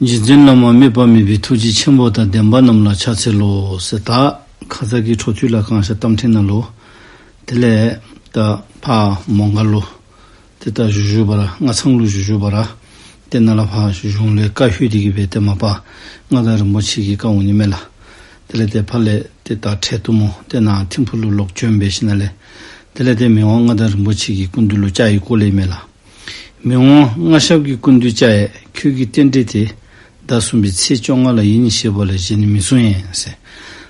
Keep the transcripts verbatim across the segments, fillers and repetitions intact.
རྗེ་བཙུན་བླ་མ་དམིགས་པ་མེད་པའི་ཐུགས་རྗེ་ཆེན་པོ་དང་ལྡན་པ་རྣམས་ལ་ཕྱག་འཚལ་ལོ་ཟེར། ད་ཁ་ཙ་གི་འཕྲོ་མཐུད་ལས་གང་ཤར་གཏམ་ཕྲན་ནང་ལུ་དེ་ལས་ད་ཕར་མོང་སྒར་ལུ་ཏེ་ད་བཞུགས་བཞུགས་པ་ར་སྔ་ཚང་ལུ་བཞུགས་བཞུགས་པ་ར་ཏེ་ནཱ་ལས་ཕར་གཞུང་ལས་བཀའ་ལྷོད་དེ་གི་སྦེ་ཏེ་མ་པ་མངའ་བདག་རིན་པོ་ཆེ་གི་བཀའ་འོང་ནི་མས་ལགས། དེ་ལས་ཏེ་ཕར་ལས་ཏེ་ད་ཁྲལ་གཏུམ་མོ་ཏེ་ནཱ་ཐིམ་ཕུག་ལུ་ལོག་བྱོན་འབད་ཞིནམ་ལས་དེ་ལས་ཏེ་མི་དབང་མངའ་བདག་རིན་པོ་ཆེ་གི་སྐུ་མདུན་ལུ་བཅར་བའི་སྐོར་ལས་མས་ལགས། མི་དབང་མངའ་ཞབས་ཀྱི་སྐུ་མདུན་བཅར་ཡས། ཁྱོད་ཀྱི་རྟེན་འབྲེལ་དེ་ཟླ་གསུམ་པའི་ཚེས་བཅོ་ལྔ་ལ་ཡིན་ཞེས་པ་ལས་གཞན་ནི་མི་གསུང་ཡང་ཟེར།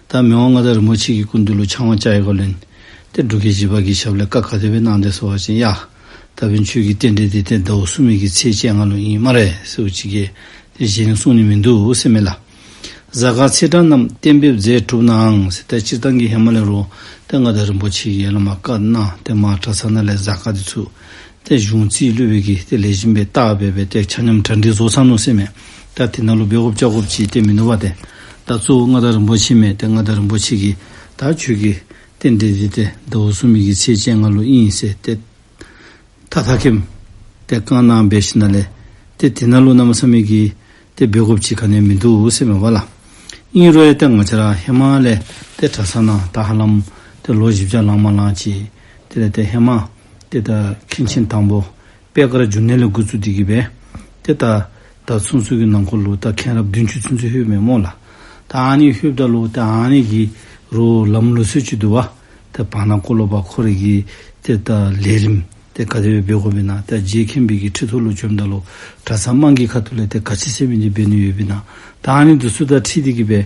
ད་མི་དབང་མངའ་བདག་རིན་པོ་ཆེ་གི་སྐུ་མདུན་ལུ་ཕྱག་དབང་བཅར་བའི་སྐབས་ལས་ཏེ་འབྲུག་རྒྱལ་བཞི་པ་གི་ཞབས་ལས་བཀའ་ག་དེ་སྦེ་གནང་དེས་ཟེར་བ་ཅིན་ཡ་ད་འབདན་ཁྱོད་ཀྱི་རྟེན་འབྲེལ་དེ་ཏེ་ཟླཝ་གསུམ་པའི་གི་ཚེས་བཅོ་ལྔ་ལུ་ཨིན་སྨ་རེ་ཟེར་བ་ཅིན་གྱིས་ཏེ་གཞན་གསུང་ནི་མིན་འདུག་ཟེར་མས་ལགས། གཟའ་སྐར་ཚེས་གྲངས་རྣམས་གཏན་འབེབས་མཛད་གྲུབ་ནའང་ཟེར། ད་སྤྱིར་བཏང་གི་ཧེ་མ་ལས་རུང་ཏེ་མངའ་བདག་རིན་པོ་ཆེ་གིས་ཡར་ལས་མར་བཀའ་གནང་སྟེ་མར་གྲྭ་ཚང་ནང་ལས་གཟའ་སྐར་དེ་ཚུ་ཏེ་གཞུང་རྩིས་སློབ་དཔོན་གྱིས་ཏེ་ལེགས་ཤོམ་སྦེ་བལྟ་སྦེ་སྦེ་ཏེ་ཆ་མཉམ་གྲ་སྒྲིག་བཟོ་ཚར་ནུག་ཟེར་མས། ད་དེ་ནང་ལུ་འབད་དགོཔ་བཅའ་དགོཔ་ཅིག་ཏེ་མིན་འདུག་པ། ཏེ་ད་གཙོ་བོ་མངའ་བདག་རིན་པོ་ཆེ་མས། ཏེ་མངའ་བདག་རིན་པོ་ཆེ་གིས་ད་ཁྱོད་ཀྱི་རྟེན་འབྲེལ་འདི་ཏེ་ཟླཝ་གསུམ་པའི་གི་ཚེས་བཅོ་ལྔ་ལུ་ཨིན་ཟེར་ཏེ་ཐག་ཐག་ཁེམ་ཏེ་བཀའ་གནང་འབད་ཞིནམ་ལས་ཏེ་དེ་ནང་ལུ་གནམ་མེད་ས་མེད་ཀྱི་ཏེ་འབད་དགོཔ་ཅིག་ག་ནི་ཡང་མིན་འདུག་ཟེར་མས་པ་ལགས། ཨིན་རུང་ཡང་ཏེ་ང་བཅས་ར་ཧེ་མ་ལས་ཏེ་གྲྭ་ཚང་ནང་ད་ཧ་ལམ་ཏེ་ལོ་བཞི་བརྒྱ་ལང་མ་ལང་ཅིག་དེ་ལས་ཏེ་ཧེ་མ་ཏེ་ད་མཁན་ཆེན་དང་པོ་པད་དཀར་འབྱུང་གནས་ལས་འགོ་བཙུགས་ཏེ་གི་སྦེ་ཏེ་ད་ད་ཚུན་ཚོད་ཀྱི་ནང་འཁོད་ལུ་ད་མཁན་རབས་བདུན་ཅུ་ཚུན་ཚོད་ལྷོད་མས་སྨོ་ལགས། ད་ཨ་ནི་ལྷོདཔ་ད་ལུ་ད་ཨ་ནི་གི་རུང་ལམ་ལུགས་སྲོལ་ཅིག་འདུག་པ། ད་བར་ན་ཀོ་ལོ་པ་ཁོ་རའི་གི་ཏེ་ད་ལས་རིམ་ཏེ་ག་དེ་སྦེ་འབད་དགོཔ་ཨིན་ན། ད་རྗེ་མཁན་པོའི་གི་ཁྲི་ཐོག་ལུ་བྱོནམ་ད་ལུ་གྲྭ་ཚང་དམངས་ཀྱི་ཁ་ཐུག་ལས་ཏེ་ག་ཅི་ཟེར་མི་འདི་འབད་ནི་ཡོདཔ་ཨིན་ན། ད་ཨ་ནི་འདི་ཚུ་དང་འཁྲིལ་ཏེ་གི་སྦེ་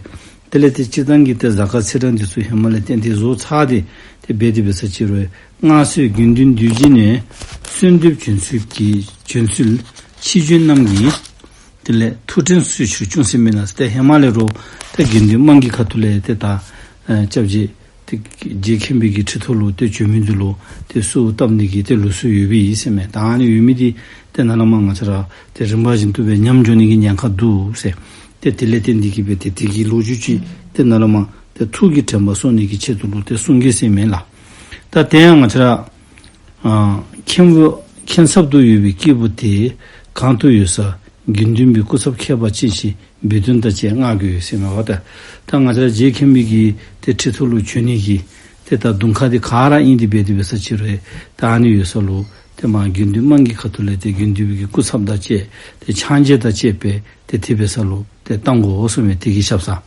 དེ་ལས་ཏེ་སྤྱིར་བཏང་གི་ཏེ་གཟའ་སྐར་ཚེས་གྲངས་འདི་ཚུ་ཧེ་མ་ལས་གཏན་གཏན་བཟོ་ཚར་ཏེ་ཏེ་འབད་དེ་འབད་ས་ཅིག་རུང་སྔར་སྲོལ་དགེ་འདུན་འདུས་སྦྱིན་ནས་གསོལ་འདེབས་བྱོན་ཚུལ་གྱི་བྱོན་ཚུལ་ཕྱིས་བྱོན་རྣམས་ཀྱིས་དེ་ལས་ཐུགས་དྲན་གསོས་ཕྱིར་བྱུང་ཟེར་མི་ནང་ཏེ་ཧེ་མ་ལས་རུང་ཏེ་དགེ་འདུན་དམངས་ཀྱི་ཁ་ཐུག་ལས་ཏེ་ད་ཨེ་སྐྱབས་རྗེ་ཏེ་རྗེ་མཁན་པོའི་གི་ཁྲི་ཐོག་ལུ་ཏེ་བྱོན་མི་འདི་ལུ་ཏེ་གསོལཝ་བཏབ་ནི་གི་ཏེ་ལུགས་སྲོལ་ཡོདཔ་ཨིན་ཟེར་མས། ད་ཨ་ནི་ཡོད་མི་འདི་ཏེ་ནཱ་ལས་མར་ང་བཅས་ར་ཏེ་རིམ་པ་བཞིན་དུ་སྦེ་ཉམས་འགྱོ་ནི་གི་ཉེན་ཁ་འདུག་ཟེར། ཏེ་དེ་ལས་བརྟེན་ཏེ་གི་སྦེ་ཏེ་དེ་གི་ལོ་རྒྱུས་ཅིག་ཏེ་ནཱ་ལས་མར་ཏེ་ཐུགས་ཀྱི་དྲན་པ་གསོ་ནི་གི་ཆེད་དུ་ལུ་ཏེ་གསུང་གི་ཟེར་མས་ལགས། ད་དེ་ཡང་ང་བཅས་ར་ཨ་མཁན་པོ་མཁན་ཚབ་ཏུ་ཡོད་པའི་སྐྱེས་བུ་དེ་གང་དུ་ཡོད་ས་དགེ་འདུན་པའི་སྐུ་ཚབ་ཁྱད་པར་ཅན་ཞིག་འབུལ་དོན་དང་བཅས་མངགས་དགོས་ཟེར་མས་པ། ད་ད་ང་བཅས་རྗེ་མཁན་པོའི་གི་ཏེ་ཁྲི་ཐོག་ལུ་བྱོན་ནི་གི་ཏེ་ད་གདུང་ཁ་འདི་ག་ར་ཨིན་ཏེ་འབད་དེ་འབད་ས་ཅིག་རུང་ད་ཨ་ནི་ཡོད་ས་ལུ་ཏེ་མར་དགེ་འདུན་དམངས་ཀྱི་ཁ་ཐུག་ལས་ཏེ་དགེ་འདུན་པའི་གི་སྐུ་ཚབ་དང་བཅས་ཏེ་ཕྱག་མཇལ་དང་བཅས་པའི་ཏེ་དེ་འབད་ས་ལུ་ཏེ་བཏང་དགོ་གསུངས་མས། དེ་གི་ཞབས་སར་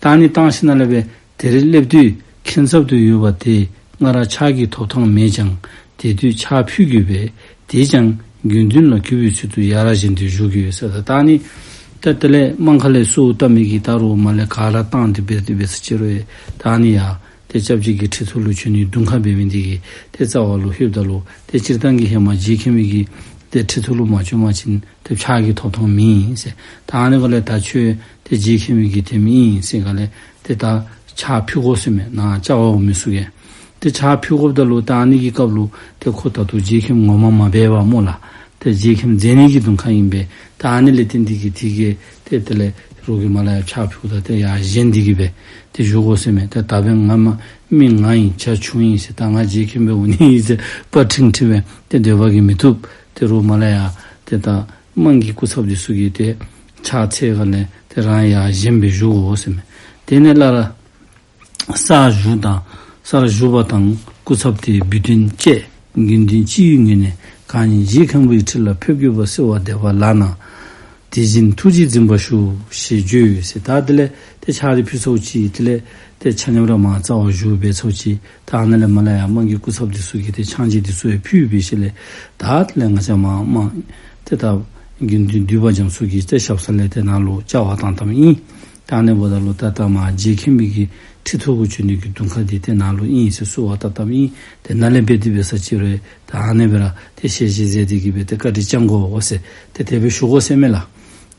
ད་ཨ་ནི་བཏང་ཞིནམ་ལས་སྦེ་དེར་སླེབས་དུས་མཁན་ཚབ་ཏུ་ཡོད་པ་དེ་སྔར་ཕྱག་གི་ཐོབ་ཐང་མེད་ཀྱང་དེ་དུས་ཕྱག་ཕུལ་དགོས་པས། དེས་ཀྱང་དགེ་འདུན་ལ་གུས་པའི་ཚུལ་དུ་ཡར་བཞེངས་ཏེ་བཞུགས་དགོས་ཟེར། ད་ད་ཨ་ནི་ད་དེ་ལས་དམངས་ཁ་ལས་གསོལཝ་བཏབ་མི་གི་ད་རུང་མར་ལས་ག་ར་བཏང་སྟེ་འབད་དེ་འབད་ས་ཅིག་རུང་ད་ཨ་ནི་ཡང་ཏེ་སྐྱབས་རྗེ་གི་ཁྲི་ཐོག་ལུ་བྱོན་ནི་གདུང་ཁ་འབད་མི་འདི་གི་ཏེ་རྩ་བ་ལུ་ལྷོདཔ་ད་ལུ་ཏེ་སྤྱིར་བཏང་གི་ཧེ་མ་རྗེ་མཁན་པོའི་གི་ཏེ་ཁྲི་ཐོག་ལུ་མ་བྱོན་པ་ཅིན་ཏེ་ཕྱག་གི་ཐོབ་ཐང་མེད་ཟེར། ད་ཨ་ནི་ག་ལས་ད་ཁྱོད་ཏེ་རྗེ་མཁན་པོའི་གི་ཐེམ་ཨིན་ཟེར་ག་ལས་ཏེ་ད་ཕྱག་ཕུལ་དགོ་ཟེར་མས། ནཱ་བཅར་བར་འོང་མི་ཚུ་གིས། ཏེ་ཕྱག་ཕུལ་དགོཔ་ད་ལུ་ད་ཨ་ནི་གི་སྐབས་ལུ་ཏེ་ཁོ་ད་ལྟོ་རྗེ་མཁན་ངོ་མ་མ་འབད་བར་སྨོ་ལགས། ཏེ་རྗེ་མཁན་མཛད་ནི་གི་གདུང་ཁ་ཨིན་པས། ད་ཨ་ནི་ལས་བརྟེན་ཏེ་གི་དེ་གིས་ཏེ་དེ་ལས་རོགས་ཀྱིས་མར་ལས་ཡར་ཕྱག་ཕུལཝ་ད་ཏེ་ཡར་བཞེངས་ཏེ་གི་སྦེ་ཏེ་བཞུགས་དགོ་ཟེར་མས། ཏེ་ད་འབདན་ང་མ་མི་ང་ཨིན་ཇ་ཆུང་ཨིན་ཟེར། ད་ང་རྗེ་མཁན་པོ་འོང་ནི་ཨིན་ཟེར་པར་ཁྲིང་ཁྲི་སྦེ་ཏེ་སྡོད་པ་གིས་མི་བཏུབ། ཏེ་རོགས་མར་ལས་ཡར་ཏེ་ད་དམངས་ཀྱི་སྐུ་ཚབ་འདི་ཚུ་གིས་ཏེ་ཕྱག་འཚལ་ག་ལས་ཏེ་རང་ཡར་བཞེངས་སྦེ་བཞུགས་དགོ་ཟེར་མས། དེ་ནས་སླར་གསར་བཞུགས་དང་གསར་བཞུགས་པ་དང་སྐུ་ཚབ་དེ་འབུལ་དོན་བཅས་དགེ་འདུན་སྤྱི་བོའི་ངོས་ནས་གང་ཉིད་རྗེ་མཁན་པོའི་ཁྲི་ལ་ཕེབས་དགོས་པ་གསོལ་བ་འདེབས་པ་ལགས་ན། དེ་བཞིན་ཐུགས་རྗེས་འཛིན་པར་ཞུ་ཞེས་བརྗོད་ཡོད་ཟེར། ད་དེ་ལས་ཏེ་ཕྱག་དེ་ཕུལ་ཚརཝ་ཅིག་དེ་ལས་ཏེ་ཆ་མཉམ་ར་མར་རྩ་བར་བཞུགས་འབད་ཚརཝ་ཅིག་ད་ཨ་ནཱ་ལས་མར་ལས་ཡར་དམངས་ཀྱི་སྐུ་ཚབ་འདི་ཚུ་གིས་ཏེ་ཕྱག་མཇལ་འདི་ཚུ་ཡང་ཕུལ་འབད་ཞིནམ་ལས་ད་དེ་ལས་ང་བཅས་མར་དམངས་ཏེ་ད་དགེ་འདུན་འདུས་པ་རྒྱ་མཚོ་གི་ཏེ་ཞབས་ས་ལས་ཏེ་ནཱ་ལུ་བཅར་བར་བཏང་བཏངམ་ཨིན། ད་ཨ་ནི་འབདཝ་ད་ལུ་ད་ད་མར་རྗེ་མཁན་པོའི་གི་ཁྲི་ཐོག་གུ་བྱོན་ནི་གི་གདུང་ཁ་འདི་ཏེ་ནཱ་ལུ་ཨིན་ཟེར་གསོལ་བ་བཏབ་བཏངམ་ཨིན། ཏེ་ནཱ་ལས་འབད་དེ་འབད་ས་ཅིག་རུང་ད་ཨ་ནི་སྦེ་ར་ཏེ་ཞལ་བཞེས་མཛད་དེ་གི་སྦེ་ཏེ་བཀའ་དྲིན་བསྐྱང་དགོ་ཟེར་ཏེ་དེ་སྦེ་ཞུ་དགོ་ཟེར་མས་ལགས།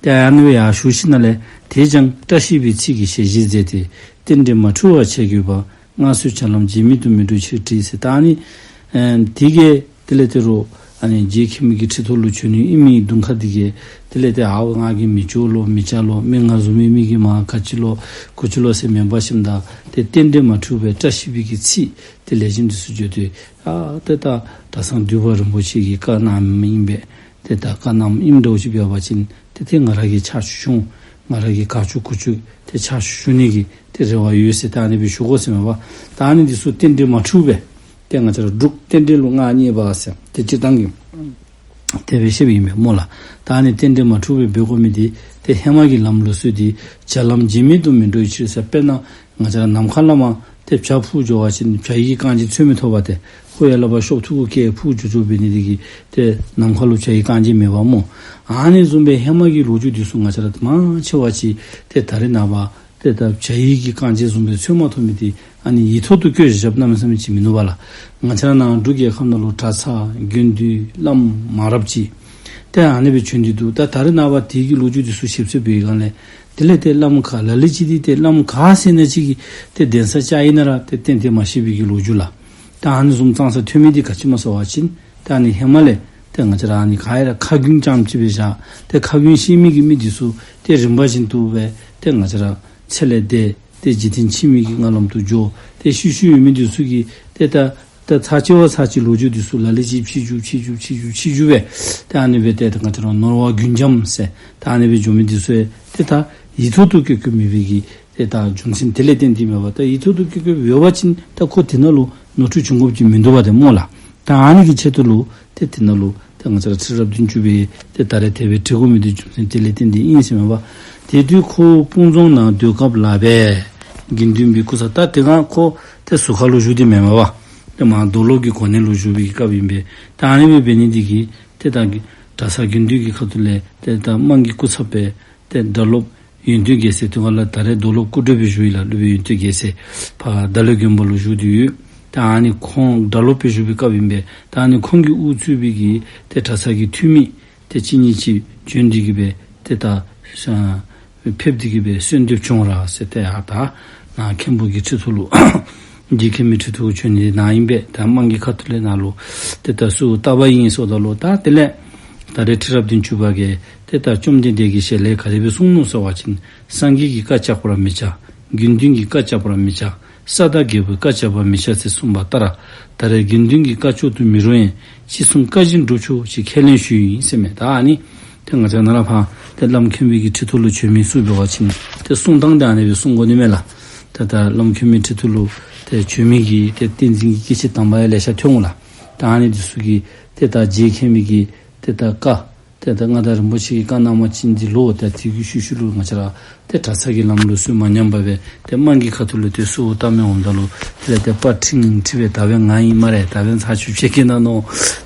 ཏེ་ཨ་ནི་སྦེ་ཡར་ཞུ་ཞིནམ་ལས་དེས་ཀྱང་བཀྲ་ཤིས་པའི་ཚིག་གི་ཞལ་བཞེས་མཛད་དེ་རྟེན་འབྲེལ་མ་འཁྲུལ་བར་བྱེད་དགོས་པ། སྔར་སྲོལ་ཆ་ལམ་བརྗེད་མེད་དུ་མི་འགྲོ་ཕྱིར་བྲིས་ཟེར། ད་ཨ་ནི་ཨེ་དེ་གིས་དེ་ལས་ཏེ་རོགས་ཨ་ནི་རྗེ་མཁན་པོའི་གི་ཁྲི་ཐོག་ལུ་བྱོན་ནི་ཨིན་མི་གདུང་ཁ་འདི་གིས་དེ་ལས་ཏེ་ཨའོ་ང་གིས་མི་འགྱོ་ལོ་མི་བཅར་ལོ་མི་ང་བཟུམ་མའི་མི་གིས་མར་ག་ཅི་ལོ་གུ་ཅི་ལོ་ཟེར་མེན་པར་ཞིནམ་ད་ཏེ་རྟེན་འབྲེལ་མ་འཁྲུལ་བའི་བཀྲ་ཤིས་པའི་གི་ཚིག་ཏེ་ལེགས་ཤོམ་འདི་ཚུ་བརྗོད་དེ་ཨ་ཏེ་ད་གྲྭ་ཚང་འདུས་པ་རིན་པོ་ཆེ་གིས་བཀའ་གནངམ་ཨིན་པས། ཏེ་ད་བཀའ་གནངམ་ཨིནམ་འདྲཝ་ཅིག་འབད་བ་ཅིན་ ཏེ་ཏེ་ང་ར་གི་ཕྱག་ཞུ་ཞུ་ང་ར་གི་ག་ཅུ་གུ་ཅུ་ཏེ་ཕྱག་ཞུ་ནི་གི་ཏེ་རེ་བ་ཡོད་ཟེར་ད་ཨ་ནི་སྦེ་ཞུ་དགོ་ཟེར་མས་པ། ད་ཨ་ནི་འདི་ཚུ་རྟེན་འབྲེལ་མ་འཁྲུལ་སྦེ་ཏེ་ང་བཅས་ར་འབྲུག་རྟེན་འབྲེལ་ལུ་མངའ་བརྙེས་པ་ཟེར་ཏེ་སྤྱིར་བཏང་གི་དེ་སྦེ་བཤདཔ་ཨིན་པས་སྨོ་ལགས། ད་ཨ་ནི་རྟེན་འབྲེལ་མ་འཁྲུལ་སྦེ་འབད་དགོ་མི་འདི་ཏེ་ཧེ་མ་གི་ལམ་ལུགས་སྲོལ་འདི་བྱ་ལམ་བརྗེད་མེད་དུ་མི་འགྲོ་བའི་ཕྱིར་ཟེར། དཔེར་ན་ང་བཅས་ར་ནམ་མཁའ་ལས་མར་ཏེ་བྱ་འཕུར་འགྱོ་བ་ཅིན་བྱ་ཡི་གི་རྐང་རྗེས་འཚོལ་མི་ཐོབ་པས། ཏེ་ཁོ་ཡར་ལས་ཕར་གཤོག་ཐུར་གུ་བཀལ་འཕུར་འགྱོ་འགྱོཝ་འབད་ནི་འདི་གིས་ཏེ་ནམ་མཁའ་ལུ་བྱ་ཡི་རྐང་རྗེས་མེད་པ་སྨོ། ཨ་ནི་བཟུམ་སྦེ་ཧེ་མ་གི་ལོ་རྒྱུས་འདི་ཚུ་ང་བཅས་ར་མང་ཆེ་བ་ཅིག་ཏེ་ད་རེས་ནངས་པ་ཏེ་ད་བྱ་ཡི་གི་རྐང་རྗེས་བཟུམ་སྦེ་འཚོལ་མ་ཐོབ་མི་འདི་ཨ་ནི་ཡིག་ཐོག་ཏུ་བཀོད་བཞག་བཞགཔ་གནམ་མེད་ས་མེད་ཅིག་མིན་འདུག་པ་ལགས། ང་བཅས་ར་ནཱ་འབྲུག་རྒྱལ་ཁབ་ནང་ལུ་གྲྭ་ཚང་དགེ་འདུན་བླམ་མང་རབས་ཅིག་ཏེ་ཨ་ནི་སྦེ་བྱོན་ཏེ་འདུག། ད་ད་རེས་ནངས་པ་དེ་གི་ལོ་རྒྱུས་འདི་ཚུ་ཞིབ་འཚོལ་འབད་བའི་སྒང་ལས་དེ་ལས་ཏེ་བླམ་ག་ལ་ལུ་ཅིག་འདི་ཏེ་བླམ་ག་ཟེར་ན་ཅིག་གི་ཏེ་གདན་ས་ཅིག་ཨིན་ན་ར་ཏེ་ཏན་ཏན་མ་ཤེས་པའི་གི་ལོ་རྒྱུས་ལགས། ད་ཨ་ནི་བཟུམ་ཙང་ཙ་ཐོན་མི་འདི་ག་ཅི་སྨོ་ཟེར་བ་ཅིན་ད་ཨ་ནི་ཧེ་མ་ལས་ཏེ་ང་བཅས་ར་ཨ་ནི་ག་ཡ་ར་ཁ་རྒྱུན་རྐྱངམ་ཅིག་སྦེ་བཞག། ཏེ་ཁ་རྒྱུན་ཤེས་མི་གི་མི་འདི་ཚུ་ཏེ་རིམ་པ་བཞིན་དུ་སྦེ་ཏེ་ང་བཅས་ར་ཚེ་ལས་འདས། ཏེ་འཇིག་རྟེན་ཕྱི་མའི་གི་མངའ་ལམ་དུ་འགྱོ། ཏེ་ཤུལ་ཤུལ་ཡོད་མི་འདི་ཚུ་གིས་ཏེ་ད་ད་ཚར་གཅིག་བ་ཚར་གཅིག་ལོ་རྒྱུས་འདི་ཚུ་ལ་ལུ་ཅིག་ཕྱི་འགྱུར་ཕྱི་འགྱུར་ཕྱི་འགྱུར་ཕྱི་འགྱུར་སྦེ་ཏེ་ཨ་ནི་སྦེ་ཏེ་ད་ང་བཅས་ར་ནོར་བ་རྒྱུན་འབྱམས་ཟེར་ད་ཨ་ནི་སྦེ་འགྱོ་མི་འདི་ཚུ་ཏེ་ད་ཡིག་ཐོག་ཏུ་བཀོད་བཀོདཔ་མེད་པའི་གི་ཏེ་ད་རྒྱུ་མཚན་དེ་ལས་བརྟེན་ཏེ་མས་པ། ད་ཡིག་ཐོག་ཏུ་བཀོད་བཀོདཔ་ཡོད་པ་ཅིན་ད་ཁོ་དེ་ནང་ལུ་ནོར་འཁྲུལ་བྱུང་དགོཔ་ཅིག་མིན་འདུག་པ་ཏེ་སྨོ་ལགས། ད་ཨ་ནི་གི་ཆེད་དུ་ལུ་ཏེ་དེ་ནང་ལུ་ཏེ་ང་བཅས་ར་ཁྲི་རབས་བདུན་ཅུ་པའི་ཏེ་ད་རེས་དེ་སྦེ་བྲི་དགོ་མི་འདི་རྒྱུ་མཚན་དེ་ལས་བརྟེན་ཏེ་ཨིན་ཟེར་མས་པ། དེ་དུས་ཁོ་སྤུངས་རྫོང་ན་སྡོད་སྐབས་ལགས་པས། དགེ་འདུན་པའི་སྐུ་ཚབ། ད་དེ་སྒང་ཁོ་ཏེ་ཟུར་ཁ་ལུ་བཞུགས་ཏེ་མེན་མས་པ། ཏེ་མར་རྡོར་སློབ་ཀྱི་གོ་གནས་ལུ་བཞུགས་པའི་སྐབས་ཨིན་པས། ད་ཨ་ནི་སྦེ་འབད་ནི་འདི་གིས་ཏེ་ད་གྲྭ་ཚང་དགེ་འདུན་གྱི་ཁ་ཐུག་ལས་ཏེ་ད་དམངས་ཀྱི་སྐུ་ཚབ་སྦེ་ཏེ་སྒྲ་སློབ་ཡོན་ཏན་རྒྱལ་མཚན། དེ་སྒང་ལས་ད་རེས་རྡོར་སློབ་སྐུ་བགྲེས་སྦེ་བཞུགས་ཡི་ལགས། སློབ་དཔོན་ཡོན་ཏན་རྒྱལ་མཚན་ཕར་བརྡ་གླིང་དགོན་པ་ལུ་བཞུགས་ཏེ་ཡོད། ད་ཨ་ནི་ཁོང་སྒྲ་སློབ་སྦེ་བཞུགས་པའི་སྐབས་ཨིན་པས། ད་ཨ་ནི་ཁོང་གིས་དབུ་གཙོས་པའི་གི་ཏེ་གྲྭ་ཚང་གི་འཐུས་མི་ཏེ་གཅིག་གཉིས་ཅིག་བྱོན་ཏེ་གི་སྦེ་ཏེ་ད་ཕེབས་ཏེ་གི་སྦེ་གསོལ་འདེབས་བྱུང་ར་ཟེར། ཏེ་ཡ་ད་ནཱ་མཁན་པོ་གི་ཁྲི་ཐོག་ལུ་རྗེ་མཁན་མི་ཁྲི་ཐོག་བྱོན་ནི་ནཱ་ཨིན་པས། ད་དམངས་ཀྱི་ཁ་ཐུག་ལས་ནཱ་ལུ་ཏེ་ད་གསོལཝ་བཏབ་པ་ཨིན་ཟེརཝ་ད་ལུ་ད་དེ་ལས་ད་རེས་ཁྲི་རབས་བདུན་ཅུ་པ་གིས་ཏེ་ད་བཅོམ་ལྡན་འདས་ཀྱི་ཞལ་ལས་ག་དེ་སྦེ་གསུངས་ནུག་ཟེར་བ་ཅིན་སངས་རྒྱས་ཀྱི་བཀའ་བཅག་པར་མི་བྱ། དགེ་འདུན་གྱི་བཀའ་བཅག་པར་མི་བྱ། ས་བདག་རྒྱལ་པོའི་བཀའ་བཅག་པར་མི་བྱ་ཟེར་གསུངས་པ་ལྟར་ད་རེས་དགེ་འདུན་གྱི་བཀའ་བཅག་ཏུ་མི་རུང་བས། ཅི་གསུང་བཀའ་བཞིན་སྒྲུབ་ཆོག་ཅེས་ཁས་ལེན་ཞུས་ཡི་ཟེར་མས། ད་ཨ་ནི་ཏེ་ང་བཅས་ནཱ་ལས་ཕར་ཏེ་བླམ་མཁན་པོའི་གི་ཁྲི་ཐོག་ལུ་བྱོན་མི་ཚུ་འབད་བ་ཅིན་ཏེ་གསུང་སྟངས་དེ་ཨ་ནི་སྦེ་གསུང་དགོ་ནི་མས་ལགས། ཏེ་ད་བླམ་མཁན་པོའི་ཁྲི་ཐོག་ལུ་ཏེ་བྱོན་མི་གི་ཏེ་བསྟན་འཛིན་གྱི་སྐྱེས་ཆེན་དམ་པ་ཡང་ལེ་ཤ་ཐོན་འོང་ལགས། ད་ཨ་ནི་འདི་ཚུ་གིས་ཏེ་ད་རྗེ་མཁན་པོའི་གི་ཏེ་ད་བཀའ་ཏེ་ད་མངའ་བདག་རིན་པོ་ཆེ་གི་བཀའ་གནང་བ་ཅིན་འདི་ལུ་ཏེ་དེ་གི་ཤུལ་ཤུལ་ལུ་ང་བཅས་ར་ཏེ་གྲྭ་ཚང་གི་ལམ་ལུགས་སྲོལ་མ་ཉམས་པར་སྦེ་ཏེ་དམངས་ཀྱི་ཁ་ཐུག་ལུ་ཏེ་གསོལཝ་བཏབ་མི་འོངམ་ད་ལུ་དེ་ལས་ཏེ་དཔའ་ཁྲིམས་ཁྲི་སྦེ་ད་འབདན་ང་ཨིན་སྨ་རེ། ད་འབདན་ཚར་ཅིག་ཕྱད་གེ་ན་མནོ།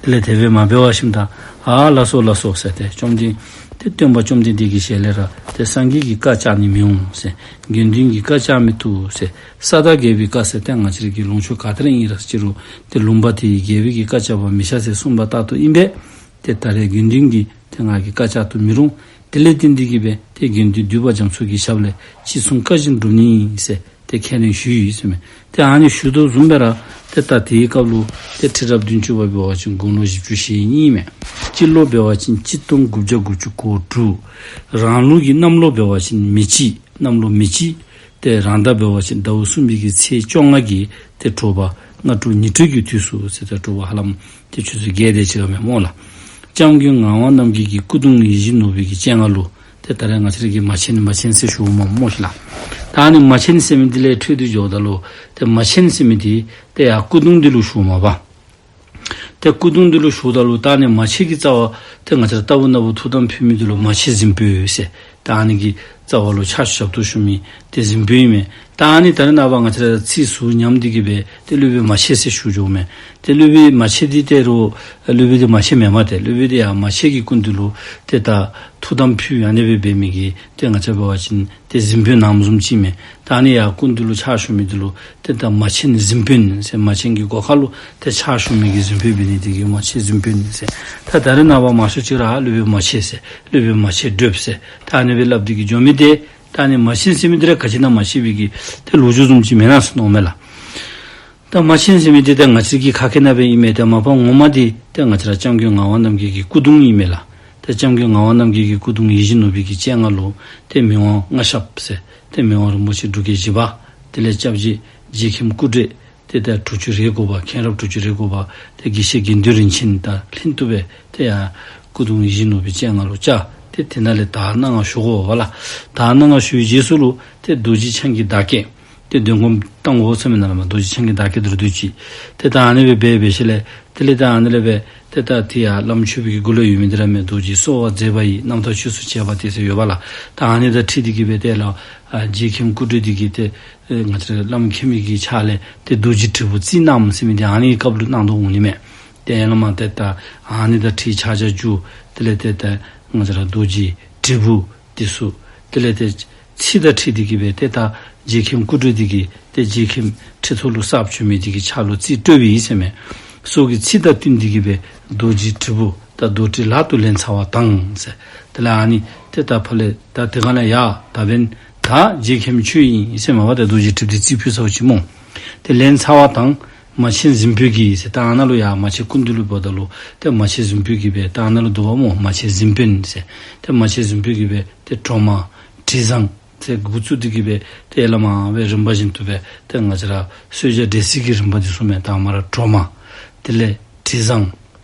དེ་ལས་དེ་སྦེ་མ་འབད་བ་ཅིན་ད་ཨ་ལགས་སོ་ལགས་སོ་ཟེར་ཏེ་བཅོམ་ལྡན་ཏེ་སྟོན་པ་བཅོམ་ལྡན་འདས་ཀྱི་ཞལ་ལས་ར་ཏེ་སངས་རྒྱས་ཀྱི་བཀའ་བཅག་ནི་མི་འོང་ཟེར། དགེ་འདུན་གྱི་བཀའ་བཅག་མི་བཏུབ་ཟེར། ས་བདག་རྒྱལ་པོའི་བཀའ་ཟེར་ཏེ་ང་བཅས་ར་གི་ལུང་ཕྱོགས་ག་ཏེ་ར་ཨིན་ར་ཅི་རུང་ཏེ་ལུང་པ་དེའི་རྒྱལ་པོའི་གི་བཀའ་བཅག་པར་མི་བྱ་ཟེར་གསུངས་པ་ལྟར་དུ་ཨིན་པས། ཏེ་ད་རེས་དགེ་འདུན་གྱི་ཏེ་ང་གི་བཀའ་བཅག་ཏུ་མི་རུང་། དེ་ལས་བརྟེན་ཏེ་གི་སྦེ་ཏེ་དགེ་འདུན་འདུས་པ་རྒྱ་མཚོ་གི་ཞབས་ལས་ཅི་གསུང་བཀའ་བཞིན་སྒྲུབ་ནི་ཨིན་ཟེར་ཏེ་ཁས་ལེན་ཞུ་ཡི་ཟེར་མས། ཏེ་ཨ་ནི་ཞུ་དོ་བཟུམ་སྦེ་ར་ཏེ་ད་དེའི་སྐབས་ལུ་ཏེ་ཁྲི་རབས་བདུན་ཅུ་པ་འབད་བ་ཅིན་དགུང་ལོ་བཞི་བཅུ་ཞེ་གཉིས་མས། སྤྱི་ལོ་འབད་བ་ཅིན་གཅིག་སྟོང་དགུ་བརྒྱ་དགུ་བཅུ་གོ་དྲུག། རང་ལུགས་ཀྱི་གནམ་ལོ་འབད་བ་ཅིན་མེ་བྱི་གནམ་ལོ་མེ་བྱི། ཏེ་རང་ཟླ་འབད་བ་ཅིན་ཟླཝ་གསུམ་པའི་གི་ཚེས་བཅོ་ལྔ་གི་ཏེ་དྲོ་པ་སྔ་དྲོ་ཉི་དྲོས་ཀྱི་དུས་སུ་ཟེར་ཏེ་དྲོ་པ་ཧ་ལམ་ཏེ་ཆུ་ཚོད་བརྒྱད་དེ་ཅིག་ཁར་མས་སྨོ་ལགས། སྐྱབས་མགོན་ངག་དབང་རྣམ་རྒྱལ་གྱི་སྐུ་གདུང་ཡིད་བཞིན་ནོར་བུའི་གི་སྤྱན་སྔར་ལུ་ཏེ་ད་རེས་ང་བཅས་ར་གི་མ་ཆེན་མ་ཆེན་ཟེར་ཞུཝ་མས་སྨོ་ཤིག་ལགས། ད་ཨ་ནི་མ་ཆེན་ཟེར་མི་འདི་ལས་འཕྲོས་ཏེ་འགྱོཝ་ད་ལུ་ཏེ་མ་ཆེན་ཟེར་མི་འདི་ཏེ་ཡར་སྐུ་གདུང་འདི་ལུ་ཞུཝ་མས་པ། ཏེ་སྐུ་གདུང་འདི་ལུ་ཞུཝ་ད་ལུ་ད་ཨ་ནི་མ་ཆེན་གྱི་རྩ་བ་ཏེ་ང་བཅས་ར་རྟག་བུ་ན་བུ་ཐུགས་དམ་ཕུལ་མི་འདི་ལུ་མ་ཆེན་གཟིམ་དཔོན་ཟེར། ད་ཨ་ནི་གི་རྩ་བ་ལུ་ཕྱག་ཞབས་ཏོག་ཞུ་མི་ཏེ་གཟིམ་དཔོན་ཨིན་མས། ད་ཨ་ནི་ད་རེས་ནངས་པ་ང་བཅས་ར་ཚིག་ཟུར་ཉམས་ཏེ་གི་སྦེ་ཏེ་སློབ་དཔོན་མ་ཆེན་ཟེར་ཞུ་འགྱོཝ་མས། ཏེ་སློབ་དཔོན་མ་ཆེན་འདི་ཏེ་རུང་སློབ་དཔོན་འདི་མ་ཆེན་མེན་མས། ཏེ་སློབ་དཔོན་འདི་ཡར་མ་ཆེན་གྱི་སྐུ་མདུན་ལུ་ཏེ་ད་ཐུགས་དམ་ཕུལ་ཨ་ནི་སྦེ་འབད་མི་གི་ཏེ་ང་བཅས་འབད་བ་ཅིན་ཏེ་གཟིམ་དཔོན་ནང་བཟུམ་ཅིག་མས། ད་ཨ་ནི་ཡར་སྐུ་མདུན་ལུ་ཕྱག་ཞུ་མི་འདི་ལུ་ཏེ་ད་མ་ཆེན་གཟིམ་དཔོན་ཟེར། མ་ཆེན་གྱི་སྒོ་ཁར་ལུ་ཏེ་ཕྱག་ཞུ་མི་གི་གཟིམ་དཔོན་འབད་ནི་དེ་གིས་མ་ཆེན་གཟིམ་དཔོན་ཟེར། ད་ད་རེས་ནངས་པ་མང་ཤོས་ཅིག་ར་སློབ་དཔོན་མ་ཆེན་ཟེར། སློབ་དཔོན་མ་ཆེན་སྒྲོལ་ཟེར། ད་ཨ་ནི་སྦེ་སླབ་སྟེ་གི་འགྱོ་མི་འདི་ད་ཨ་ནི་མ་ཆེན་ཟེར་མི་འདི་ར་ག་ཅི་ཨིན་ན་མ་ཤེས་པའི་གི་ཏེ་ལོ་རྒྱུས་བཟུམ་ཅིག་མེན་ན་ཟེར་མནོཝ་མས་ལགས། ད་མ་ཆེན་ཟེར་མི་འདི་ད་ང་བཅས་ཀྱི་ཁ་སྐད་ནང་སྦེ་ཨིན་མས། ད་མ་པ་ངོ་མ་འདི་ད་ང་བཅས་ར་སྐྱབས་མགོན་ངག་དབང་རྣམ་རྒྱལ་གྱི་སྐུ་གདུང་ཨིན་མས་ལགས། ད་སྐྱབས་མགོན་ངག་དབང་རྣམ་རྒྱལ་གྱི་སྐུ་གདུང་ཡིད་བཞིན་ནོར་བུའི་གི་སྤྱན་སྔར་ལུ་ཏེ་མི་དབང་མངའ་ཞབས་ཟེར་ཏེ་མི་དབང་རིན་པོ་ཆེ་འབྲུག་རྒྱལ་བཞི་པ། དེ་ལས་སྐྱབས་རྗེ་རྗེ་མཁན་སྐུ་བགྲེས་ཏེ་ད་དྲུག་ཅུ་རེ་དགུ་པ་མཁན་རབས་དྲུག་ཅུ་རེ་དགུ་པ་ཏེ་དགེ་བཤེས་དགེ་འདུན་རིན་ཆེན་དང་ལྷན་དུ་སྦེ་ཏེ་ཡར་སྐུ་གདུང་ཡིད་བཞིན་ནོར་བུའི་སྤྱན་སྔར་ལུ་བཅར། ཏེ་དེ་ནང་ལས་དར་སྣང་ང་ཞུ་དགོ་པས་ལགས། དར་སྣང་ང་ཞུ་བའི་རྗེས་སུ་ལུ་ཏེ་རྡོ་རྗེ་འཆང་གི་བདག་བསྐྱེད་ཏེ་འདོན་སྒོམ་བཏང་དགོ་ཟེར་མི་ནང་ལས་མར་རྡོ་རྗེ་འཆང་གི་བདག་བསྐྱེད་དེ་རུ་འདུག་ཅི། ཏེ་ད་ཨ་ནི་སྦེ་འབད་འབད་ཞིནམ་ལས་དེ་ལས་ད་ཨ་ནི་ལས་འབད་ཏེ་ད་དེ་ཡང་བླམ་མཆོད་པའི་གི་མགུར་ལུ་ཡོད་མི་འདི་ར་མས། རྡོ་རྗེས་གསོལ་བ་མཛད་པ་ཡི། རྣམ་ཐར་ཆོས་སུ་བྱས་པ་སྟེ་ཟེར་ཡོད་པས་ལགས། ད་ཨ་ནི་དང་འཁྲིལ་ཏེ་གི་སྦེ་ཏེ་ལགས་ཨ་རྗེ་མཁན་སྐུ་བགྲེས་འདི་གིས་ཏེ་ཨེ་ང་བཅས་ར་བླམ་མཁྱེན་པའི་གི་ཕྱག་ལས་ཏེ་རྡོ་རྗེ་དྲིལ་བུ་རྩིས་གནངམ་ཟེར་མི་འདི་ཨ་ནི་གི་སྐབས་ལུ་གནང་དོ་འོང་ནི་མས། ཏེ་ཡར་ལས་མར་ཏེ་ད་ཨ་ནི་དང་འཁྲིལ་ཕྱག་རྒྱ་བསྒྱུར། དེ་ལས་ཏེ་ད་ང་བཅས་ར་རྡོ་རྗེ་དྲིལ་བུ་འདི་ཚུ་དེ་ལས་ཏེ་ཚིག་དང་འཁྲིལ་ཏེ་གི་སྦེ་ཏེ་ད་རྗེ་མཁན་སྐུ་བགྲེས་འདི་གིས་ཏེ་རྗེ་མཁན་ཁྲི་ཐོག་ལུ་གསརཔ་བྱོན་མི་འདི་གི་ཕྱག་ལུ་རྩིས་སྤྲོད་པའི་ཨིན་ཟེར་མས། སོགས་ཀྱི་ཚིག་དང་བསྟུན་ཏེ་གི་སྦེ་རྡོ་རྗེ་དྲིལ་བུ་ད་རྡོར་དྲིལ་ལག་ཏུ་ལེན་ཚར་བ་དང་ཟེར། དེ་ལས་ཨ་ནི་ཏེ་ད་ཕར་ལས་ད་དེ་ག་ལས་ཡར་ད་འབདན་ད་རྗེ་མཁན་ཁྱོད་ཨིན་ཟེར་མས་པ། ད་རྡོ་རྗེ་དྲིལ་བུ་འདི་རྩིས་ཕུལ་ཚརཝ་ཅིག་སྨོ། ཏེ་ལེན་ཚར་བ་དང་མ་ཆེན་གཟིམ་དཔོན་གྱིས་ཟེར། ད་ཨ་ནཱ་ལུ་ཡང་མ་ཆེན་སྐུ་མདུན་ལུ་འབདཝ་ད་ལུ་ཏེ་མ་ཆེན་གཟིམ་དཔོན་གྱིས་སྦེ་ད་ཨ་ནཱ་ལུ་འདུག་པ་སྨོ། མ་ཆེན་གཟིམ་དཔོན་ཟེར། ཏེ་མ་ཆེན་གཟིམ་དཔོན་གྱིས་སྦེ་ཏེ་གྲོ་མ་དྲི་བཟང་ཏེ་འགོ་བཙུགས་ཏེ་གི་སྦེ་ཏེ་ཡར་ལས་མར་སྦེ་རིམ་པ་བཞིན་དུ་སྦེ་ཏེ་ང་བཅས་ར་གསོལ་ཇ་འབྲས་སིལ་གྱི་རིམ་པ་འདི་ཚུ་མས། དང་པ་ར་གྲོ་མ། དེ་ལས་དྲི་བཟང་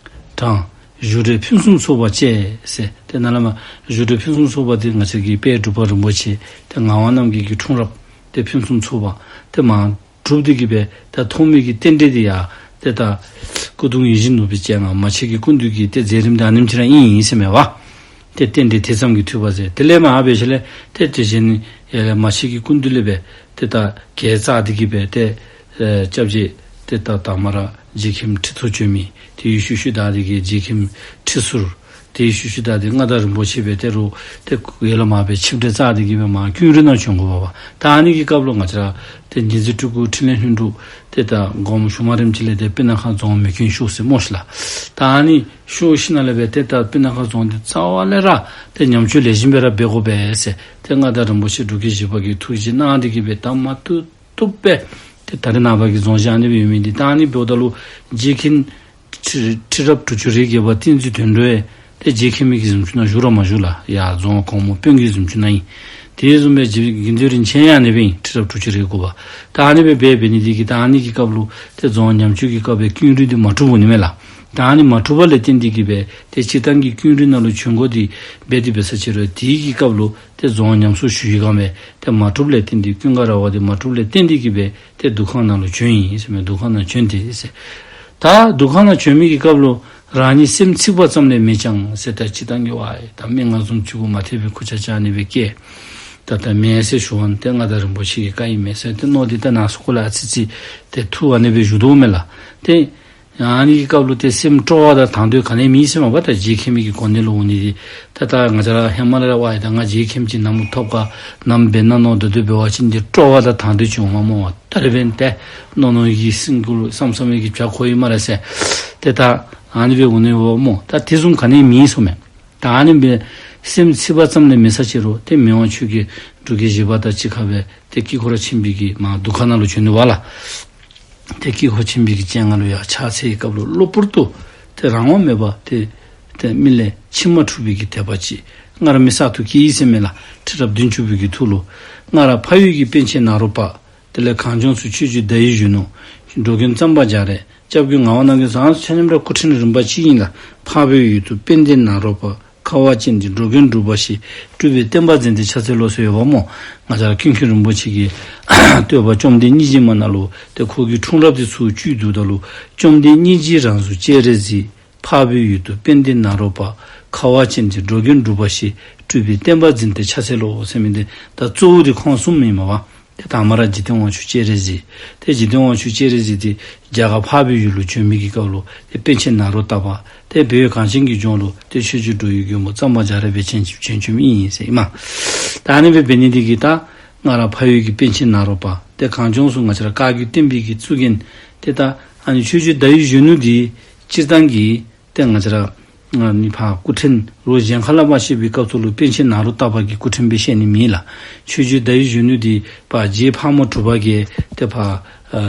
དང་བཞུགས་གྲལ་ཕུན་སུམ་ཚོགས་པ་བཅས་ཟེར། ཏེ་ནཱ་ལས་མར་བཞུགས་གྲལ་ཕུན་སུམ་ཚོགས་པ་འདི་ང་བཅས་ཀྱི་དཔལ་འབྲུག་པ་རིན་པོ་ཆེ་ཏེ་ངག་དབང་རྣམ་རྒྱལ་གྱི་འཁྲུངས་རབས་ཏེ་ཕུན་སུམ་ཚོགས་པ་ཏེ་མར་གྲུབ་སྟེ་གི་སྦེ་ད་ཐོག་མའི་གི་རྟེན་འབྲེལ་འདི་ཡང་ཏེ་ད་སྐུ་གདུང་ཡིད་བཞིན་ནོར་བུའི་སྤྱན་སྔར་མ་ཆེན་གྱི་སྐུ་མདུན་གྱི་ཏེ་མཛད་རིམ་འདི་ཨ་ནེམ་ཅིག་ར་ཨིན་ཨིན་ཟེར་མས་པ། ཏེ་རྟེན་འབྲེལ་དེ་ཙམ་གྱིས་འཐུས་པ་ཟེར། དེ་ལས་མར་འབད་ཞིནམ་ལས་ཏེ་དེ་བཞིན་ཡར་ལས་མ་ཆེན་གྱི་སྐུ་མདུན་ལས་སྦེ་ཏེ་ད་གྱལ་བཙགས་ཏེ་གི་སྦེ་ཏེ་ཨེ་སྐྱབས་རྗེ་ཏེ་ད་དང་པ་ར་རྗེ་མཁན་ཁྲི་ཐོག་བྱོན་མི་དེའི་ཤུལ་ཤུལ་བདའ་སྟེ་གི་རྗེ་མཁན་ཁྲི་ཟུར། དེའི་ཤུལ་ཤུལ་བདའ་སྟེ་མངའ་བདག་རིན་པོ་ཆེ་སྦེ་ཏེ་རུ་ཏེ་ཡར་ལས་མར་སྦེ་ཆིབས་གྲལ་བཙགས་ཏེ་གི་སྦེ་མར་ཀུན་རིག་ནང་བྱོན་དགོཔ་པ། ད་ཨ་ནི་གི་སྐབས་ལུ་ང་བཅས་ར་ཏེ་ཉི་ཟེར་སྤྲུལ་སྐུ་འཕྲིན་ལས་ལྷུན་གྲུབ་ཏེ་ད་དགོངསམ་ཞུ་མ་རནམ་ཅིག་ལས་ཏེ་སྤུ་ན་ཁ་རྫོང་མེ་སྐྱོན་ཤོར་ཟེར་སྨོ་ཤིག་ལགས། ད་ཨ་ནི་ཤོར་ཞིནམ་ལས་སྦེ་ཏེ་ད་སྤུ་ན་ཁ་རྫོང་འདི་རྩ་བ་ལས་ར་ཏེ་ཉམས་བཅོས་ལེགས་ཤོམ་སྦེ་ར་འབད་དགོ་པས་ཟེར། ཏེ་མངའ་བདག་རིན་པོ་ཆེ་འབྲུག་རྒྱལ་བཞི་པ་གིས་ཐུགས་རྗེ་གནང་སྟེ་གི་སྦེ་ད་མ་བཏུབ་བཏུབ་སྦེ་ཏེ་ད་རེས་ནངས་པ་གི་རྫོང་བཞེངས་ཨ་ནི་སྦེ་ཡོད་མི་འདི་ད་ཨ་ནི་འབདཝ་ད་ལུ་རྗེ་མཁན་ཁྲི་ཁྲི་རབས་དྲུག་ཅུ་རེ་བརྒྱད་པ་བསྟན་འཛིན་དོན་གྲུབ་ཏེ་རྗེ་མཁན་མི་གི་གཟིམ་ཆུང་ནང་བཞུགས་ར་མ་བཞུགས་ལགས། ཡར་རྫོང་གོང་མ་དཔོན་གྱི་གཟིམ་ཆུང་ནང་ཨིན། དེ་བཟུམ་སྦེ་རྗེ་དགེ་འདུན་རིན་ཆེན་ཡང་ཨ་ནི་སྦེ་ཨིན། ཁྲི་རབས་དྲུག་ཅུ་རེ་དགུ་པ། ད་ཨ་ནི་སྦེ་འབད་འབད་ནི་འདི་གིས་ད་ཨ་ནི་གི་སྐབས་ལུ་ཏེ་རྫོང་ཉམས་བཅོས་ཀྱི་སྐབས་སྦེ་ཀུན་རིག་འདི་མ་གྲུབ་འོང་ནི་མས་ལགས། ད་ཨ་ནི་མ་གྲུབ་པ་ལས་བརྟེན་ཏེ་གི་སྦེ་ཏེ་སྤྱིར་བཏང་གི་ཀུན་རིག་ནང་ལུ་བྱོན་དགོ་འདི་འབད་དེ་འབད་ས་ཅིག་རུང་དེའི་གི་སྐབས་ལུ་ཏེ་རྫོང་ཉམས་གསོ་ཞུ་བའི་སྒང་སྦེ་ཏེ་མ་གྲུབ་ལས་བརྟེན་ཏེ་ཀུན་དགའ་ར་བ་འདི་མ་གྲུབ་ལས་བརྟེན་ཏེ་གི་སྦེ་ཏེ་འདུ་ཁང་ནང་ལུ་བྱོན་ཡི་ཟེར་མས། འདུ་ཁང་ནང་བྱོན་ཏེ་ཟེར། ད་འདུ་ཁང་ནང་བྱོན་མི་གི་སྐབས་ལུ་རང་ཉིད་སེམས་ཚིག་པ་ཙམ་ལས་མི་བྱང་ཟེར། ད་སྤྱིར་བཏང་གི་ཝའི་ད་མི་ང་བཟུམ་ཅིག་གུ་མ་ཐེག་པའི་ཁུར་ཆ་ཅིག་ཨ་ནི་སྦེ་བཀལ། ད་ད་མེན་ཟེར་ཞུ་བ་ནི་ཏེ་མངའ་བདག་རིན་པོ་ཆེ་གི་བཀའ་ཨིན་མས་ཟེར་ཏེ་མནོ་སྟེ་ད་ནང་སོ་ཁོ་ལུ་ཨ་ཙི་ཙི་ཏེ་ཐུགས་ཨ་ནི་སྦེ་བཞུགས་དོ་མས་ལགས། ཏེ་ཨ་ནི་གི་སྐབས་ལུ་ཏེ་སེམས་སྤྲོ་བ་དང་དང་འདོད་ག་ནི་མེད་ཟེར་མས་པ། ད་རྗེ་མཁན་མི་གི་གོ་གནས་ལུ་འོང་ནི་འདི་ད་ད་ང་བཅས་ར་ཧེ་མ་ལས་ར་ཝའི་ད་ང་རྗེ་མཁན་ཅིག་ནམ་ཐོབ་ག་ནམ་འབད་ན་མནོ་དོ་དོ་འབད་བ་ཅིན་འདི་སྤྲོ་བ་དང་དང་འདོད་ཅིག་འོང་མས་སྨོ། ད་རེས་འབདན་ཏེ་མནོ་མནོ་གི་སེམས་ཁུར་བསམ་བསམ་མི་གི་བྱ་ཁོ་ཡི་སྨ་རེ་ཟེར། ཏེ་ད་ཨ་ནི་སྦེ་འོང་ནི་འོང་སྨོ། ད་དེ་བཟུམ་ག་ནི་མེད་ཟེར་མས། ད་ཨ་ནི་སྦེ་སེམས་ཚིག་པ་ཙམ་ལས་མེད་ས་ཅིག་རུང་ཏེ་མི་དབང་ཆོས་རྒྱལ་འབྲུག་རྒྱལ་བཞི་པ་དང་གཅིག་ཁར་སྦེ་ཏེ་དཀྱིལ་འཁོར་ཆེན་པོའི་གི་མར་འདུ་ཁང་ནང་ལུ་བྱོན་ནུག་པ་ལགས། ཏེ་དཀྱིལ་འཁོར་ཆེན་པོའི་གི་སྤྱན་སྔར་ལུ་ཡར་ཕྱག་འཚལ་བའི་སྐབས་ལུ་གློ་བུར་དུ་ཏེ་རང་དབང་མེད་པར་ཏེ་ཏེ་མི་ལས་ཕྱིན་མ་གྲུབ་པའི་གི་དད་པ་ཅིག་སྔར་མེད་གསར་དུ་སྐྱེས་ཡི་ཟེར་མས་ལགས། ཁྲི་རབས་བདུན་ཅུ་པའི་གི་ཐོག་ལུ་སྔར་འཕགས་ཡུལ་གྱི་པཎ་ཆེན་ནཱ་རོ་པ། དེ་ལས་གངས་ལྗོངས་སུ་ཆོས་རྗེ་ཟླ་འོད་གཞོན་ནུ། འགྲོ་མགོན་གཙང་པ་རྒྱ་རས། སྐྱབས་མགོན་ངག་དབང་རྣམ་རྒྱལ་ཚང་ཆ་མཉམ་ར་སྐུ་ཕྲེང་རིམ་པ་གཅིག་ཨིན་ལགས། འཕགས་པའི་ཡུལ་དུ་དཔལ་ལྡན་ནཱ་རོ་པ། ཁ་བ་ཅན་འདི་འགྲོ་མགོན་འབྲུག་པ་ཞེས། སྤྲུལ་པའི་བསྟན་པ་འཛིན་ཏེ་ཕྱག་འཚལ་ལོ་ཟེར་ཡོདཔ་སྨོ། ང་བཅས་ར་ཀུན་མཁྱེན་རིན་པོ་ཆེ་གི་བསྟོད་པ་བཅོམ་ལྡན་སྙིང་རྗེ་མ་ནང་ལུ་ཏེ་ཁོ་གི་འཁྲུངས་རབས་འདི་ཚུ་བཅུད་བསྡུཝ་ད་ལུ། བཅོམ་ལྡན་སྙིང་རྗེའི་རང་གཟུགས་སྤྱན་རས་གཟིགས། འཕགས་པའི་ཡུལ་དུ་དཔལ་ལྡན་ནཱ་རོ་པ། ཁ་བ་ཅན་འདི་འགྲོ་མགོན་འབྲུག་པ་ཞེས། སྤྲུལ་པའི་བསྟན་པ་འཛིན་ཏེ་ཕྱག་འཚལ་ལོ་ཟེར་མི་འདི་ད་གཙོ་བོ་འདི་ཁོང་གསུམ་ཨིན་མས་པ། ཏེ་དང་པ་ར་འཇིག་རྟེན་དབང་ཕྱུག་སྤྱན་རས་གཟིགས། ཏེ་འཇིག་རྟེན་དབང་ཕྱུག་སྤྱན་རས་གཟིགས་འདི་རྒྱ་གར་འཕགས་པའི་ཡུལ་ལུ་བྱོན་མི་གི་སྐབས་ལུ་ཏེ་པཎ་ཆེན་ནཱ་རོ་ཏ་པ། ཏེ་བོད་གངས་ཅན་གྱི་ལྗོངས་ལུ་ཏེ་ཆོས་རྗེ་འགྲོ་བའི་མགོན་པོ་གཙང་པ་རྒྱ་རས་སྦེ་བྱོན་བྱོན་བྱོནམ་ཨིན་ཟེར་ཨིན་མས། ད་ཨ་ནི་སྦེ་འབད་ནི་འདི་གིས་ད་སྔར་འཕགས་ཡུལ་གྱི་པཎ་ཆེན་ནཱ་རོ་པ། ཏེ་གངས་ལྗོངས་སུ་ང་བཅས་ར་བཀའ་བརྒྱུད་བསྟན་པའི་གི་གཙུག་རྒྱན། ཏེ་ད་ཨ་ནི་ཆོས་རྗེ་ཟླ་འོད་གཞོན་ནུ་འདི་སྤྱིར་བཏང་གི་ཏེ་ང་བཅས་ར་ཨ་ནི་ཕར་སྐུ་ཕྲེང་ལུ་གཞན་ཁ་ལས་མར་བཤད་པའི་སྐབས་སུ་ལུ་པཎ་ཆེན་ནཱ་རོ་ཏ་པ་གི་སྐུ་ཕྲེང་སྦེ་བཤད་ནི་མེད་ལགས། ཆོས་རྗེ་ཟླ་འོད་གཞོན་ནུ་འདི་ཕར་རྗེ་ཕག་མོ་གྲུ་པ་གིས་ཏེ་ཕར་ཨ་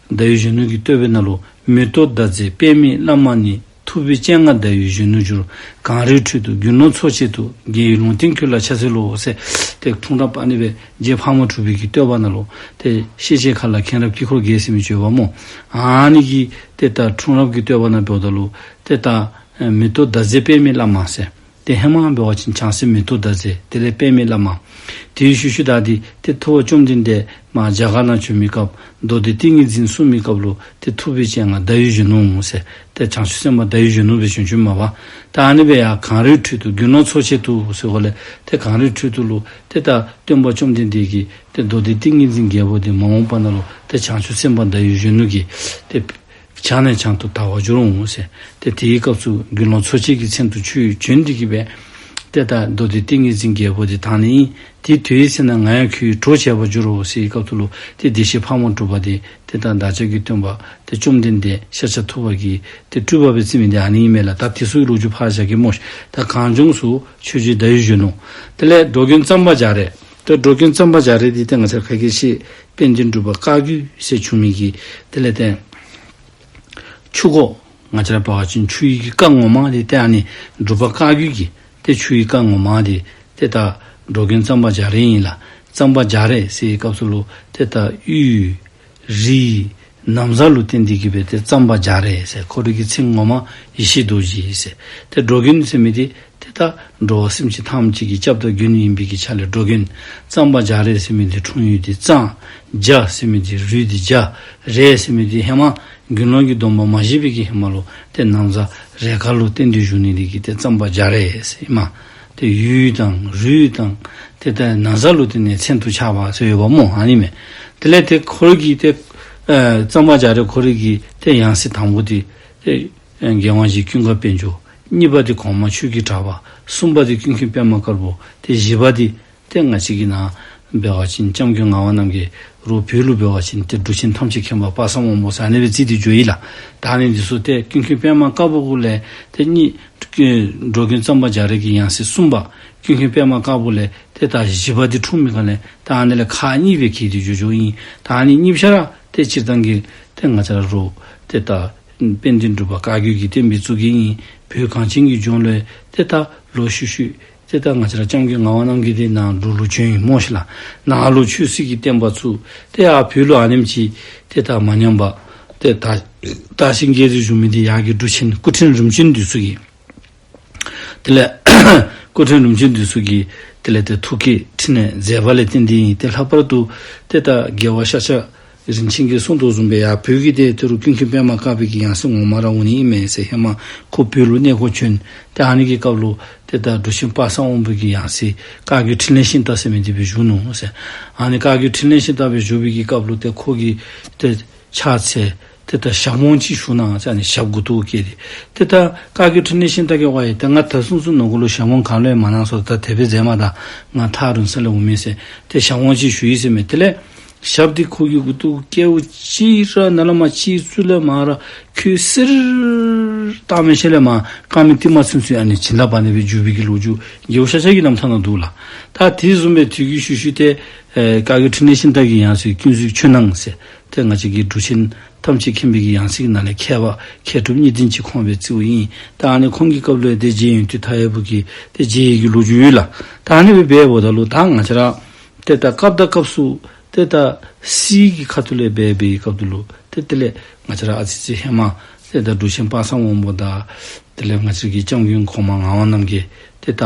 ཟླ་འོད་གཞོན་ནུ་གི་བསྟོད་པའི་ནང་ལུ་མེ་ཏོག་ཟླ་མཛེས་པདྨའི་བླ་མ་ནི། ཐུབ་པའི་སྤྱན་སྔར་ཟླ་འོད་གཞོན་ནུར་གྱུར། གངས་རིའི་ཁྲོད་དུ་རྒྱུ་ནོར་མཚོ་ཆེ་འདུག། རྒྱལ་བའི་ལུང་བསྟན་ཁྱོད་ལ་ཕྱག་འཚལ་ལོ་ཟེར། ཏེ་འཁྲུངས་རབས་ཨ་ནི་སྦེ་རྗེ་ཕག་མོ་གྲུ་པའི་གི་བསྟོད་པ་ནང་ལུ་ཏེ་ཤེས་བྱའི་མཁའ་ལ་མཁྱེན་རབ་དཀྱིལ་འཁོར་རྒྱས་ཟེར་མི་ཅིག་ཡོདཔ་སྨོ། ཨ་ནི་གི་ཏེ་ད་འཁྲུངས་རབས་ཀྱི་བསྟོད་པ་ནང་འབདཝ་ད་ལུ་ཏེ་ད་མེ་ཏོག་ཟླ་མཛེས་པདྨའི་བླ་མ་ཟེར། ཏེ་ཧེ་མ་འབད་བ་ཅིན་བྱང་སེམས་མེ་ཏོག་ཟླ་ཟེར་དེ་ལས་པདྨའི་བླ་མ། དེའི་ཤུལ་ཤུལ་ད་འདི་ཏེ་ཐུབ་པ་བཅོམ་ལྡན་འདས་མར་རྒྱ་གར་ནང་བྱོན་མི་སྐབས་མདོ་སྡེ་ཏིང་ངེ་འཛིན་གསུང་མི་སྐབས་ལུ་ཏེ་ཐུབ་པའི་སྤྱན་སྔར་ཟླ་འོད་གཞོན་ནུ་ཟེར་ཏེ་བྱང་ཆུབ་སེམས་དཔའ་ཟླ་འོད་གཞོན་ནུ་སྦེ་བྱོན་བྱོནམ་མས་པ། ད་ཨ་ནི་སྦེ་ཡང་གངས་རིའི་ཁྲོད་དུ་དགེ་སློང་ཚོགས་བཅས་དུ་ཟེར་སྒོ་ལས་ཏེ་གངས་རིའི་ཁྲོད་དུ་ལུ་ཏེ་ད་སྟོན་པ་བཅོམ་ལྡན་འདས་ཀྱིས་ཏེ་མདོ་སྡེ་ཏིང་ངེ་འཛིན་རྒྱལ་པོ་འདི་མ་འོངས་པ་ནང་ལུ་ཏེ་བྱང་ཆུབ་སེམས་དཔའ་ཟླ་འོད་གཞོན་ནུ་གི་ཏེ་བྱང་ནས་བྱང་དུ་དར་བར་འགྱུར་འོང་ཟེར། ཏེ་དེའི་སྐབས་སུ་དགེ་སློང་ཚོགས་བཅས་ཀྱི་མཚན་དུ་ཁྱོད་བྱོན་ཏེ་གི་སྦེ་ཏེ་ད་མདོ་སྡེ་ཏིང་ངེ་འཛིན་རྒྱལ་པོ་འདི་དར་ནི་ཨིན། དེ་དུས་ཡུན་ཚེ་ན་ང་ཡང་ཁྱོད་ཀྱི་གྲོགས་བྱེད་པར་འགྱུར་རོ་ཟེར་བའི་སྐབས་སུ་ལུ་ཏེ་བདེ་གཤེགས་ཕག་མོ་གྲུ་པ་འདི་ཏེ་ད་བདག་ཅག་གི་སྟོན་པ་ཏེ་བཅོམ་ལྡན་འདས་ཤཱཀྱ་ཐུབ་པ་གི་ཏེ་སྤྲུལ་པ་སྦེ་བརྩི་མི་འདི་ཨ་ནི་ཨིན་མས་ལགས། ད་དེ་ཚུ་གི་ལོ་རྒྱུས་ཕར་བཞག་གེ་སྨོ། ད་གངས་ལྗོངས་སུ་ཆོས་རྗེ་ཟླ་འོད་གཞོན་ནུ། དེ་ལས་འགྲོ་མགོན་གཙང་པ་རྒྱ་རས། ཏེ་འགྲོ་མགོན་གཙང་པ་རྒྱ་རས་འདི་ཏེ་ང་བཅས་ཁ་སྐད་བཤད་དཔལ་ལྡན་འབྲུག་པ་བཀའ་བརྒྱུད་ཟེར་བྱུང་མི་གི་དེ་ལས་ཏེ་ཆུ་འགོ་ང་བཅས་ར་འབད་བ་ཅིན་ཆུ་ཡི་གི་རྐ་ངོ་མ་འདི་ཏེ་ཨ་ནི་འབྲུག་པ་བཀའ་བརྒྱུད་ཀྱི་ཏེ་ཆུ་ཡི་རྐ་ངོ་མ་འདི་ཏེ་ད་འགྲོ་མགོན་གཙང་པ་རྒྱ་རས་ཨིན་ལགས། གཙང་པ་རྒྱ་རས་ཟེར་བའི་སྐབས་སུ་ལུ་ཏེ་ད་ཡུལ་རིའི་ན་བཟའ་ལུ་བརྟེན་ཏེ་གི་སྦེ་ཏེ་གཙང་པ་རྒྱ་རས་ཟེར། ཁོ་རའི་གི་མཚན་ངོ་མ་ཡེ་ཤེས་རྡོ་རྗེ་ཟེར། ཏེ་འགྲོ་མགོན་ཟེར་མི་འདི་ཏེ་ད་འགྲོ་བ་སེམས་ཅན་ཐམས་ཅད་ཀྱི་སྐྱབས་དང་མགོན་ཨིན་པའི་གི་ཆ་ལས་འགྲོ་མགོན། གཙང་པ་རྒྱ་རས་ཟེར་མི་འདི་འཁྲུངས་ཡུལ་འདི་གཙང་། རྒྱ་ཟེར་མི་འདི་རུས་འདི་རྒྱ། རས་ཟེར་མི་འདི་ཧེ་མ་དགེ་སློང་གི་སྡོམ་པ་མ་བཞེས་པའི་གི་ཧེ་མ་ལུ་ཏེ་ན་བཟའ་རས་དཀར་ལུ་བརྟེན་ཏེ་བཞུགས་ནི་འདི་གིས་ཏེ་གཙང་པ་རྒྱ་རས་ཟེར་ཨིན་མས། ཏེ་ཡུལ་དང་རུས་དང་ཏེ་ད་ན་བཟའ་ལུ་བརྟེན་ནས་མཚན་དུ་ཆགས་པ་ཟེར་ཡོདཔ་སྨོ། ཨ་ནི་མས། དེ་ལས་ཏེ་ཁོ་རའི་གི་ཏེ་ཨེ་གཙང་པ་རྒྱ་རས་ཁོ་རའི་གི་ཏེ་ཡང་སྲིད་དང་པོ་འདི་ཏེ་ཨེ་རྒྱལ་དབང་རྗེ་ཀུན་དགའ་དཔལ་འབྱོར། གཉིས་པ་འདི་གོང་མ་ཆོས་ཀྱི་གྲགས་པ། གསུམ་པ་འདི་ཀུན་མཁྱེན་པདྨ་དཀར་པོ། ཏེ་བཞི་པ་འདི་ཏེ་ང་བཅས་ཀྱི་ནང་འབད་བ་ཅིན་སྐྱབས་མགོན་ངག་དབང་རྣམ་རྒྱལ། རོགས་བོད་ལུ་འབད་བ་ཅིན་ཏེ་འབྲུག་ཆེན་ཐམས་ཅད་མཁྱེན་པ་དཔག་བསམ་དབང་པོ་ཟེར་ཨ་ནི་སྦེ་བརྩི་སྟེ་འགྱོ་ཡི་ལགས། ད་ཨ་ནི་འདི་ཚུ་ཏེ་ཀུན་མཁྱེན་པདྨ་དཀར་པོ་གུ་ལས་ཏེ་གཉིས་འགྲོ་མགོན་གཙང་པ་རྒྱ་རས་ཀྱི་ཡང་སྲིད་གསུམ་པ་ཀུན་མཁྱེན་པདྨ་དཀར་པོ་ལས་ཏེ་ད་བཞི་པ་འདི་འཁྲུངས་མི་ག་ལས་ད་ཨ་ནི་ལས་ཁག་གཉིས་སྦེ་གྱེས་ཏེ་འགྱོ་འགྱོཝ་ཨིན། ད་ཨ་ནི་གཉིས་ཆ་ར་ཏེ་སྤྱིར་བཏང་གི་ཏེ་ང་བཅས་ར་རོགས་ཏེ་ད་དཔལ་ལྡན་འབྲུག་པ་བཀའ་བརྒྱུད་ཀྱི་བསྟན་པའི་གཙུག་རྒྱན་ཨིན། བོད་གངས་ཅན་གྱི་ལྗོངས་ལུ་ཏེ་ད་ལོག་ཤུལ་ཤུལ་ཏེ་ད་ང་བཅས་ར་སྐྱབས་མགོན་ངག་དབང་རྣམ་རྒྱལ་འདི་ནཱ་འབྲུག་ལུ་བྱོན་ཡི་སྨོ་ཤེ་ལགས། ནཱ་ལུ་ཆོས་སྲིད་ཀྱི་བསྟན་པ་ཚུ་ཏེ་ཡར་བོད་ལུ་ཨ་ནེམ་ཅིག་ཏེ་ད་མ་ཉམས་པར་ཏེ་དར་དར་ཞིང་རྒྱས་ཏེ་བཞུགས་མི་འདི་ཡར་གྱི་འབྲུག་ཆེན་སྐུ་ཕྲེང་རིམ་བྱོན་འདི་ཚུ་གིས། དེ་ལས་སྐུ་ཕྲེང་རིམ་བྱོན་འདི་ཚུ་གི་དེ་ལས་ཏེ་ཐུགས་བསྐྱེད་ཕྲིན་ལས་མཛད་པ་ལས་བརྟེན་ཏེ་ཨིན། ཏེ་ལྷག་པར་དུ་ཏེ་ད་རྒྱལ་བ་ཤཱཀྱ་རིན་ཆེན་གྱིས་གསུངས་དོ་བཟུམ་སྦེ་ཡར་བོད་ཀྱི་ཏེ་ད་རུང་ཀུན་མཁྱེན་པདྨ་དཀར་པོའི་གི་ཡང་སྲིད་ངོ་མ་ར་འོང་ནི་ཨིན་མས་ཟེར། ཧེ་མ་ཁོ་བོད་ལུ་གནས་སྐོར་བྱོན། ཏེ་ཨ་ནི་གི་སྐབས་ལུ་ཏེ་ད་འབྲུག་ཆེན་དཔག་བསམ་དབང་པོའི་གི་ཡང་སྲིད་བཀའ་བརྒྱུད་ཕྲིན་ལས་ཤིང་རྟ་ཟེར་མི་འདི་སྦེ་བཞུགས་ནུག་ཟེར། ཨ་ནི་བཀའ་བརྒྱུད་ཕྲིན་ལས་ཤིང་རྟ་སྦེ་བཞུགས་པའི་གི་སྐབས་ལུ་ཏེ་ཁོ་གིས་ཏེ་ཕྱག་འཚལ། ཏེ་ད་ཞབས་དབང་ཅིག་ཞུ་གནང་ཟེར་ཨ་ནི་ཞབས་མགུ་ཏོ་བཀལ་ཏེ། ཏེ་ད་བཀའ་བརྒྱུད་ཕྲིན་ལས་ཤིང་རྟ་གིས་ཝའེ་ཏེ་ང་ད་ཚུན་ཚོད་ནོར་གུ་ལུ་ཞབས་དབང་གང་ལུ་ཡང་མ་གནང་སོང་། ད་དེ་སྦེ་མཛད་མ་ད་ང་ཐག་རིང་ས་ལས་འོང་མི་ཟེར། ཏེ་ཞབས་དབང་ཅིག་ཞུ་ཡི་ཟེར་མས། དེ་ལས་ཞབས་འདི་ཁོ་གི་མགུ་ཏོ་བཀལཝ་ཅིག་ར་ནཱ་ལས་མར་སྤྱི་གཙུག་ལས་མར་ར་ཁོད་སེར་ཏ་མེ་ཤ་ལས་མར་རྐངམ་གི་མཐིལ་མ་ཚུན་ཚོད་ཨ་ནི་བྱིན་རླབས་ཨ་ནི་སྦེ་འཇུག་པའི་གི་ལོ་རྒྱུས་རྒྱལ་བ་ཤཱཀྱ་གི་རྣམ་ཐར་ནང་འདུག་ལགས། ད་དེ་བཟུམ་སྦེ་དུས་ཀྱི་ཤུལ་ཤུལ་ཏེ་ཨེ་བཀའ་བརྒྱུད་ཕྲིན་ལས་ཤིང་རྟ་གི་ཡང་སྲིད་ཀུན་གཟིགས་ཆོས་སྣང་ཟེར། ཏེ་ང་བཅས་ཀྱི་འབྲུག་ཆེན་ཐམས་ཅད་མཁྱེན་པའི་གི་ཡང་སྲིད་ནང་ལས་མཁས་པ་མཁས་གྲུབ་གཉིས་ལྡན་ཅིག་ཁོང་སྦེ་བརྩིཝ་ཨིན། ད་ཨ་ནི་ཁོང་གི་སྐབས་ལུ་ཏེ་རྗེ་ཡོན་ཏན་མཐའ་ཡས་པོ་གི་ཏེ་རྗེ་ཡི་གི་ལོ་རྒྱུས་ཡོད་ལགས། ད་ཨ་ནི་སྦེ་འབདཝ་ད་ལུ་ད་ང་བཅས་ར་ཏེ་ད་སྐབས་དང་སྐབས་སུ་ཏེ་ད་སྲིད་ཀྱི་ཁ་ཐུག་ལས་འབད་བའི་སྐབས་དེ་ལུ་ཏེ་དེ་ལས་ང་བཅས་ར་ཨ་ཙི་ཙི་ཧེ་མ་ཏེ་ད་འབྲུག་ཆེན་དཔག་བསམ་དབང་པོ་དང་དེ་ལས་ང་བཅས་ཀྱི་སྐྱབས་མགོན་གོང་མ་ངག་དབང་རྣམ་རྒྱལ་ཏེ་ད་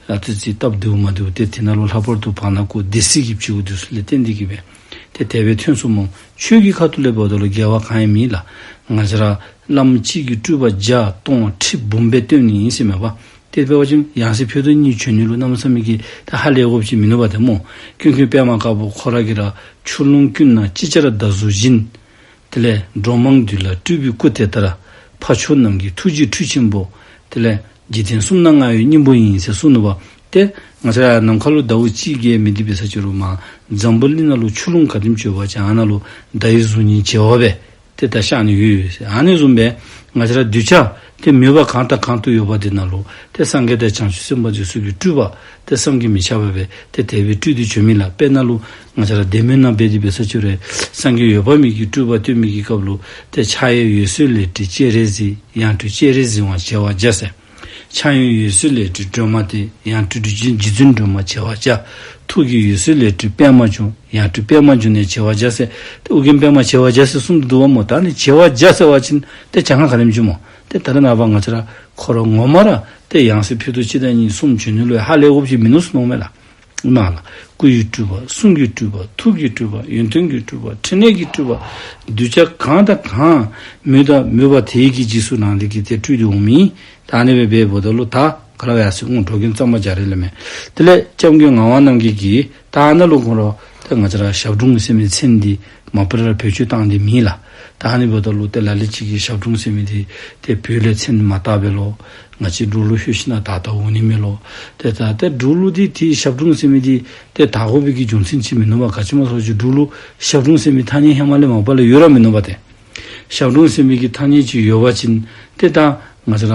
ཨ་ཙི་ཙི་སྟབས་བདེཝ་མ་བདེཝ་ཏེ་དེ་ནང་ལུ་ལྷག་པར་དུ་བར་ན་ཁོ་སྡེ་སྲིད་ཀྱི་བྱེད་སྒོ་འདི་ཚུ་ལས་བརྟེན་ཏེ་གི་སྦེ་ཏེ་དེ་སྦེ་ཐོན་སོང་སྨོ། ཆོས་ཀྱི་ཁ་ཐུག་ལས་འབདཝ་ད་ལུ་འགལ་བ་གང་ཡང་མེད་ལགས། ང་བཅས་ར་བླམ་གཅིག་གིས་སྤྲུལ་པ་བརྒྱ་སྟོང་ཁྲི་འབུམ་སྦེ་སྟོན་ནི་ཨིན་ཟེར་མས་པ། དེ་འབད་བ་ཅིན་ཡང་སྲིད་ཕྱོགས་དང་གཉིས་བྱོན་ནི་ལུ་གནམ་མེད་ས་མེད་ཀྱི་ད་ཧ་ལས་དགོཔ་ཅིག་མིན་ནུག་པ་ཏེ་སྨོ། ཀུན་མཁྱེན་པདྨ་དཀར་པོ་ཁོ་ར་གིས་ར་ཆུ་ཀླུང་ཀུན་ན་ཅིག་ཅར་ཟླ་གཟུགས་བཞིན། དེ་ལས་འགྲོ་མང་འདུལ་ལ་སྤྲུལ་པའི་སྐུ་དེ་ལྟར། འཕགས་མཆོག་རྣམས་ཀྱི་ཐུགས་རྗེའི་མཐུ་ཆེན་པོ། དེ་ལས་འཇིག་རྟེན་གསུམ་ན་མངའ་བའི་སྙིང་པོ་ཡིན་ཟེར་གསུངས་ནུག་པ། ཏེ་ང་བཅས་ར་ནམ་མཁའ་ལུ་ཟླཝ་གཅིག་བརྒལ་མི་འདི་འབད་ས་ཅིག་རུང་མར་འཛམ་བུ་གླིང་ནང་ལུ་ཆུ་ཀླུང་ག་དེམ་ཅིག་ཡོད་པ་ཅིན་ཨ་ནཱ་ལུ་ཟླ་བའི་གཟུགས་བརྙན་བྱེ་བ་སྦེ་ཏེ་ད་ཤར་ནི་ཡོད་ཟེར། ཨ་ནི་བཟུམ་སྦེ་ང་བཅས་ར་གདུལ་བྱ་ཏེ་མོས་པ་གང་དང་གང་དུ་ཡོད་པ་དེ་ནང་ལུ་ཏེ་སངས་རྒྱས་དང་བྱང་ཆུབ་སེམས་དཔའ་འདི་ཚུ་གི་སྤྲུལ་པ་ཏེ་བསམ་གྱིས་མི་ཁྱབ་པ་སྦེ་ཏེ་དེ་སྦེ་སྤྲུལ་ཏེ་བྱོན་མི་ལགས། དཔེར་ན་ལུ་ང་བཅས་ར་བདེ་སྨོན་ནང་འབད་དེ་འབད་ས་ཅིག་རུང་སངས་རྒྱས་འོད་དཔག་མེད་ཀྱི་སྤྲུལ་པ་སྟོན་མི་གི་སྐབས་ལུ་ཏེ་ཕྱག་གཡས་འོད་ཟེར་ལས་སྤྲུལ་སྤྱན་རས་གཟིགས། ཡང་སྤྲུལ་སྤྱན་རས་གཟིགས་དབང་བྱེ་བ་བརྒྱ་ཟེར། ཕྱག་གཡོན་འོད་ཟེར་ལས་སྤྲུལ་སྒྲོལ་མ་སྟེ། ཡང་སྤྲུལ་རྗེ་བཙུན་སྒྲོལ་མ་བྱེ་བ་བརྒྱ། ཐུགས་ཀྱི་འོད་ཟེར་ལས་སྤྲུལ་པདྨ་འབྱུང་། ཡང་སྤྲུལ་པདྨ་འབྱུང་གནས་བྱེ་བ་བརྒྱ་ཟེར། ཏེ་ཨོ་རྒྱན་པདྨ་བྱེ་བ་བརྒྱ་ཟེར་གསུངས་ཏེ་འདུག་པ་སྨོ། ད་ཨ་ནི་བྱེ་བ་བརྒྱ་ཟེར་བ་ཅིན་ཏེ་གྱངས་ཁ་ག་དེམ་ཅིག་སྨོ། ཏེ་ད་རེས་ནངས་པ་ང་བཅས་ར་ཁོ་ར་ངོ་མ་ར་ཏེ་ཡང་སྲིད་ཕུད་རྡོག་གཅིག་དང་གཉིས་གསུམ་བྱོན་ནི་ལུ་ཧ་ལས་དགོཔ་ཅིག་མིན་ནུག་ཟེར་མནོཝ་མས་ལགས། ཨིན་མས་ལགས། སྐུ་ཡི་སྤྲུལ་པ། གསུང་གི་སྤྲུལ་པ། ཐུགས་ཀྱི་སྤྲུལ་པ། ཡོན་ཏན་གྱི་སྤྲུལ་པ། ཕྲིན་ལས་ཀྱི་སྤྲུལ་པ། གདུལ་བྱ་གང་དང་གང་མོས་དང་མོས་པ་དེ་གི་རྗེས་སུ་རང་ལུས་ཀྱིས་ཏེ་སྤྲུལ་ཏེ་འོང་མི། ད་ཨ་ནི་སྦེ་འབདཝ་ད་ལུ་ད་ག་ར་ཡར་སོང་འགྲོ་མགོན་གཙང་པ་རྒྱ་རས་ལས་མས། དེ་ལས་སྐྱབས་མགོན་ངག་དབང་རྣམ་རྒྱལ་གྱིས་ད་ཨ་ནཱ་ལུ་ཁོ་ར་ཏེ་ང་བཅས་ར་ཞབས་དྲུང་ཟེར་མི་མཚན་འདི་མ་པ་ར་བེད་སྤྱོད་བཏང་སྟེ་མེད་ལགས། ད་ཨ་ནི་འབདཝ་ད་ལུ་ཏེ་ལ་ལུ་ཅིག་གིས་ཞབས་དྲུང་ཟེར་མི་འདི་ཏེ་བོད་ལས་མཚན་མ་བཏགས་པས་ལོ། ང་བཅས་འབྲུག་ལུ་ལྷོད་ཞིན་ན་ད་ལྟ་འོང་ནི་མས་ལོ། ཏེ་ད་ཏེ་འབྲུག་ལུ་འདི་ཏེ་ཞབས་དྲུང་ཟེར་མི་འདི་ཏེ་བཏགས་དགོ་པའི་གི་རྒྱུ་མཚན་ཅིག་མིན་ནུག་པ། ག་ཅི་སྨོ་ཟེར་བ་ཅིན་འབྲུག་ལུ་ཞབས་དྲུང་ཟེར་མི་གི་ཐ་སྙད་ཧེ་མ་ལས་མ་པ་ལས་ཡོད་ར་མིན་ནུག་པ་ཏེ། ཞབས་དྲུང་ཟེར་མི་གི་ཐ་སྙད་ཅིག་ཡོད་པ་ཅིན་ཏེ་ད་ང་བཅས་ར་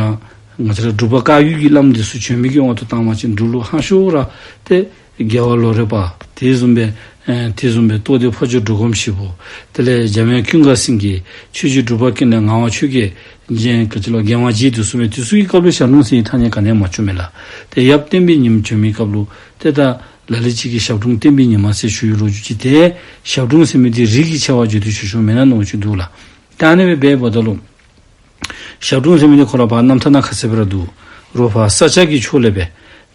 ང་བཅས་ར་འབྲུག་པ་བཀའ་བརྒྱུད་ཀྱི་བླམ་འདི་ཚུ་བྱོན་མི་གི་དབང་དུ་བཏང་བ་ཅིན་འབྲུག་ལུ་ཧང་ཤོས་ར་ཏེ་རྒྱལ་བ་ལོ་རས་པ། དེ་བཟུམ་སྦེ་ཨེ་དེ་བཟུམ་སྦེ་རྟོགས་ལྡན་ཕོ་བྱ་འབྲུག་སྒོམ་ཞིག་པོ། དེ་ལས་འཇམ་དབྱངས་ཀུན་དགའ་སེང་གེ། ཆོས་རྗེ་འབྲུག་པ་ཀུན་ལས་ངག་དབང་ཆོས་རྒྱལ། རྗེ་ག་ཅི་ལོ་རྒྱལ་དབང་རྗེ་དེ་ཚུ་མས། དེ་ཚུ་གི་སྐབས་ལུ་ཞབས་དྲུང་ཟེར་བའི་ཐ་སྙད་ག་ནི་ཡང་མ་བྱུངམ་མས་ལགས། ཏེ་ཡབ་བསྟན་པའི་ཉི་མ་བྱོན་མི་སྐབས་ལུ་ཏེ་ད་ལ་ལུ་ཅིག་གིས་ཞབས་དྲུང་བསྟན་པའི་ཉི་མ་ཟེར་ཞུ་བའི་ལོ་རྒྱུས་ཅིག་ཏེ་ཞབས་དྲུང་ཟེར་མི་འདི་རིགས་ཀྱི་ཆེ་བ་བརྗོད་དེ་ཞུ་ཞུཝ་མེན་ན་མནོ་ཅིག་འདུག་ལགས། ད་ཨ་ནི་སྦེ་འབདཝ་ད་ལུ་ཞབས་དྲུང་ཟེར་མི་འདི་ཁོ་ར་ཕར་རྣམ་ཐར་ནང་ཁ་གསལ་སྦེ་ར་འདུག། རོགས་ཕར་ས་སྐྱ་གི་ཕྱོགས་ལས་སྦེ་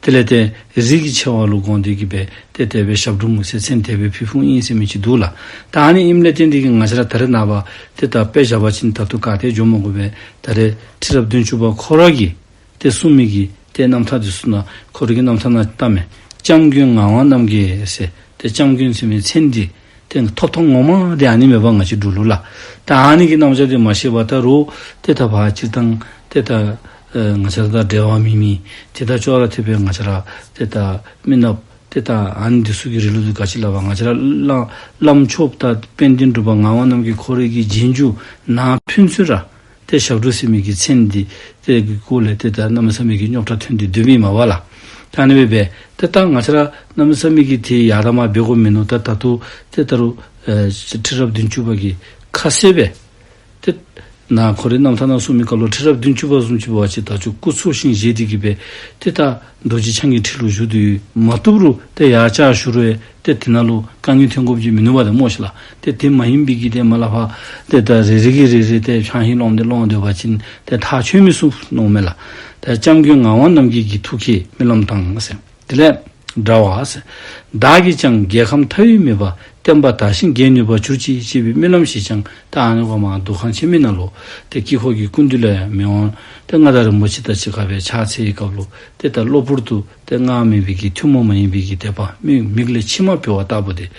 དེ་ལས་ཏེ་རིགས་ཀྱི་ཆེ་བ་ལུ་དགོངས་ཏེ་གིས་སྦེ་ཏེ་དེ་སྦེ་ཞབས་དྲུང་ཟེར་མཚན་དེ་སྦེ་ཕུལ་ཕུལཝ་ཨིན་ཟེར་མི་ཅིག་འདུག་ལགས། ད་ཨ་ནི་ཨིནམ་ལས་བརྟེན་ཏེ་གིས་ང་བཅས་ར་ད་རེས་ནངས་པ་ཏེ་ད་དཔེ་བཞག་པ་ཅིན་ད་ལྟོ་ག་ཏེ་འགྱོ་མ་དགོ་པས། ད་རེས་ཁྲི་རབས་བདུན་ཅུ་པ་ཁོ་ར་གིས་ཏེ་གསུངས་མི་གི་ཏེ་རྣམ་ཐར་འདི་ཚུ་ནང་ཁོ་རའི་གི་རྣམ་ཐར་ནང་བལྟ་མས། སྐྱབས་མགོན་ངག་དབང་རྣམ་རྒྱལ་ཟེར། ཏེ་སྐྱབས་མགོན་ཟེར་མི་མཚན་འདི་ཏེ་ཐོབ་ཐངས་ངོ་མ་འདི་ཨ་ནི་མས་པ། ང་བཅས་འབྲུག་ལུ་ལགས། ད་ཨ་ནི་གི་རྣམ་གཞག་འདི་མ་ཤེས་པར་ད་རུང་ཏེ་ད་ཕར་སྤྱིར་བཏང་ཏེ་ད་ཨེ་ང་བཅས་ར་དང་འབྲེལ་བ་མེད་མི་ཏེ་ད་ཅོག་ར་འཐདཔ་སྦེ་ང་བཅས་ར་ཏེ་ད་མི་ནགཔ་ཏེ་ད་ཨ་ནི་འདི་ཚུ་གི་རིགས་ལུ་འདི་ག་ཅི་སླབ་པ། ང་བཅས་ར་བླ་བླམ་ཆོསཔ་དང་དཔལ་ལྡན་འབྲུག་པ་ངག་དབང་རྣམ་རྒྱལ་ཁོ་རའི་གི་རྗེས་འཇུག་ནང་ཕན་ཚུན་ར་ཏེ་ཞབས་དྲུང་ཟེར་མི་གི་མཚན་འདི་ཏེ་གི་སྐོར་ལས་ཏེ་ད་གནམ་མེད་ས་མེད་ཀྱི་རྙོག་དྲ་ཐོན་ཏེ་སྡོདཔ་ཨིན་མས་པ་ལགས། ད་ཨ་ནི་སྦེ་འབད་ཏེ་ད་ང་བཅས་ར་གནམ་མེད་ས་མེད་ཀྱི་ཏེ་ཡར་དྲག་མར་འབད་དགོཔ་མིན་ནུག། ད་ད་ལྟོ་ཏེ་ད་རུང་ཨེ་ཁྲི་རབས་བདུན་ཅུ་པ་གིས་ཁ་གསལ་སྦེ་ཏེ་ནཱ་ཁོ་རའི་རྣམ་ཐར་ནང་གསུངས་མི་སྐབས་ལུ་ཁྲི་རབས་བདུན་ཅུ་པ་བཟུམ་ཅིག་འབད་བ་ཅིན་ད་ཅི་སྐུ་ཚོགས་ཞིང་བཞེས་ཏེ་གིས་སྦེ་ཏེ་ད་རྡོ་རྗེ་འཆང་གི་ཁྲི་ལུ་བཞུགས་ཏེ་ཡོད། མ་བཏུབ་རུང་ཏེ་ཡར་བཅར་ཞུ་རུང་ཡང་ཏེ་དེ་ནང་ལུ་དཀའ་ངལ་ཐོན་དགོཔ་ཅིག་མིན་ནུག་པ་ཏེ་སྨོ་ཤིག་ལགས། ཏེ་དེ་མ་ཡིན་པའི་གི་ཏེ་མར་ལས་ཕར་ཏེ་ད་རེ་རེ་གིས་རེ་རེ་ཏེ་ཕྱག་ཧིང་སློང་སྟེ་སློང་སྡོད་པ་ཅིན་ཏེ་ཐག་ཆོད་མི་ཚུགས་མནོཝ་མས་ལགས། ད་སྐྱབས་མགོན་ངག་དབང་རྣམ་རྒྱལ་གྱི་ཐུགས་བསྐྱེད་སྨོན་ལམ་དང་ཟེར། དེ་ལས་འདྲ་བ་ཟེར། བདག་གིས་ཀྱང་རྒྱལ་ཁམས་མཐའ་དབུས་མེད་པ། བསྟན་པ་དར་ཞིང་རྒྱས་ནུས་པར་གྱུར་ཅིག་ཅེས་པའི་སྨོན་ལམ་ཞིག་ཀྱང་ད་ཨ་ནི་གོ་མ་འདུ་ཁང་ཆེན་མོའི་ནང་ལུ་ཏེ་དཀྱིལ་འཁོར་གྱི་སྐུ་མདུན་ལས་མི་དབང་ཏེ་མངའ་བདག་རིན་པོ་ཆེ་དང་གཅིག་ཁར་སྦེ་ཕྱག་འཚལ་བའི་སྐབས་ལུ་ཏེ་ད་གློ་བུར་དུ་ཏེ་སྔར་མེད་པའི་གི་ཐུན་མོང་མ་ཡིན་པའི་གི་དད་པ་མིག་མིག་ལས་མཆི་མ་བུད་པ་ལྟ་བུ་ཏེ་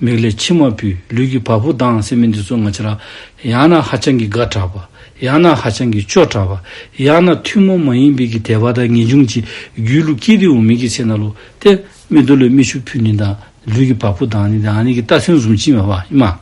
མིག་ལས་མཆི་མ་བུད་ལུས་ཀྱི་བ་སྤུ་ལྡང་ཟེར་མི་འདི་ཚུ་ང་བཅས་ར་ཡང་ན་ཧ་ཅང་གི་དགའ་དྲགས་པ། ཡང་ན་ཧ་ཅང་གི་སྐྱོ་དྲགས་པ། ཡང་ན་ཐུན་མོང་མ་ཡིན་པའི་གི་དད་པ་དང་ངེས་འབྱུང་ཅིག་རྒྱུད་ལུ་སྐྱེས་ཏེ་འོང་མི་གི་ཚེ་ན་ལུ་ཏེ་མིག་ཏོ་ལས་མིག་ཆུ་ཕུལ་ནི་དང་ལུས་ཀྱི་བ་སྤུ་ལྡང་ནི་དང་ཨ་ནི་གི་རྟགས་མཚན་བཟུམ་ཅིག་མས་པ་ཨིན་མས།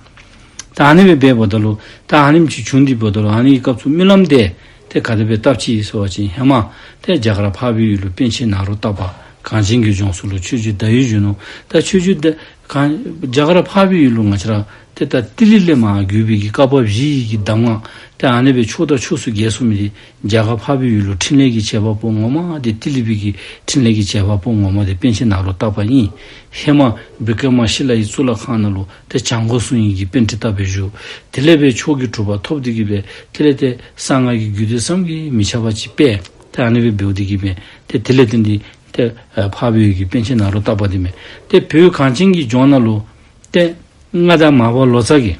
ད་ཨ་ནི་སྦེ་འབདཝ་ད་ལུ་ད་ཨ་ནེམ་ཅིག་བྱུང་སྟེ་འབདཝ་ད་ལུ་ཨ་ནི་གི་སྐབས་སུ་སྨོན་ལམ་འདི་ཏེ་ག་དེ་སྦེ་བཏབ་ཅི་ཟེར་བ་ཅིན་ཧེ་མ་ཏེ་རྒྱ་གར་འཕགས་པའི་ཡུལ་ལུ་པཎ་ཆེན་ནཱ་རོ་ཏ་པ་གངས་ཅན་གྱི་ལྗོངས་སུ་ལུ་ཆོས་རྗེ་ཟླ་འོད་གཞོན་ནུ་ད་ཆོས་རྗེ་ཟླ་གང་རྒྱ་གར་འཕགས་པའི་ཡུལ་ལུ་ང་བཅས་ར་ཏེ་ད་ཏི་ལི་ལས་མར་བརྒྱུད་པའི་གི་བཀའ་བབས་བཞི་ཡི་གི་གདམས་ངག་ཏེ་ཨ་ནི་སྦེ་ཕྱོགས་དང་ཕྱོགས་སུ་རྒྱས་སོང་མི་འདི་རྒྱ་གར་འཕགས་པའི་ཡུལ་ལུ་འཕྲིན་ལས་ཀྱི་བྱེད་པ་པོ་ངོ་མ་འདི་ཏི་ལི་པའི་གི་འཕྲིན་ལས་ཀྱི་བྱེད་པ་པོ་ངོ་མ་འདི་པཎ་ཆེན་ནཱ་རོ་ཏ་པ་ཨིན། ཧེ་མ་བི་ཀྲ་མ་ཤི་ལ་ཡི་གཙུག་ལག་ཁང་ནང་ལུ་ཏེ་བྱང་སྒོ་སྲུང་ཡི་གི་པཎྜི་ཏ་སྦེ་བཞུགས། དེ་ལས་སྦེ་མཆོག་གི་གྲུབ་པ་ཐོབ་སྟེ་གིས་སྦེ་དེ་ལས་ཏེ་གསང་སྔགས་ཀྱི་རྒྱུད་སྡེ་བསམ་གྱིས་མི་ཁྱབ་པ་ཅིག་སྤེལ། ཏེ་ཨ་ནི་སྦེ་འབདཝ་དེ་གིས་སྦེ་ཏེ་དེ་ལས་བརྟེན་ཏེ་ཏེ་ཨ་འཕགས་པའི་ཡུལ་གྱི་པཎ་ཆེན་ནཱ་རོ་ཏ་པ་འདི་མས། ཏེ་བོད་གངས་ཅན་གྱི་ལྗོངས་ནང་ལུ་ཏེ་མངའ་བདག་མར་པ་ལོ་ཙཱ་གིས་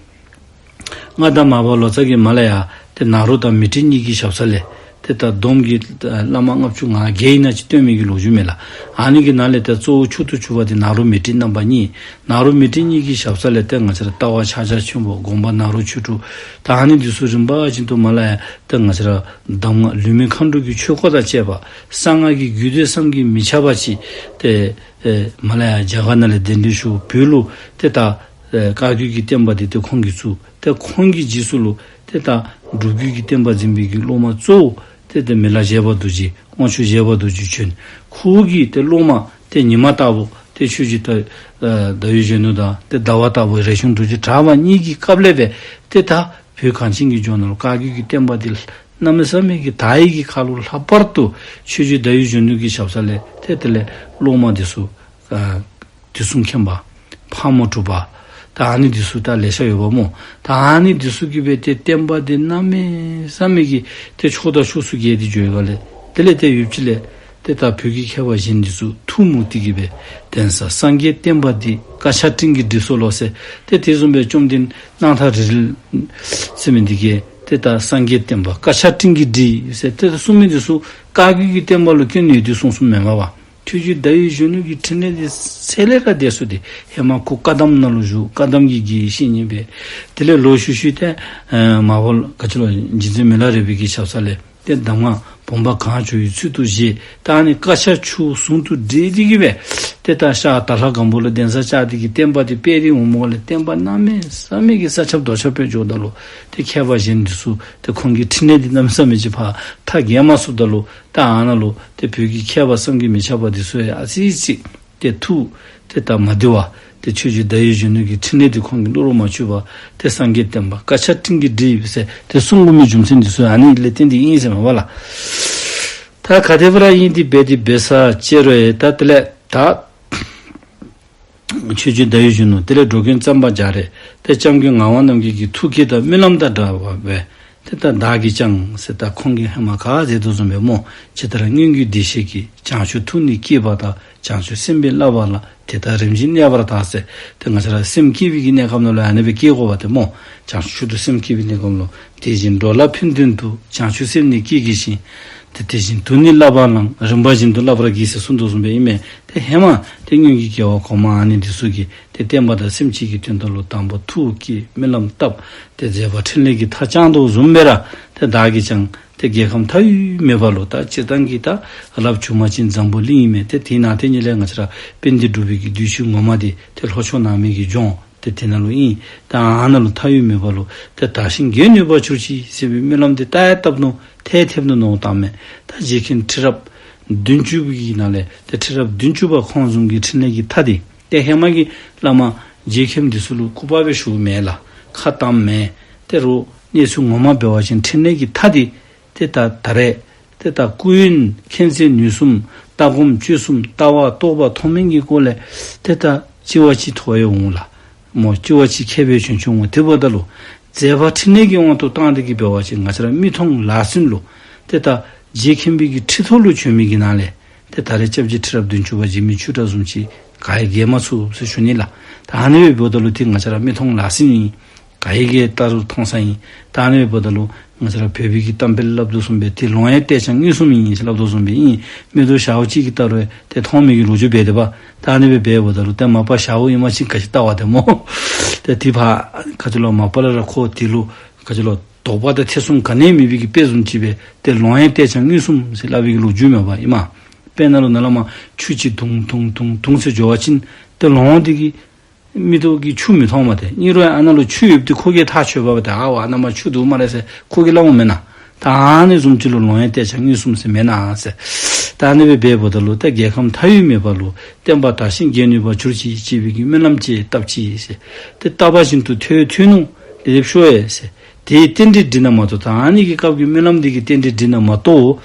མངའ་བདག་མར་པ་ལོ་ཙཱ་གིས་མར་ལས་ཡར་ཏེ་ནཱ་རོ་དང་མཻ་ཏྲི་གཉིས་ཀྱི་ཞབས་ས་ལས་ཏེ་ད་སྡོམ་གྱི་བླ་མ་ལྔ་བཅུ་ང་བརྒྱད་ཨིན་ན་ཅིག་བསྟེན་མི་གི་ལོ་རྒྱུས་མས་ལགས། ཨ་ནི་གི་ནང་ལས་ཏེ་གཙོ་བོ་མཆོག་ཏུ་གྱུར་པ་འདི་ནཱ་རོ་མཻ་ཏྲི་རྣམ་པ་གཉིས། ནཱ་རོ་མཻ་ཏྲི་གཉིས་ཀྱི་ཞབས་ས་ལས་ཏེ་ང་བཅས་ར་ལྟ་བ་ཕྱག་རྒྱ་ཆེན་པོ་སྒོམ་པ་ནཱ་རོ་ཆོས་དྲུག་ད་ཨ་ནི་འདི་ཚུ་རིམ་པ་བཞིན་དུ་མར་ལས་ཡར་ཏེ་ང་བཅས་ར་གདམས་ངག་ལུས་མེད་མཁའ་འགྲོ་གི་ཆོས་སྐོར་དང་བཅས་པ་གསང་སྔགས་ཀྱི་རྒྱུད་སྡེ་བསམ་གྱིས་མི་ཁྱབ་པ་ཅིག་ཏེ་ཨེ་མར་ལས་ཡར་རྒྱ་གར་ནང་ལས་གདན་འདྲེན་ཞུ། བོད་ལུ་ཏེ་ད་ཨེ་བཀའ་བརྒྱུད་ཀྱི་བསྟན་པ་འདི་ཏེ་ཁོང་གིས་བཙུགས། ཏེ་ཁོང་གི་རྗེས་སུ་ལུ་ཏེ་ད་སྒྲུབ་བརྒྱུད་ཀྱི་བསྟན་པ་འཛིན་པའི་གི་སློབ་མ་གཙོ་བོ་ཏེ་ཏེ་མི་ལ་བཞད་པ་རྡོ་རྗེ་དབང་ཕྱུག་བཞད་པ་རྡོ་རྗེ་བྱོན། ཁོ་གི་ཏེ་སློབ་མ་ཏེ་ཉི་མ་ལྟ་བུ་ཏེ་ཆོས་རྗེ་ད་ཨེ་ཟླ་འོད་གཞོན་ནུ་དང་ཏེ་ཟླ་བ་ལྟ་བུ་རས་ཆུང་རྡོ་རྗེ་གྲགས་པ་གཉིས་ཀྱི་སྐབས་ལས་སྦེ་ཏེ་ད་བོད་གངས་ཅན་གྱི་ལྗོངས་ནང་ལུ་བཀའ་བརྒྱུད་ཀྱི་བསྟན་པ་འདི་གནམ་མེད་ས་མེད་ཀྱི་དར་ཡི་གི་ཁར་ལུ་ལྷག་པར་དུ་ཆོས་རྗེ་ཟླ་འོད་གཞོན་ནུ་གི་ཞབས་ས་ལས་ཏེ་དེ་ལས་སློབ་མ་འདི་ཚུ་ཨ་དུས་གསུམ་མཁྱེན་པ་ཕག་མོ་གྲུ་པ་ ད་ཨ་ནི་འདི་ཚུ་ད་ལེ་ཤ་ཡོདཔ་སྨོ། ད་ཨ་ནི་འདི་ཚུ་གིས་སྦེ་ཏེ་བསྟན་པ་འདི་གནམ་མེད་ས་མེད་ཀྱི་ཏེ་ཕྱོགས་དང་ཕྱོགས་སུ་རྒྱས་ཏེ་འགྱོ་ཡི་ག་ལས། དེ་ལས་ཏེ་ཡུདཔ་ཅིག་ལས་ཏེ་ད་བོད་ཀྱི་མཁས་པ་གཞན་འདི་ཚུ་ཐུགས་མུག་སྟེ་གིས་སྦེ་གདན་ས་སངས་རྒྱས་བསྟན་པ་འདི་བཀའ་ཕྱག་སྤྲིན་གྱིས་སྒྲིལ་སོ་ལོ་ཟེར། ཏེ་དེ་བཟུམ་སྦེ་བཅོམ་ལྡན་སྣང་མཐའ་རིལ་རིལ་ཟེར་མི་འདི་གིས་ཏེ་ད་སངས་རྒྱས་བསྟན་པ་བཀའ་ཕྱག་སྤྲིན་གྱིས་སྒྲིལ་ཟེར་ཏེ་ད་གསུངས་མི་འདི་ཚུ་བཀའ་བརྒྱུད་ཀྱི་བསྟན་པ་ལུ་སྐྱོན་ཡོད་དེ་གསུངས་གསུངསམ་མེན་པ་བ། ཆོས་རྗེ་ཟླ་འོད་གཞོན་ནུ་གི་ཕྲིན་ལས་འདི་ཚད་ལས་ར་འདས་སོ་ཏེ། ཧེ་མ་ཁོ་བཀའ་གདམས་ནང་ལུ་བཞུགས། བཀའ་གདམས་ཀྱི་དགེ་བའི་བཤེས་གཉེན་སྦེ། དེ་ལས་ལོག་ཤུལ་ཤུལ་ཏེ་ཨེ་མ་པ་ལུ་ག་ཅི་ལོ་རྗེ་བཙུན་མི་ལ་རས་པའི་གི་ཞབས་ས་ལས་ཏེ་གདམས་ངག་བུམ་པ་གང་བྱོ་བའི་ཚུལ་དུ་བཞེས། ད་ཨ་ནི་བཀའ་ཕྱག་མཆོག་ཟུང་དུ་འབྲེལ་ཏེ་གིས་སྦེ་ཏེ་ད་ཤར་དྭགས་ལྷ་སྒམ་པོ་ལུ་གདན་ས་བཅགས་ཏེ་གིས་བསྟན་པ་འདི་སྤེལ་ཏེ་འོངམ་ལས་བསྟན་པ་གནམ་མེད་ས་མེད་ཀྱི་ས་ཁྱབ་རྡོ་ཁྱབ་སྦེ་འགྱོཝ་ད་ལུ་ཏེ་མཁས་པ་གཞན་འདི་ཚུ་ཏེ་ཁོང་གི་ཕྲིན་ལས་འདི་གནམ་མེད་ས་མེད་ཅིག་ཕར་མཐའ་རྒྱས་མ་ཚུགསཔ་ད་ལུ་ད་ཨ་ནཱ་ལུ་ཏེ་བོད་ཀྱི་མཁས་པ་བསམ་གྱིས་མི་ཁྱབ་པ་འདི་ཚུ་ཡང་ཨ་ཙི་ཅིག་ཏེ་ཐུགས་ཏེ་ད་མ་བདེ་བར་ཏེ་ཆོས་རྗེ་ཟླ་འོད་གཞོན་ནུ་གི་ཕྲིན་ལས་འདི་ཁོང་གིས་བློ་ལུ་མ་ཆུད་པར་ཏེ་སངས་རྒྱས་བསྟན་པ་བཀའ་ཕྱག་སྤྲིན་གྱིས་སྒྲིལ་ཟེར་ཏེ་གསུང་དགོ་མི་རྒྱུ་མཚན་འདི་ཚུ་ཨ་ནི་ལས་བརྟེན་ཏེ་ཨིན་ཟེར་མས་པ་ལགས། ད་ག་དེ་སྦེ་ར་ཨིན་ཏེ་འབད་དེ་འབད་ས་ཅིག་རུང་ཡང་ད་དེ་ལས་ད་ཆོས་རྗེ་ཟླ་འོད་གཞོན་ནུ་དེ་ལས་འགྲོ་མགོན་གཙང་པ་རྒྱ་རས་ཏེ་སྐྱབས་མགོན་ངག་དབང་རྣམ་རྒྱལ་གྱི་ཐུགས་བསྐྱེད་དང་སྨོན་ལམ་དང་འདྲ་བ་སྦེ་ཏེ་ད་བདག་གིས་ཀྱང་ཟེར་ད་ཁོང་གིས་ཧེ་མ་ག་ཟེར་དོ་བཟུམ་སྦེ་སྨོ། ཇི་ལྟར་སྔོན་གྱི་བདེ་གཤེགས་ཀྱིས། བྱང་ཆུབ་ཐུགས་ནི་བསྐྱེད་པ་དང་། བྱང་ཆུབ་སེམས་དཔའི་བསླབ་པ་ལ། དེ་ལྟར་རིམ་བཞིན་གནས་པར་གདའ་ཟེར། ཏེ་ང་བཅས་ར་སེམས་བསྐྱེད་པའི་གི་གནས་སྐབས་ནང་ལུ་ཨ་ནི་སྦེ་བསྐྱེད་དགོཔ་ཏེ་སྨོ། བྱང་ཆུབ་མཆོག་ཏུ་སེམས་བསྐྱེད་པའི་གནས་སྐབས་ལུ། དེ་བཞིན་འགྲོ་ལ་ཕན་དོན་དུ། བྱང་ཆུབ་སེམས་ནི་བསྐྱེད་བགྱི་ཞིང་། ཏེ་དེ་བཞིན་དུ་ནི་བསླབ་པ་བླང་། རིམ་པ་བཞིན་དུ་བསླབ་པར་བགྱི་ཟེར་གསུངས་དོ་བཟུམ་སྦེ་ཨིན་མས། ཏེ་ཧེ་མ་ཏེ་སྔོན་གྱི་རྒྱལ་བ་གོང་མ་ཨ་ནི་འདི་ཚུ་གིས་ཏེ་བསྟན་པ་དང་སེམས་ཅན་གྱི་དོན་དག་ལུ་དང་པོ་ཐུགས་བསྐྱེད་སྨོན་ལམ་བཏབ། ཏེ་མཛད་པ་འཕྲིན་ལས་ཀྱི་མཐའ་བསྐྱངས་དོ་བཟུམ་སྦེ་ར་ཏེ་བདག་གིས་ཀྱང་ཏེ་རྒྱལ་ཁམས་མཐའ་དབུས་མེད་པ་ལུ་ད་སྤྱིར་བཏང་གི་ད་རབ་བྱུང་པ་ཅིན་འཛམ་བུ་གླིང་ཨིན་མས། ཏེ་དེ་ནང་ཏེ་ཉིད་ལས་ང་བཅས་ར་དཔལ་ལྡན་འབྲུག་པའི་གི་གདུལ་ཞིང་ངོ་མ་འདི་ཏེ་ལྷོ་ཕྱོགས་ནགས་མའི་གི་ལྗོངས། ཏེ་དེ་ནང་ལུ་ཨིན། ད་ཨ་ནཱ་ལུ་མཐའ་དབུས་མེད་པ་ལུ་ཏེ་དར་ཞིང་རྒྱས་ནུས་པར་གྱུར་ཅིག་ཟེར་བའི་སྨོན་ལམ་འདི་ད་ཡང་བཏབ་ནུག། ཏེ་ཐེབས་ནུག་མནོ་བསམ་བཏངམ་མས། ད་རྗེ་མཁན་ཁྲི་རབས་བདུན་ཅུ་པའི་གི་ནང་ལས་ཏེ་ཁྲི་རབས་བདུན་ཅུ་པ་ཁོང་བཟུམ་གྱི་འཕྲིན་ལས་ཀྱི་མཐའ་འདི་ཏེ་ཧེ་མ་གི་བླ་མ་རྗེ་མཁན་འདི་ཚུ་ལུ་སྐུར་པ་སྦེ་ཞུཝ་མེན་ལགས། ཁ་བཏངམ་མས། ཏེ་རུང་གནས་ཚུལ་ངོ་མ་འབད་བ་ཅིན་འཕྲིན་ལས་ཀྱི་མཐའ་འདི་ཏེ་ད་ད་རེས་ཏེ་ད་སྐུ་ཡོན་མཁྱེན་བརྩེ་ནུས་གསུམ་ལྟ་སྒོམ་སྤྱོད་གསུམ་ལྟ་བ་རྟོགས་པ་མཐོ་དམན་གྱི་སྒོ་ལས་ཏེ་ད་ཅིག་བ་ཅིག་ཐོབ་ཡོད་འོང་ལགས། སྨོ། ཅིག་བ་ཅིག་མཁས་པའི་བྱོན་བྱོནམ་འོང་། དེ་འབདཝ་ད་ལུ་མཛད་པ་འཕྲིན་ལས་ཀྱི་དབང་དུ་བཏང་སྟེ་གི་འབད་བ་ཅིན་ང་བཅས་ར་མིག་མཐོང་ལག་ཟིན་ལུ་ཏེ་ད་རྗེ་མཁན་པོའི་གི་ཁྲི་ཐོག་ལུ་བྱོན་མི་གི་ནང་ལས་ཏེ་ད་རེས་སྐྱབས་རྗེ་ཁྲི་རབས་བདུན་ཅུ་པ་འཇིགས་མེད་ཆོས་གྲགས་བཟུམ་ཅིག་ག་ཡང་རྒྱལ་མ་ཚུགས་ཟེར་ཞུ་ནི་ལགས། ད་ཨ་ནི་སྦེ་འབདཝ་ད་ལུ་ཏེ་ང་བཅས་ར་མིག་མཐོང་ལག་ཟིན་ཨིན། ག་ཡང་གིས་བལྟ་རུང་མཐོང་ས་ཨིན། ད་ཨ་ནི་སྦེ་འབདཝ་ད་ལུ་ང་བཅས་ར་བོད་པའི་གི་གཏམ་དཔེ་ལས་སླབ་དོ་བཟུམ་སྦེ་ཏེ་ལོང་ཡང་བལྟས་ཀྱང་མངོན་སུམ་ཡིན་ཟེར་སླབ་དོ་བཟུམ་སྦེ་ཨིན། མིག་ཏོ་ཞརཝ་ཅིག་གིས་བལྟ་རུང་ཏེ་མཐོང་མི་གི་ལོ་རྒྱུས་འབད་དེ་པ། ད་ཨ་ནི་སྦེ་འབདཝ་ད་ལུ་ཏེ་མ་པ་ཞརཝ་ཨིན་པ་ཅིན་ག་ཅི་བལྟ་བ་ཏེ་སྨོ། ཏེ་དེ་ཕར་ག་ཅི་ལོ་མ་པ་ལས་ར་ཁོ་དེ་ལུ་ག་ཅི་ལོ་དོགས་པ་དང་ཐེ་ཚོམ་ག་ནི་ཡང་མེད་པའི་གི་དཔེ་བཟུམ་ཅིག་སྦེ་ཏེ་ལོང་ཡང་བལྟས་ཀྱང་མངོན་སུམ་ཟེར་སླབ་པའི་གི་ལོ་རྒྱུས་མས་པ་ཨིན་མས། དཔེར་ན་ལུ་ནཱ་ལས་མར་ཆུ་ཅིག་དུང་དུང་དུང་དུང་ཟེར་འགྱོ་བ་ཅིན་ཏེ་ལོང་དེ་གིས་མིག་ཏོ་གིས་ཆུ་མི་མཐོང་མས་ཏེ། ཨིན་རུང་ཡང་ཨ་ནཱ་ལུ་ཆུ་ཡོདཔ་འདི་ཁོ་གིས་ཐག་ཆོད་པས་ཏེ། ཨ་ཝ་ཨ་ནཱ་མར་ཆུ་འདུག་སྨ་རེ་ཟེར་ཁོ་གིས་སླབ་འོང་མེན་ན། ད་ཨ་ནི་བཟུམ་ཅིག་ལུ་ལོང་ཡང་བལྟས་ཀྱང་མངོན་སུམ་ཟེར་མེན་ན་ཟེར། ད་ཨ་ནི་སྦེ་འབདཝ་ད་ལུ་ཏེ་རྒྱལ་ཁམས་མཐའ་དབུས་མེད་པ་ལུ་བསྟན་པ་དར་ཞིང་རྒྱས་ནུས་པར་གྱུར་ཅིག་ཅེས་པའི་གི་སྨོན་ལམ་ཅིག་བཏབ་ཅི་ཟེར། ཏེ་བཏབ་པ་བཞིན་དུ་ཐོས་ཐོས་ནུག། དེ་སྦེ་ཤོག་ཡེ་ཟེར། དེའི་རྟེན་འབྲེལ་འགྲིག་ན་མ་གཏོགས། ད་ཨ་ནི་གི་སྐབས་ཀྱི་སྨོན་ལམ་འདི་གི་རྟེན་འབྲེལ་འགྲིག་ན་མ་གཏོགས་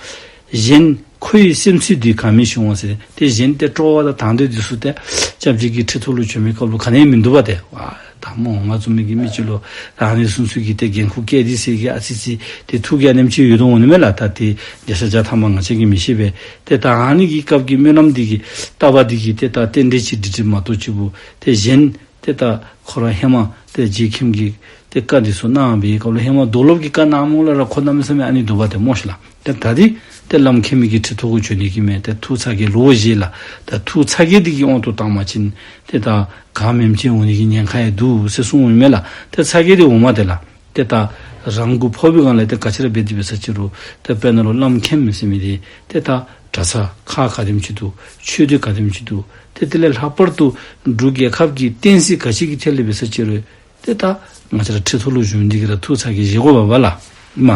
གཞན་ཁོ་ཡི་སེམས་ཚིག་འདི་གང་མི་ཤེས་འོང་ཟེར། ཏེ་གཞན་ཏེ་སྤྲོ་བ་དང་དང་འདོད་འདི་ཚུ་ཏེ་སྐྱབས་རྗེ་གི་ཁྲི་ཐོག་ལུ་བྱོན་མི་སྐབས་ལུ་ག་ནི་ཡང་མིན་འདུག་པ་ཏེ། ཝ་ད་སྨོ་ང་བཟུམ་མའི་གི་མི་ཅིག་ལུ་ད་ཨ་ནི་བཟུམ་ཚུ་གི་ཏེ་འགན་ཁུར་བཀལ་ཏེ་ཟེར་གི་ཨ་ཙི་ཙི་ཏེ་ཐུགས་དགྱེས་ནེམ་ཅིག་ཡོད་དོ་འོང་ནི་མས་ལགས། ད་ཏེ་བརྒྱ་ཆ་བརྒྱ་ཐམ་པ་ང་བཅས་ཀྱིས་མི་ཤེས་པས། ཏེ་ད་ཨ་ནི་གི་སྐབས་ཀྱི་སྨོན་ལམ་འདི་གི་བཏབ་པ་འདི་གིས་ཏེ་ད་རྟེན་འབྲེལ་ཅིག་འགྲིག་འགྲིགཔ་མ་གཏོགས་ཅིག་པུ་ཏེ་གཞན་ཏེ་ད་ཁོ་ར་ཧེ་མ་ཏེ་རྗེ་མཁན་གྱི་ཏེ་བཀའ་འདི་ཚུ་གནང་བའི་སྐབས་ལུ་ཧེ་མ་རྡོར་སློབ་ཀྱི་བཀའ་གནངམ་ལས་ར་ཁོ་གནམ་མེད་ས་མེད་ཨ་ནི་འདུག་པ་ཏེ་སྨོ་ཤིག་ལགས། ཏེ་ད་འདི་ཏེ་བླམ་མཁྱེན་མི་གི་ཁྲི་ཐོག་གུ་བྱོན་ནི་གི་མས། ཏེ་ཐུགས་ཚ་གྱང་ལོག་བཞེས་ལགས། ད་ཐུགས་ཚ་གྱང་འདི་གི་དབང་དུ་བཏང་བ་ཅིན་ཏེ་ད་ག་མེནམ་ཅིག་འོང་ནི་གི་ཉེན་ཁ་ཡང་འདུག་ཟེར་གསུངས་འོང་མས་ལགས། ཏེ་ཚ་གྱང་འདི་འོངམ་ད་ལགས། ཏེ་ད་རང་གུ་ཕོག་པའི་སྒང་ལས་ཏེ་ག་ཅི་ར་འབད་དེ་འབད་ས་ཅིག་རུང་ཏེ་དཔེར་ན་ལུ་བླམ་མཁྱེན་མི་ཟེར་མི་འདི་ཏེ་ད་གྲྭ་ཚང་ཁག་ག་དེམ་ཅིག་འདུག། ཆོས་སྡེ་ག་དེམ་ཅིག་འདུག། ཏེ་དེ་ལས་ལྷག་པར་དུ་འབྲུག་རྒྱལ་ཁབ་ཀྱི་བསྟན་སྲིད་ག་ཅི་གི་ཐད་ལས་འབད་ས་ཅིག་རུང་ཏེ་ད་ང་བཅས་ར་ཁྲི་ཐོག་ལུ་བཞུགས་ནི་འདི་གིས་ར་ཐུགས་ཚ་གྱང་བཞེས་དགོ་པས་པ་ལགས། མ་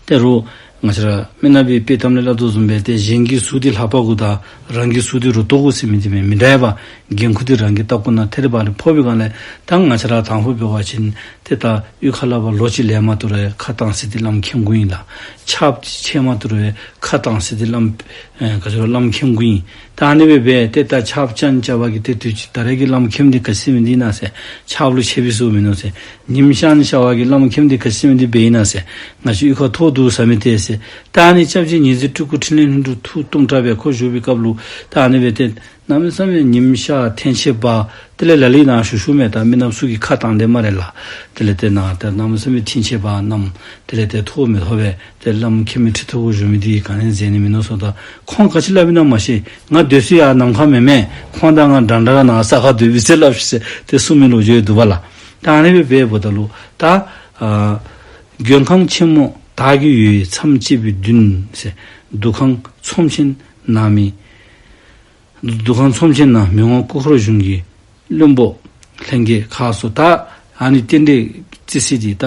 ཏེ་རུང་ང་བཅས་ར་མི་ནག་པའི་དཔྱེ་གཏམ་ལས་སླབ་དོ་བཟུམ་སྦེ་ཏེ་གཞན་གྱི་ཟུག་འདི་ལག་པ་གུ་དང་རང་གི་ཟུག་འདི་རུ་ཏོག་གུ་ཟེར་མི་འདི་མེན་མི་འདྲ་བས་པ། འགན་ཁུར་འདི་རང་གི་ལྟག་ཀུ་ནང་ཐེ་རེ་བ་རེ་ཕོག་པའི་སྒང་ལས་ད་ང་བཅས་ར་དང་ཕུ་འབད་བ་ཅིན་ཏེ་ད་གཡུས་ཁ་ལས་ཕར་ལོ་གཅིག་ལས་མ་ཐུབ་རུང་ཁ་གཏང་ས་འདི་བླམ་མཁྱེན་གུ་ཨིན་ལགས། ཆརཔ་ཅིག་ཆད་མ་ཐུབ་རུང་ཁ་གཏང་ས་འདི་བླམ་ཨེ་ག་ཅི་ལོ་བླམ་མཁྱེན་གུ་ཨིན། ད་ཨ་ནི་སྦེ་འབད་ཏེ་ད་ཆརཔ་ཅན་ཅ་བ་གི་ཏེ་དུས་ཅི་ད་རེས་ཀྱི་བླམ་མཁནམ་འདི་ག་ཅི་མི་འདི་ན་ཟེར། ཆརཔ་ལུ་ཆེ་བི་སུ་མིན་ནུག་ཟེར། ཉིམ་ཤར་ནི་ཤར་བ་གི་བླམ་མཁནམ་འདི་ག་ཅི་མི་འདི་འབད་ཨིན་ན་ཟེར། ང་བཅས་གཡུས་ཁར་ཐོག་བསྡུ་ས་མི་ཏེ་ཟེར། ད་ཨ་ནི་སྐྱབས་རྗེ་ཉི་ཟེར་སྤྲུལ་སྐུ་འཕྲིན་ལས་ལྷུན་གྲུབ་ཐུགས་གཏུམ་དྲག་སྦེ་ཁོ་བཞུགས་པའི་སྐབས་ལུ་ད་ཨ་ནི་སྦེ་ཏེ་གནམ་མེད་ས་མེད་ཉིམ་ཤར་ཐེངས་ཆེ་བ། དེ་ལས་ལ་ལུ་ནཱ་ཞུ་ཞུཝ་མས། ད་མི་ནགཔ་ཚུ་གིས་ཁ་བཏང་དེས་སྨ་རེ་ལགས། དེ་ལས་ཏེ་ནཱ་ཏེ་གནམ་མེད་ས་མེད་ཐེངས་ཆེ་བ་གནམ་དེ་ལས་ཏེ་ཐོག་མི་ཐོག་སྦེ་ཏེ་བླམ་མཁནམ་ཁྲི་ཐོག་གུ་བཞུགས་མི་འདི་གིས་ག་ནི་མཛད་ནི་མིན་ནུག་ཟེརཝ་ད་ཁོང་ག་ཅི་སླབ་ཨིན་ན་མ་ཤེས། ང་སྡོད་ས་ཡར་གནམ་ཁ་མེན་མས། ཁོང་དང་ང་འདྲན་འདྲ་ནཱ་ས་ཁར་སྡོད་པས་ཟེར་སླབ་ཤིག་ཟེར་ཏེ་གསུངས་མི་ལོ་རྒྱུས་འདུག་པ་ལགས། ད་ཨ་ནི་སྦེ་འབདཝ་ད་ལུ་ད་ཨ་མགོན་ཁང་ཆེན་མོ་དར་གྱི་འོད་མཚམས་བཅད་པའི་མདུན་ཟེར། འདུ་ཁང་ཚོམས་ཆེན་ནང་མི་འདུ་ཁང་ཚོམས་ཆེན་ནང་མི་དབང་སྐུ་འཁོར་གཞུང་གི་བློན་པོ་ལྷན་རྒྱས་ཁག་སོགས། ད་ཨ་ནི་རྟེན་འབྲེལ་རྩི་སྲིད་འདི་ད་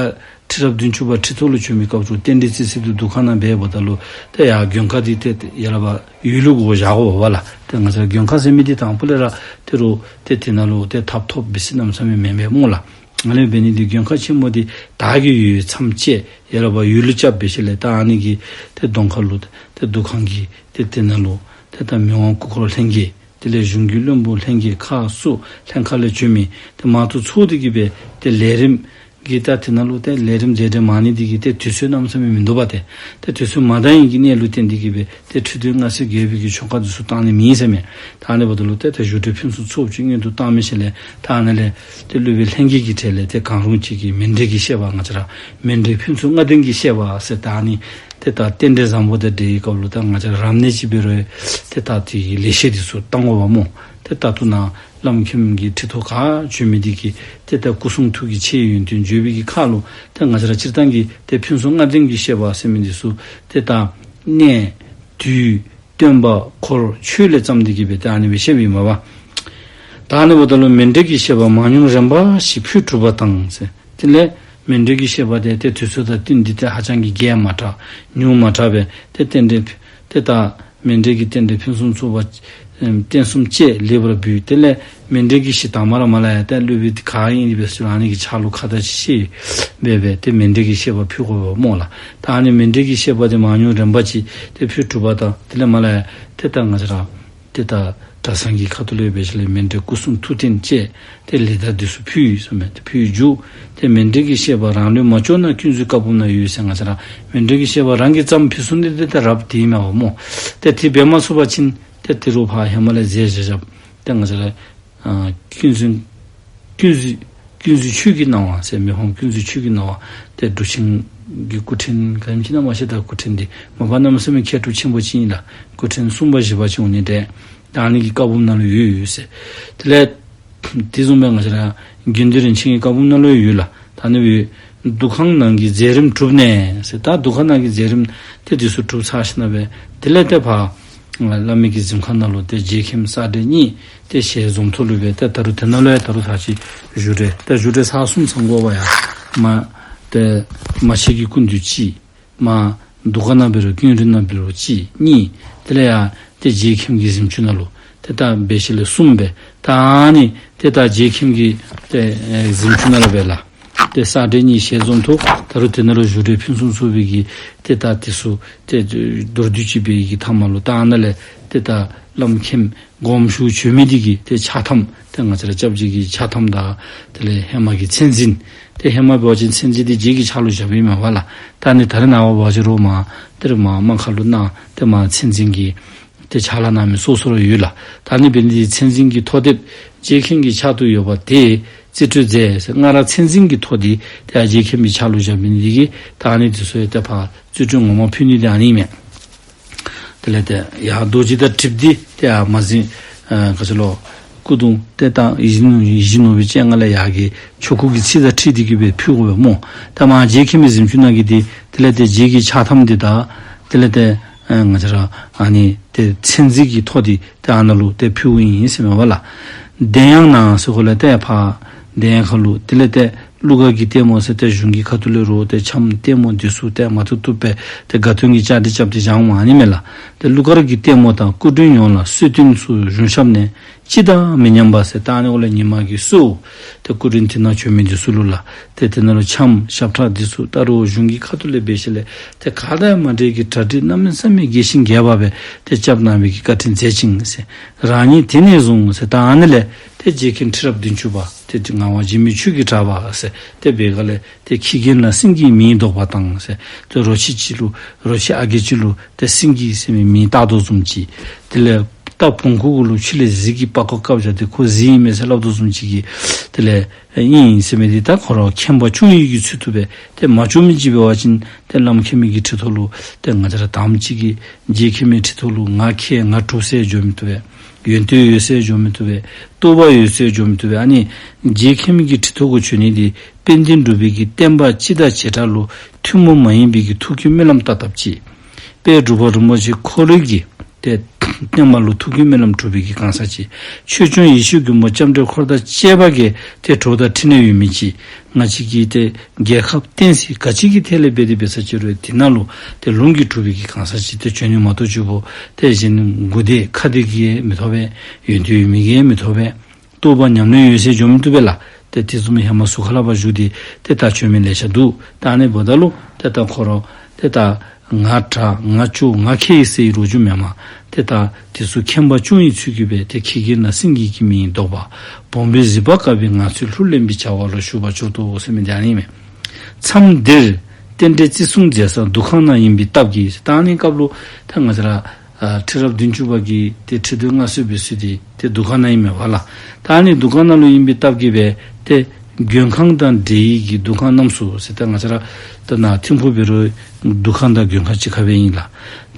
ཁྲི་རབས་བདུན་ཅུ་པ་ཁྲི་ཐོག་ལུ་བྱོན་མི་སྐབས་སུ་རྟེན་འབྲེལ་རྩི་སྲིད་འདི་འདུ་ཁང་ནང་འབདཝ་ད་ལུ་ཏེ་ཡར་མགོན་ཁང་འདི་ཏེ་ཡར་ལས་ཕར་ཡུལ་ལུ་སྒོ་བཞག་དགོ་པས་ལགས། ཏེ་ང་བཅས་ར་མགོན་ཁང་ཟེར་མི་འདི་དང་ཕུ་ལས་ར་ཏེ་རུང་ཏེ་དེ་ནང་ལུ་ཏེ་ཐབ་ཐོབ་འབད་ས་གནམ་མེད་ས་མེད་མེན་པས་སྨོ་ལགས། ཨ་ནི་འབད་ནི་འདི་མགོན་ཁང་ཆེན་མོ་འདི་དར་གྱི་འོད་མཚམས་བཅད་ཡར་ལས་ཕར་ཡུལ་ལུ་རྐྱབ་འབད་ཞིནམ་ལས་ད་ཨ་ནི་གི་ཏེ་གདོང་ཁ་ལུ་ཏེ་འདུ་ཁང་གི་ཏེ་དེ་ནང་ལུ་ཏེ་ད་མི་དབང་སྐུ་འཁོར་ལྷན་རྒྱས་དེ་ལས་གཞུང་གི་བློན་པོ་ལྷན་རྒྱས་ཁག་སོགས་ལྷན་ཁག་ལས་བྱོན་མི་ཏེ་མང་དུ་ཚོགས་ཏེ་གི་སྦེ་ཏེ་ལས་རིམ་གྱི་ད་དེ་ནང་ལུ་ཏེ་ལས་རིམ་མཛད་དེ་མ་ནི་འདི་གིས་ཏེ་དུས་ཚོད་གནམ་མེད་ས་མེད་མིན་འདུག་པ། ཏེ་ཏེ་དུས་ཚོད་མ་འདང་ཡི་གི་གནས་ལུགས་བརྟེན་ཏེ་གི་སྦེ་ཏེ་ཁྲི་སྟོན་མངའ་གསོལ་རྒྱས་པའི་གི་ཆོ་ག་འདི་ཚུ་བཏང་ནི་མེད་ཟེར་མས། ད་ཨ་ནི་འབདཝ་ད་ལུ་ཏེ་ད་བཞུགས་གྲལ་ཕུན་སུམ་ཚོགས་པ་ཅིག་སྔོན་དུ་བཏང་མི་ཤེས་ལས་ད་ཨ་ནི་ལས་ཏེ་སློབ་དཔོན་ལྷན་རྒྱས་ཀྱི་གྲས་ལས་ཏེ་གང་རུང་ཅིག་གིས་མཎྜལ་གྱི་བཤད་པ་ང་བཅས་ར་མཎྜལ་ཕུན་སུམ་ལྔ་ལྡན་གྱི་བཤད་པ་ཟེར་ད་ཨ་ནི་ཏེ་ད་རྟེན་འབྲེལ་བཟང་པོ་དང་འབྲེལ་བའི་སྐབས་ལུ་ད་ང་བཅས་ར་རབ་གནས་ཅིག་འབད་རུང་ཏེ་ད་དེ་གི་ལེགས་བཤད་འདི་ཚུ་བཏང་དགོ་པས་སྨོ། ཏེ་ད་ལྟོ་ནཱ་བླམ་མཁནམ་གི་ཁྲི་ཐོག་ཁར་བྱོན་མི་འདི་གིས་ཏེ་ད་སྐུ་གསུང་ཐུགས་ཀྱི་ཆེ་ཡོན་ཏན་བརྗོད་པའི་གི་ཁར་ལུ་ཏེ་ང་བཅས་ར་སྤྱིར་བཏང་གི་ཏེ་ཕུན་སུམ་ལྔ་ལྡན་གྱི་བཤད་པ་ཟེར་མི་འདི་ཚུ་ཏེ་ད་གནས་དུས་སྟོན་པ་འཁོར་ཆོས་ལས་བརྩམས་ཏེ་གི་སྦེ་ཏེ་ཨ་ནི་སྦེ་བཤད་པའི་མ་པ། ད་ཨ་ནི་འབདཝ་ད་ལུ་མཎྜལ་གྱི་བཤད་པ་མང་ཉུང་རིམ་པ་བཞིན་ཕུལ་གྲུབ་པ་དང་ཟེར། དེ་ལས་མཎྜལ་གྱི་བཤད་པ་འདི་ཏེ་དུས་ཚོད་དང་བསྟུན་ཏེ་ཏེ་ཧ་ཅང་གི་རྒྱས་མ་དྲགས་ཉུང་མ་དྲགས་སྦེ་ཏེ་རྟེན་འབྲེལ་ཏེ་ད་མཎྜལ་གྱི་རྟེན་འབྲེལ་ཕུན་སུམ་ཚོགས་པ་ཨེམ་རྟེན་གསུམ་བཅས་ལེགས་པར་འབུལ། དེ་ལས་མཎྜལ་གྱི་གཞི་དང་པ་ར་མར་ལས་ཡར་ཏེ་སློབ་དཔོན་ག་ཨིན་ཏེ་འབད་ཟེར་ཨ་ནི་གི་ཕྱག་ལུ་ཁ་བཏགས་ཅིག་བཞེས་སྦེ་སྦེ་ཏེ་མཎྜལ་གྱི་བཤད་པ་ཕུལ་དགོ་པས་སྨོ་ལགས། ད་ཨ་ནི་མཎྜལ་གྱི་བཤད་པ་འདི་མང་ཉུང་རིམ་པ་བཞིན་ཏེ་ཕུལ་གྲུབ་པ་དང་དེ་ལས་མར་ལས་ཡར་ཏེ་ད་ང་བཅས་ར་ཏེ་ད་གྲྭ་ཚང་གི་ཁ་ཐུག་ལས་འབད་ཞིནམ་ལས་མཎྜལ་སྐུ་གསུང་ཐུགས་རྟེན་བཅས་ཏེ་ལེགས་དར་འདི་ཚུ་ཕུལ་ཡི་ཟེར་མས། ཏེ་ཕུལ་ཡི་མཇུག་ཏེ་མཎྜལ་གྱི་བཤད་པ་རང་ལུས་མ་ལྕོགས་ན་ཀུན་རྫོབ་བཀའ་འབུམ་ན་ཡོད་ཟེར། ང་བཅས་ར་མཎྜལ་གྱི་བཤད་པ་རང་གིས་བརྩམས་ཕུལ་ཚུགས་ནི་འདི་ཏེ་རབ་དེ་མས་པ་སྨོ། ཏེ་དེ་འབད་མ་ཚུགས་པ་ཅིན་ཏེ་དེ་རུང་ཕར་ཧེ་མ་ལས་མཛད་བཞག་བཞགཔ་ཏེ་ང་བཅས་ར་ཨ་ཀུན་གཟིགས་ཀུན་གཟིགས་ཀུན་གཟིགས་ཆོས་ཀྱི་སྣང་བ་ཟེར་མི་ཕམ་ཀུན་གཟིགས་ཆོས་ཀྱི་སྣང་བ་ཏེ་འབྲུག་ཆེན་གྱི་སྐུ་ཕྲེང་ག་ཨིནམ་ཅིག་ཨིན་ན་མ་ཤེས། ད་སྐུ་ཕྲེང་འདི་མ་པ་གནམ་མེད་ས་མེད་མཁས་གྲུབ་ཆེན་པོ་ཅིག་ཨིན་ལགས། སྐུ་ཕྲེང་གསུམ་པ་བཞི་པ་ཅིག་འོང་ནི་འདྲས། ད་ཨ་ནི་གི་བཀའ་འབུམ་ནང་ལུ་ཡོད་ཡོད་ཟེར། དེ་ལས་དེ་བཟུམ་སྦེ་ང་བཅས་ར་དགེ་འདུན་རིན་ཆེན་གྱི་བཀའ་འབུམ་ནང་ལུ་ཡོད་ལགས། ད་ཨ་ནི་སྦེ་འདུ་ཁང་ནང་གི་མཛད་རིམ་གྲུབ་ནས་ཟེར། ད་འདུ་ཁང་ནང་གི་མཛད་རིམ་ཏེ་འདི་ཚུ་གྲུབ་ཚར་ཞིནམ་ལས་སྦེ་དེ་ལས་ཏེ་ཕར་བླ་མའི་གི་གཟིམ་ཁང་ནང་ལུ་ཏེ་རྗེ་མཁན་ས་སྤྲེལ་གཉིས་ཏེ་ཞལ་འཛོམས་ཐོག་ལུ་སྦེ་ཏེ་ད་རུང་དེ་ནང་ལུ་ཡང་ད་རུང་ད་ཅི་བཞུགས་གྲལ་ཏེ་བཞུགས་གྲལ་ཚར་གསུམ་ཚང་དགོ་པས་ཡ། མ་ཏེ་མ་ཆེན་གྱི་སྐུ་མདུན་གཅིག། མར་འདུ་ཁང་ནང་འབད་རུང་ཀུན་རིག་ནང་འབད་རུང་གཅིག་གཉིས། དེ་ལས་ཡར་ཏེ་རྗེ་མཁན་གྱི་གཟིམ་ཅུང་ནང་ལུ་ཏེ་ད་འབད་ཞིནམ་ལས་གསུམ་སྦེ་ད་ཨ་ནི་ཏེ་ད་རྗེ་མཁན་གྱི་ཏེ་ཨེ་གཟིམ་ཅུང་ནང་ལུ་སྦེ་ལགས། ཏེ་ས་སྤྲེལ་གཉིས་ཞལ་འཛོམས་ཐོག། ད་རུང་དེ་ནང་ལུ་བཞུགས་གྲལ་ཕུན་སུམ་ཚོགས་པའི་གི་ཏེ་ད་དེ་ཚུ་ཏེ་མདོར་བསྡུས་ཅིག་འབད་བའི་གི་མཐའ་མ་ལུ་ད་ཨ་ནཱ་ལས་ཏེ་ད་བླམ་མཁནམ་དགོངསམ་ཞུ་བྱོན་མི་འདི་གི་ཏེ་ཕྱག་ཐམ་ཏེ་ང་བཅས་ར་སྐྱབས་རྗེ་གི་ཕྱག་ཐམ་དང་དེ་ལས་ཧེ་མ་གི་མཚན་འཛིན། ཏེ་ཧེ་མ་འབད་བ་ཅིན་མཚན་འཛིན་འདི་རྗེ་གི་ཕྱག་ལུ་བཞགཔ་ཨིན་མས་པ་ལགས། ད་ཨ་ནི་ད་རེས་ནངས་པ་འབད་བ་ཅིན་རོགས་མར་ཏེ་རོགས་མར་དམངས་ཁར་ལུ་གནང་ཏེ་མར་མཚན་འཛིན་གྱི་ཏེ་ཕྱག་ལཱ་གནང་མི་སོ་སོ་ར་ཡོད་ལགས། ད་ཨ་ནི་འབད་ནི་འདི་མཚན་འཛིན་གྱི་ཐོ་དེབ་རྗེ་མཁན་གྱི་ཕྱག་ཏུ་ཡོད་པ་དེ་རྩིས་སྤྲོད་མཛད་ཟེར། སྔར་མཚན་འཛིན་གྱི་ཐོ་འདི་ཏེ་རྗེ་མཁན་པའི་ཕྱག་ལུ་བཞགཔ་ཨིན་ནི་འདི་གིས་ད་ཨ་ནི་འདི་ཚུ་ཡང་ཏེ་ཕར་རྩིས་སྤྲོད་ངོ་མ་ཕུལ་ནི་འདི་ཨ་ནི་ཨིན་མས། དེ་ལས་ཏེ་ཡར་རྡོ་རྗེ་དང་གྲིབ་འདི་ཏེ་ཡར་མ་གཟིམ་ཨ་ག་ཅི་ལོ་སྐུ་གདུང་ཏེ་ད་ཡིད་བཞིན་ནོར་ཡིད་བཞིན་ནོར་བུའི་སྤྱན་སྔར་ལས་ཡར་གྱི་ཆོ་ག་གི་ཚིག་དང་འཁྲིལ་ཏེ་གི་སྦེ་ཕུལ་དགོ་པས་སྨོ། ད་མར་རྗེ་མཁན་པའི་གཟིམ་ཅུང་ནང་གི་འདི་དེ་ལས་ཏེ་རྗེ་གི་ཕྱག་ཐམ་འདི་དང་དེ་ལས་ཏེ་ཨ་ང་བཅས་ར་ཨ་ནི་ཏེ་མཚན་འཛིན་གྱི་ཐོ་འདི་ཏེ་ཨ་ནཱ་ལུ་ཏེ་ཕུལཝ་ཨིན་ཟེར་མས་པ་ལགས། གདན་ཡང་ནང་ཟེར་གོ་ལས་ཏེ་ཕར་གདན་ཡང་ཁ་ལུ་དེ་ལས་ཏེ་གླུ་གར་གྱི་ལྟད་མོ་ཟེར་ཏེ་གཞུང་གི་ཁ་ཐུག་ལས་རོགས་ཏེ་འཆམ་ལྟད་མོ་འདི་ཚུ་ཏེ་མ་བཏུབ་བཏུབ་སྦེ་ཏེ་དགའ་སྟོན་གྱི་བཅའ་སྒྲིག་རྐྱབ་སྟེ་བཞགཔ་ཨ་ནི་མས་ལགས། ཏེ་གླུ་གར་གྱི་ལྟད་མོ་དང་སྐུ་མགྲོན་ཡོངས་ལ་གསོལ་སྟོན་ཚུ་གཞུང་ཞབས་ནས་ སྤྱི་དང་མི་མཉམ་པ་ཟེར། ད་ཨ་ནི་འོག་ལས་ཉི་མ་གི་སྲོལ། ཏེ་སྐུ་དྲིན་དེ་ནང་བྱོན་མི་འདི་ཚུ་ལུ་ལགས། ཏེ་དེ་ནང་ལུ་འཆམ་ཞབས་ཁྲ་འདི་ཚུ་ད་རུང་གཞུང་གི་ཁ་ཐུག་ལས་འབད་ཞིནམ་ལས་ཏེ་ག་དང་མ་འདྲཝ་གི་གྲ་སྒྲིག་གནམ་མེད་ས་མེད་རྒྱས་ཤིང་རྒྱས་པ་སྦེ་ཏེ་རྐྱབ་གནང་བའི་གི་བཀའ་དྲིན་མཛད་ཅིང་ཟེར། རང་ཉིད་དེ་ནས་བཟུང་ཟེར། ད་ཨ་ནི་ལས་ཏེ་རྗེ་མཁན་ཁྲི་རབས་བདུན་ཅུ་པ་ཏེ་ངག་དབང་འཇིགས་མེད་ཆོས་ཀྱི་གྲགས་པ་ཟེར་ཏེ་འབད་ག་ལས་ཏེ་ཁྱི་རྒན་ལ་སེང་གེའི་མིང་འདོགས་པ་དང་ཟེར། ཏེ་རོ་ཁྱི་ཅིག་ལུ་རོ་ཁྱི་ཨ་རྒས་ཅིག་ལུ་ཏེ་སེང་གེ་ཟེར་མི་མིང་བཏགས་དོ་བཟུམ་ཅིག། དེ་ལས་རྟ་བོང་ཀུ་གུ་ལུ་ཆུ་ལས་གཟིག་གི་པགས་ཀོ་བཀབ་བཞག་སྟེ་ཁོ་གཟིག་ཨིན་མས་ཟེར་སླབ་དོ་བཟུམ་ཅིག་གི། དེ་ལས་ཨིན་ཟེར་མི་འདི་ད་ཁོ་ར་མཁྱེན་པ་སྐྱོང་ཡུལ་གྱི་ཚུལ་དུ་སྦེ་ཏེ་མ་བྱོན་མི་ཅིག་འབད་བ་ཅིན་ཏེ་བླམ་མཁྱེན་མི་གི་ཁྲི་ཐོག་ལུ་ཏེ་ང་བཅས་ར་དམ་ཅིག་གི་རྗེ་མཁྱེན་མི་ཁྲི་ཐོག་ལུ་ང་མཁས་ང་གྲུབ་ཟེར་འགྱོ་མི་བཏུབ་པས། ཡོན་ཏན་ཡོད་ཟེར་འགྱོ་མི་བཏུབ་པས། རྟོགས་པ་ཡོད་ཟེར་འགྱོ་མི་བཏུབ་པས། ཨ་ནི་རྗེ་མཁྱེན་མི་གི་ཁྲི་ཐོག་གུ་བྱོན་ནི་འདི་དཔལ་ལྡན་འབྲུག་པའི་གི་བསྟན་པ་སྤྱི་དང་བྱེ་བྲག་ལུ་ཐུན་མོང་མ་ཡིན་པའི་གི་ཐུགས་ཀྱི་སྨོན་ལམ་བཏབ་བཏབ་ཅིག། དཔལ་འབྲུག་པ་རིན་པོ་ཆེ་ཁོ་རའི་གི་ཏེ་བསྟན་པ་ལུ་ཐུགས་ཀྱི་སྨོན་ལམ་གྲུབ་པའི་གི་གང་ཟག་ཅིག། ཆོས་སྐྱོང་ཡེ་ཤེས་མགོན་པོ་ལྕམ་དྲལ་འཁོར་དང་བཅས་པ་གི་ཏེ་གྲོགས་དང་འཕྲིན་ལས་ཡོད་མི་ཅིག། ང་བཅས་ཀྱི་ཏེ་རྒྱལ་ཁབ་བསྟན་སྲིད་ག་ཅི་གི་ཐད་ལས་འབད་དེ་འབད་ས་ཅིག་རུང་དེ་ནང་ལུ་ཏེ་ལུང་གིས་གྲུབ་པའི་གི་གང་ཟག་ཅིག་ཏེ་བྱོན་ནི་མ་གཏོགས་ཅིག་པོ་ཏེ་གཞན་མགུ་བདེ་ཁ་བདེ་གིས་མི་ཐོབ་པས། ཡོན་ཏན་ཡོད་མི་གིས་མི་ཐོབ་པས། རྟོགས་པ་ཉམས་ལེན་ཡོད་ཟེར་འགྱོ་མི་བཏུབ་པས་ལགས། ཏེ་དེ་བཟུམ་ཧེ་མ་ཟུར་ཁ་ལས་ཕར་བཞུགས་ཏེ་ཏེ་ད་བྱོན་མི་ལེ་ཤ་འདུག། ད་ཨ་ནི་འབདཝ་ད་ལུ་ཏེ་ད་ཁོ་ར་ཏེ་ད་ང་དྲག་ང་སྐྱོ་ང་མཁས་ཟེར་བའི་རོ་རྒྱུ་མེན་མས། ཏེ་ད་དེ་ཚུ་མཁྱེན་པ་སྐྱོང་བའི་ཚུལ་གྱིས་སྦེ་ཏེ་ཁྱི་རྒན་ལ་སེང་གེའི་མིང་འདོགས་པ། བོང་བུའི་གཟིག་པ་དཀར་པོས་ང་ཚོའི་གླུ་ལེན་པའི་བྱ་བ་ལ་ཞུགས་པར་གྱུར་ཏོ་ཟེར་མི་འདི་ཨ་ནི་མས། མཚམས་འདིར་རྟེན་འབྲེལ་བརྩི་སྲུང་མཛད་ས་འདུ་ཁང་ནང་ཡིན་པའི་སྟབས་ཀྱིས། ད་ཨ་ནི་སྐབས་ལུ་ད་ང་བཅས་ར་ཨ་ཁྲི་རབས་བདུན་ཅུ་པ་གི་ཏེ་ཁྲི་སྟོད་མངའ་གསོལ་འབད་ས་འདི་ཏེ་འདུ་ཁང་ནང་ཨིན་མས་པ་ལགས། ད་ཨ་ནི་འདུ་ཁང་ནང་ལུ་ཨིན་པའི་སྟབས་ཀྱིས་སྦེ་ཏེ་མགོན་ཁང་དང་འབྲེལ་ཡོད་ཀྱི་འདུ་ཁང་རྣམས་སུ་ཟེར། ད་ང་བཅས་ར་ད་ནཱ་ཐིམ་ཕུག་འབད་རུང་འདུ་ཁང་དང་མགོན་ཁང་གཅིག་ཁར་སྦེ་ཨིན་ལགས།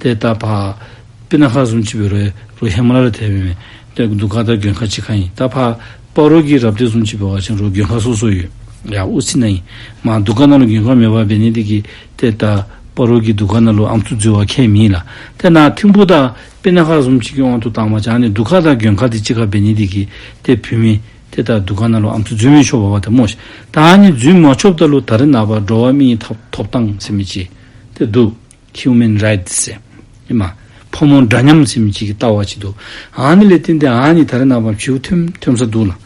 ཏེ་ད་ཕར་སྤུ་ན་ཁ་བཟུམ་ཅིག་འབད་རུང་རུང་ཧེ་མ་ལས་ར་དེ་སྦེ་མས། ཏེ་འདུ་ཁང་དང་མགོན་ཁང་གཅིག་ཁར་ཨིན། ད་ཕར་སྤ་རོ་གི་རབ་སྡེ་བཟུམ་ཅིག་འབད་བ་ཅིན་རུང་མགོན་ཁང་སོ་སོ་ཡོད། ཡར་དབུ་རྩེ་ནང་ཨིན། མར་འདུ་ཁང་ནང་ལུ་མགོན་ཁང་མེད་པར་འབད་ནི་འདི་གིས་ཏེ་ད་སྤ་རོ་གི་འདུ་ཁང་ནང་ལུ་ཨམ་སྲུ་འཛུལ་བར་ཁས་མེད་ལགས། ཏེ་ནཱ་ཐིམ་ཕུག་དང་སྤུ་ན་ཁ་བཟུམ་ཅིག་གི་དབང་དུ་བཏང་བ་ཅིན་ཨ་ནི་འདུ་ཁང་དང་མགོན་ཁང་འདི་གཅིག་ཁར་འབད་ནི་འདི་གིས་ཏེ་བུད་མེད་ཏེ་ད་འདུ་ཁང་ནང་ལུ་ཨམ་སྲུ་འཛུལ་མི་ཆོག་པས་པ་ཏེ་སྨོ་ཤིག། ད་ཨ་ནི་འཛུལ་མ་ཆོགཔ་ད་ལུ་ད་རེས་ནངས་པ་འགྲོ་བ་མིའི་ཐོབ་ཐོབ་ཐང་ཟེར་མི་ཅིག་ཏེ་འདུག། ཧིའུ་མེན་རའིཊསི་ཟེར། ཨིན་མས། ཕོ་མོ་འདྲ་མཉམ་ཟེར་མི་ཅིག་གི་ལྟ་བ་ཅིག་འདུག། ཨ་ནི་ལས་བརྟེན་ཏེ་ཨ་ནི་ད་རེས་ནངས་པ་བྱིའུ་ཐོནམ་ཐོན་ས་འདུག་ལགས།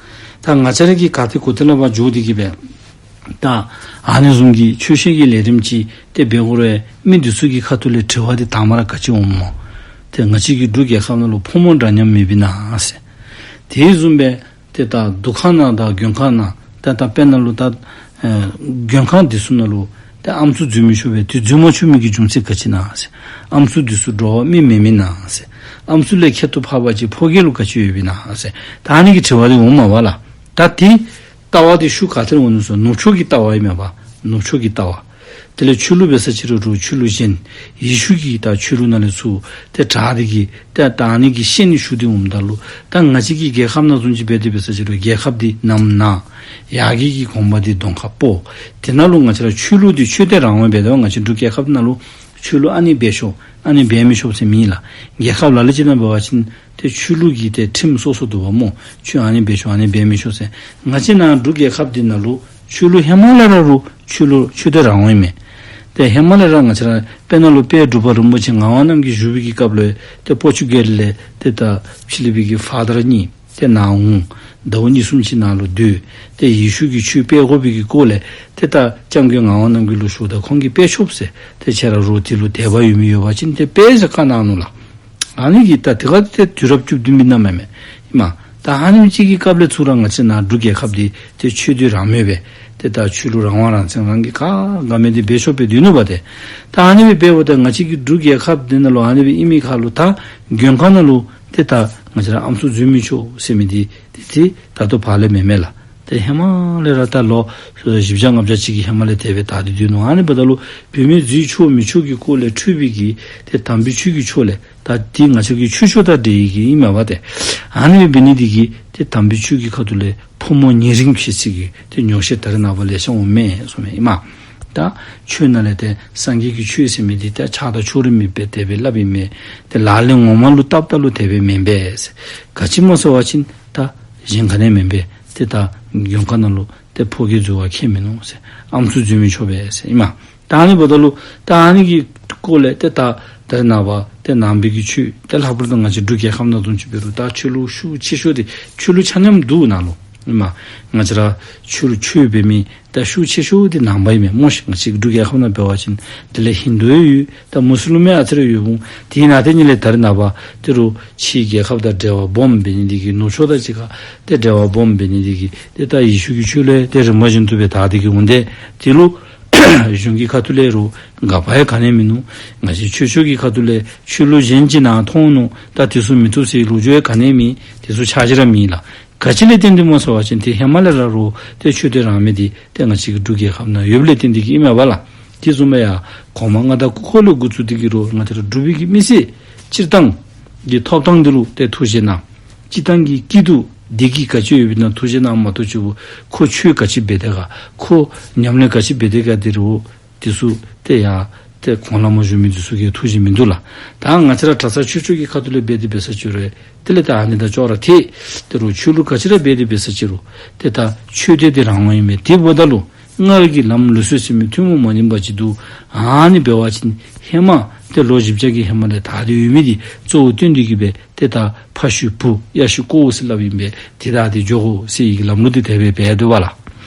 ད་ང་བཅས་ར་གིས་ག་ཏེ་གོ་ཏེ་ལས་ཕར་འགྱོ་སྟེ་གིས་སྦེ་ད་ཨ་ནི་བཟུམ་གྱི་ཆོས་བཤད་ཀྱི་ལས་རིམ་ཅིག་ཏེ་འབད་དགོ་རུང་མི་འདི་ཚུ་གི་ཁ་ཐུག་ལས་དྲི་བ་འདི་དང་པ་ར་ག་ཅི་འོང་སྨོ། ཏེ་ང་བཅས་ཀྱི་འབྲུག་རྒྱལ་ཁབ་ནང་ལུ་ཕོ་མོ་འདྲ་མཉམ་མེདཔ་ཨིན་ན་ཟེར། དེ་བཟུམ་སྦེ་ཏེ་ད་འདུ་ཁང་ནང་དང་མགོན་ཁང་ནང་ད་ད་དཔེར་ན་ལུ་ད་ཨེ་མགོན་ཁང་འདི་ཚུ་ནང་ལུ་ཏེ་ཨམ་སྲུ་འཛུལ་མི་ཆོག་པས། དེ་འཛུལ་མ་ཆོག་མི་གི་རྒྱུ་མཚན་ག་ཅི་ཨིན་ན་ཟེར། ཨམ་སྲུ་འདི་ཚུ་འགྲོ་བ་མི་མེན་མེན་ན་ཟེར། ཨམ་སྲུ་ལས་ཁྱད་དུ་འཕགས་པ་ཅིག་ཕོ་རྒྱས་ལུ་ག་ཅི་ཡོདཔ་ཨིན་ན་ཟེར། ད་ཨ་ནི་གི་དྲི་བ་འདི་འོངམ་མས་པ་ལགས། ད་དེ་ལྟ་བ་འདི་ཤུགས་ག་ཏེ་ལས་འོང་ནུག་ཟེར་ནུབ་ཕྱོགས་ཀྱི་ལྟ་བ་ཨིན་མས་པ། ནུབ་ཕྱོགས་ཀྱི་ལྟ་བ། དེ་ལས་ཆོས་ལུགས་འབད་ས་ཅིག་རུང་རུང་ཆོས་ལུགས་གཞན། ཡེ་ཤུ་གི་ད་ཆོས་ལུགས་ནང་ལས་ཚུར་ཏེ་དྲངས་ཏེ་གིས་ཏེ་ད་ཨ་ནི་གི་ཤན་ནི་ཞུགས་ཏེ་འོངམ་ད་ལུ་ད་ང་བཅས་ཀྱི་རྒྱལ་ཁབ་ནང་བཟུམ་ཅིག་འབད་དེ་འབད་ས་ཅིག་རུང་རྒྱལ་ཁབ་འདི་གནམ་ནང་། ཡ་གི་གི་གོང་པ་འདི་གདོང་ཁ་སྤོ། དེ་ནང་ལུ་ང་བཅས་ར་ཆོས་ལུགས་འདི་ཆོས་དད་རང་དབང་འབད་དེ་ང་བཅས་འབྲུག་རྒྱལ་ཁབ་ནང་ལུ་ཆོས་ལུགས་ཨ་ནི་འབད་ཤོག་ཨ་ནི་འབད་མི་ཤོག་ཟེར་མེད་ལགས། རྒྱལ་ཁབ་ལ་ལུ་ཅིག་ནང་འབད་བ་ཅིན་ཏེ་ཆོས་ལུགས་ཀྱི་ཏེ་ཁྲིམས་སོ་སོ་འདུག་པ་སྨོ། ཆོས་ཨ་ནི་འབད་ཤོག་ཨ་ནི་འབད་མི་ཤོག་ཟེར། ང་བཅས་ནཱ་འབྲུག་རྒྱལ་ཁབ་འདི་ནང་ལུ་ཆོས་ལུགས་ཧེ་མ་ལས་ར་རུང་ཆོས་ལུགས་ཆོས་དད་རང་དབང་ཨིན་མས། ཏེ་ཧེ་མ་ལས་ར་ང་བཅས་ར་དཔེར་ན་ལུ་དཔལ་འབྲུག་པ་རིན་པོ་ཆེ་ངག་དབང་རྣམ་རྒྱལ་བཞུགས་པའི་གི་སྐབས་ལུ་ཏེ་པོར་ཅུ་གལ་ལས་ཏེ་ད་ཕྱི་གླིང་པའི་གི་ཕ་དར་གཉིས་ཏེ་ནཱ་འོང་། ཟླཝ་གཉིས་གསུམ་ཅིག་ནཱ་ལུ་སྡོད། ཏེ་ཡེ་ཤུ་གི་ཆོས་སྤེལ་དགོ་པའི་གི་སྐོར་ལས་ཏེ་ད་སྐྱབས་མགོན་ངག་དབང་རྣམ་རྒྱལ་ལུ་ཞུཝ་ད་ཁོང་གིས་སྤེལ་ཆོགཔ་ཟེར། ཏེ་ཁྱེད་ར་རུང་དེ་ལུ་དད་པ་ཡོད་མི་ཡོད་པ་ཅིན་ཏེ་སྤེལ་ཟེར་བཀའ་གནང་ནུག་ལགས། ཨ་ནི་གི་ད་དེ་ག་ཏེ་དུས་རབས་བཅུ་བདུན་པའི་ནང་མེན་མས། ཨིན་མས། ད་ཨ་ནི་ཅིག་གི་སྐབས་ལས་ཚུར་ར་ང་བཅས་ནཱ་འབྲུག་རྒྱལ་ཁབ་འདི་ཏེ་ཆོས་དད་རང་མོས་སྦེ་ཏེ་ད་ཆོས་ལུགས་རང་དབང་རང་བཙན་རང་གིས་ག་དགའ་མི་དེ་འབད་ཆོག་པའི་དུས་ནུག་པ་ཏེ། ད་ཨ་ནི་སྦེ་འབདཝ་ད་ང་བཅས་ཀྱི་འབྲུག་རྒྱལ་ཁབ་འདི་ནང་ལུ་ཨ་ནི་སྦེ་ཨིན་མི་ཁར་ལུ་ད་མགོན་ཁང་ནང་ལུ་ཏེ་ད་ང་བཅས་ར་ཨམ་སྲུ་འཛུལ་མི་ཆོག་ཟེར་མི་འདི་ཏེ་ཏེ་ད་ལྟོ་ཕར་ལས་མེན་མས་ལགས། ཏེ་ཧེ་མ་ལས་ར་ད་ལོ་བཞི་བརྒྱ་ལྔ་བརྒྱ་ཅིག་གི་ཧེ་མ་ལས་དེ་སྦེ་དར་ཏེ་སྡོད་ནུག། ཨ་ནི་འབདཝ་ད་ལུ་བུད་མེད་འཛུལ་ཆོག་མི་ཆོག་གི་སྐོར་ལས་འཁྲུལ་པའི་གི་ཏེ་དམ་པའི་ཆོས་ཀྱི་ཕྱོགས་ལས་ད་འདི་ང་བཅས་ཀྱི་ཆོས་ཕྱོགས་དང་འབྲེལ་བའི་གི་ཨིན་མས་པ་ཏེ། ཨ་ནི་འབད་ནི་འདི་གིས་ཏེ་དམ་པའི་ཆོས་ཀྱི་ཁ་ཐུག་ལས་ཕོ་མོ་ཉེ་རིང་ཕྱེ་ཚིག་གི་ཏེ་ཉོགས་བཤད་ད་རེས་ནངས་པ་ལེ་ཤ་འོང་མས་གསུངམ་མས། ཨིན་མས། ད་ཆོས་ནང་ལས་ཏེ་སངས་རྒྱས་ཀྱི་ཆོས་ཟེར་མི་འདི་ཏེ་ཆགས་སྡང་ཕྱོགས་རིས་མེད་པའི་དེ་སྦེ་སླབ་ཨིན་མས། ཏེ་ལག་ལེན་ངོ་མ་ལུ་བཏབ་ད་ལུ་དེ་སྦེ་མེན་པས་ཟེར། ག་ཅི་སྨོ་ཟེར་བ་ཅིན་ད་གཞན་ག་ནི་མེན་པས། ཏེ་ད་མགོན་ཁང་ནང་ལུ་ཏེ་ཕོ་རྒྱས་འཛུལ་བར་ཁས་མིན་ནུག་ཟེར། ཨམ་སྲུ་འཛུལ་མི་ཆོག་པས་ཟེར། ཨིན་མས། ད་ཨ་ནི་འབདཝ་ད་ལུ་ད་ཨ་ནི་གི་ སྐོར་ལས་ཏེ་ད་ད་རེས་ནངས་པ་ཏེ་ནང་པའི་གི་ཆོས་ཏེ་ལྷག་པར་དུ་ང་བཅས་འབྲུག་རྒྱལ་ཁབ་ནང་བཟུམ་ཅིག་འབད་རུང་ད་ཆོས་ལུགས་ཤུགས་ཆེ་ཤོས་འདི་ཆོས་ལུགས་ཆ་མཉམ་འདུག་ནཱ་ལུ། ཨིན་མས། ང་བཅས་ར་ཆོས་ལུགས་ཆོས་འབད་མི་ད་ཤུགས་ཆེ་ཤོས་འདི་ནང་པ་ཨིན་མས་སྨོ་ཤིག། ང་བཅས་འབྲུག་རྒྱལ་ཁབ་ནང་འབད་བ་ཅིན་དེ་ལས་ཧིན་དུ་ཡང་ཡོད། ད་མུ་སི་ལིམ་ཡང་ཨ་ཙི་རེ་ཡོདཔ་འོང་། དེ་ནང་དེ་གཉིས་ལས་ད་རེས་ནངས་པ་ཏེ་རུང་ཕྱིའི་རྒྱལ་ཁབ་དང་འབྲེལ་བ་སྦོམ་འབད་ནི་འདི་གིས་ནུབ་ཕྱོགས་དང་གཅིག་ཁར་ཏེ་འབྲེལ་བ་སྦོམ་འབད་ནི་འདི་གིས་ཏེ་ད་ཡེ་ཤུ་གི་ཆོས་ལུ་ཡང་ཏེ་རིམ་པ་བཞིན་དུ་སྦེ་དར་ཏེ་གི་འོང་། ཏེ་དེ་ལུ་གཞུང་གི་ཁ་ཐུག་ལས་རུང་དགག་པ་ཡང་ག་ནི་ཡང་མིན་ནུག། ང་བཅས་ཆོས་ཕྱོགས་ཀྱི་ཁ་ཐུག་ལས་ཆོས་ལུགས་གཞན་ཅིག་ནཱ་མཐོང་ནུག། ད་དེ་ཚུ་མི་བཏུབ་ཟེར་བའི་ལོ་རྒྱུས་ཡང་ག་ནི་ཡང་མེད། དེ་ཚུ་ཆགས་ཅིག་ར་མེད་ལགས། ག་ཅི་ལས་བརྟེན་ཏེ་སྨོ་ཟེར་བ་ཅིན་ཏེ་ཧེ་མ་ལས་ར་རུང་ཏེ་ཆོས་དད་རང་མོས་འདི་ཏེ་ང་བཅས་ཀྱི་འབྲུག་རྒྱལ་ཁབ་ནང་ཡོདཔ་ལས་བརྟེན་ཏེ་གི་ཨིན་མས་པ་ལགས། དེ་བཟུམ་སྦེ་ཡང་གོང་མ་མངའ་བདག་སྐུ་འཁོར་ལས་འགོ་བཙུགས་ཏེ་གི་རུང་ང་བཅས་ར་འབྲུག་པའི་གི་མི་སེར་སྤྱིར་བཏང་གི་ཐོབ་ཐང་འདི་ལུ་ཏེ་ཐུགས་བཞེས་གནང་། སྤྱིར་བཏང་གི་སྐྱིད་སྡུག་བདེ་སྐྱིད་ག་ཅི་ཡོདཔ་ཨིན་ན་ཐུགས་བཞེས་གནངམ་མ་གཏོགས་ཅིག་ཁོ་ཆོས་ག་ཅི་འབད་དེ་ག་ཁོ་ཉམས་ལེན་ག་ཅི་འབད་དེ་ག་འདི་རུང་དེ་ཚུ་ཏེ་ཡང་ཏེ་གོང་ལས་མར་བཞུགས་མི་འདི་ཚུ་གིས་ཐུགས་བཞེས་མིན་འདུག་ལགས། ད་ང་བཅས་ར་གྲྭ་ཚང་ཆོས་ཕྱོགས་ཀྱི་ཁ་ཐུག་ལས་འབད་དེ་འབད་ས་ཅིག་རུང་དེ་ལས་ད་ཨ་ནི་དང་ཅོག་ར་འཐད། ཏེ་རུང་ཆོས་ལུགས་ག་ཅི་ར་འབད་དེ་འབད་ས་ཅིག་རུང་ཏེ་ད་ཆོས་དད་འདི་རང་དབང་ཨིན་མས། དེ་འབདཝ་ད་ལུ་སྔར་གྱི་ལམ་ལུགས་སྲོལ་ཟེར་མི་ཐུན་མོང་མ་ཡིན་པ་ཅིག་འདུག། ཨ་ནི་འབད་བ་ཅིན་ཧེ་མ་ཏེ་ལོ་བཞི་བརྒྱ་གི་ཧེ་མ་ལས་དར་ཏེ་ཡོད་མི་འདི་གཙོ་བོ་བཏོན་ཏེ་གི་སྦེ་ཏེ་ད་ཕ་ཤུལ་བུ་གཡས་ཤུལ་ཀོཝ་ཟེར་སླབ་ཨིན་པས། ཏེ་ད་དེ་འགྱོ་དགོ་ཟེར་བའི་གི་ལམ་ལུགས་འདི་དེ་སྦེ་འབད་དོ་བ་ལགས།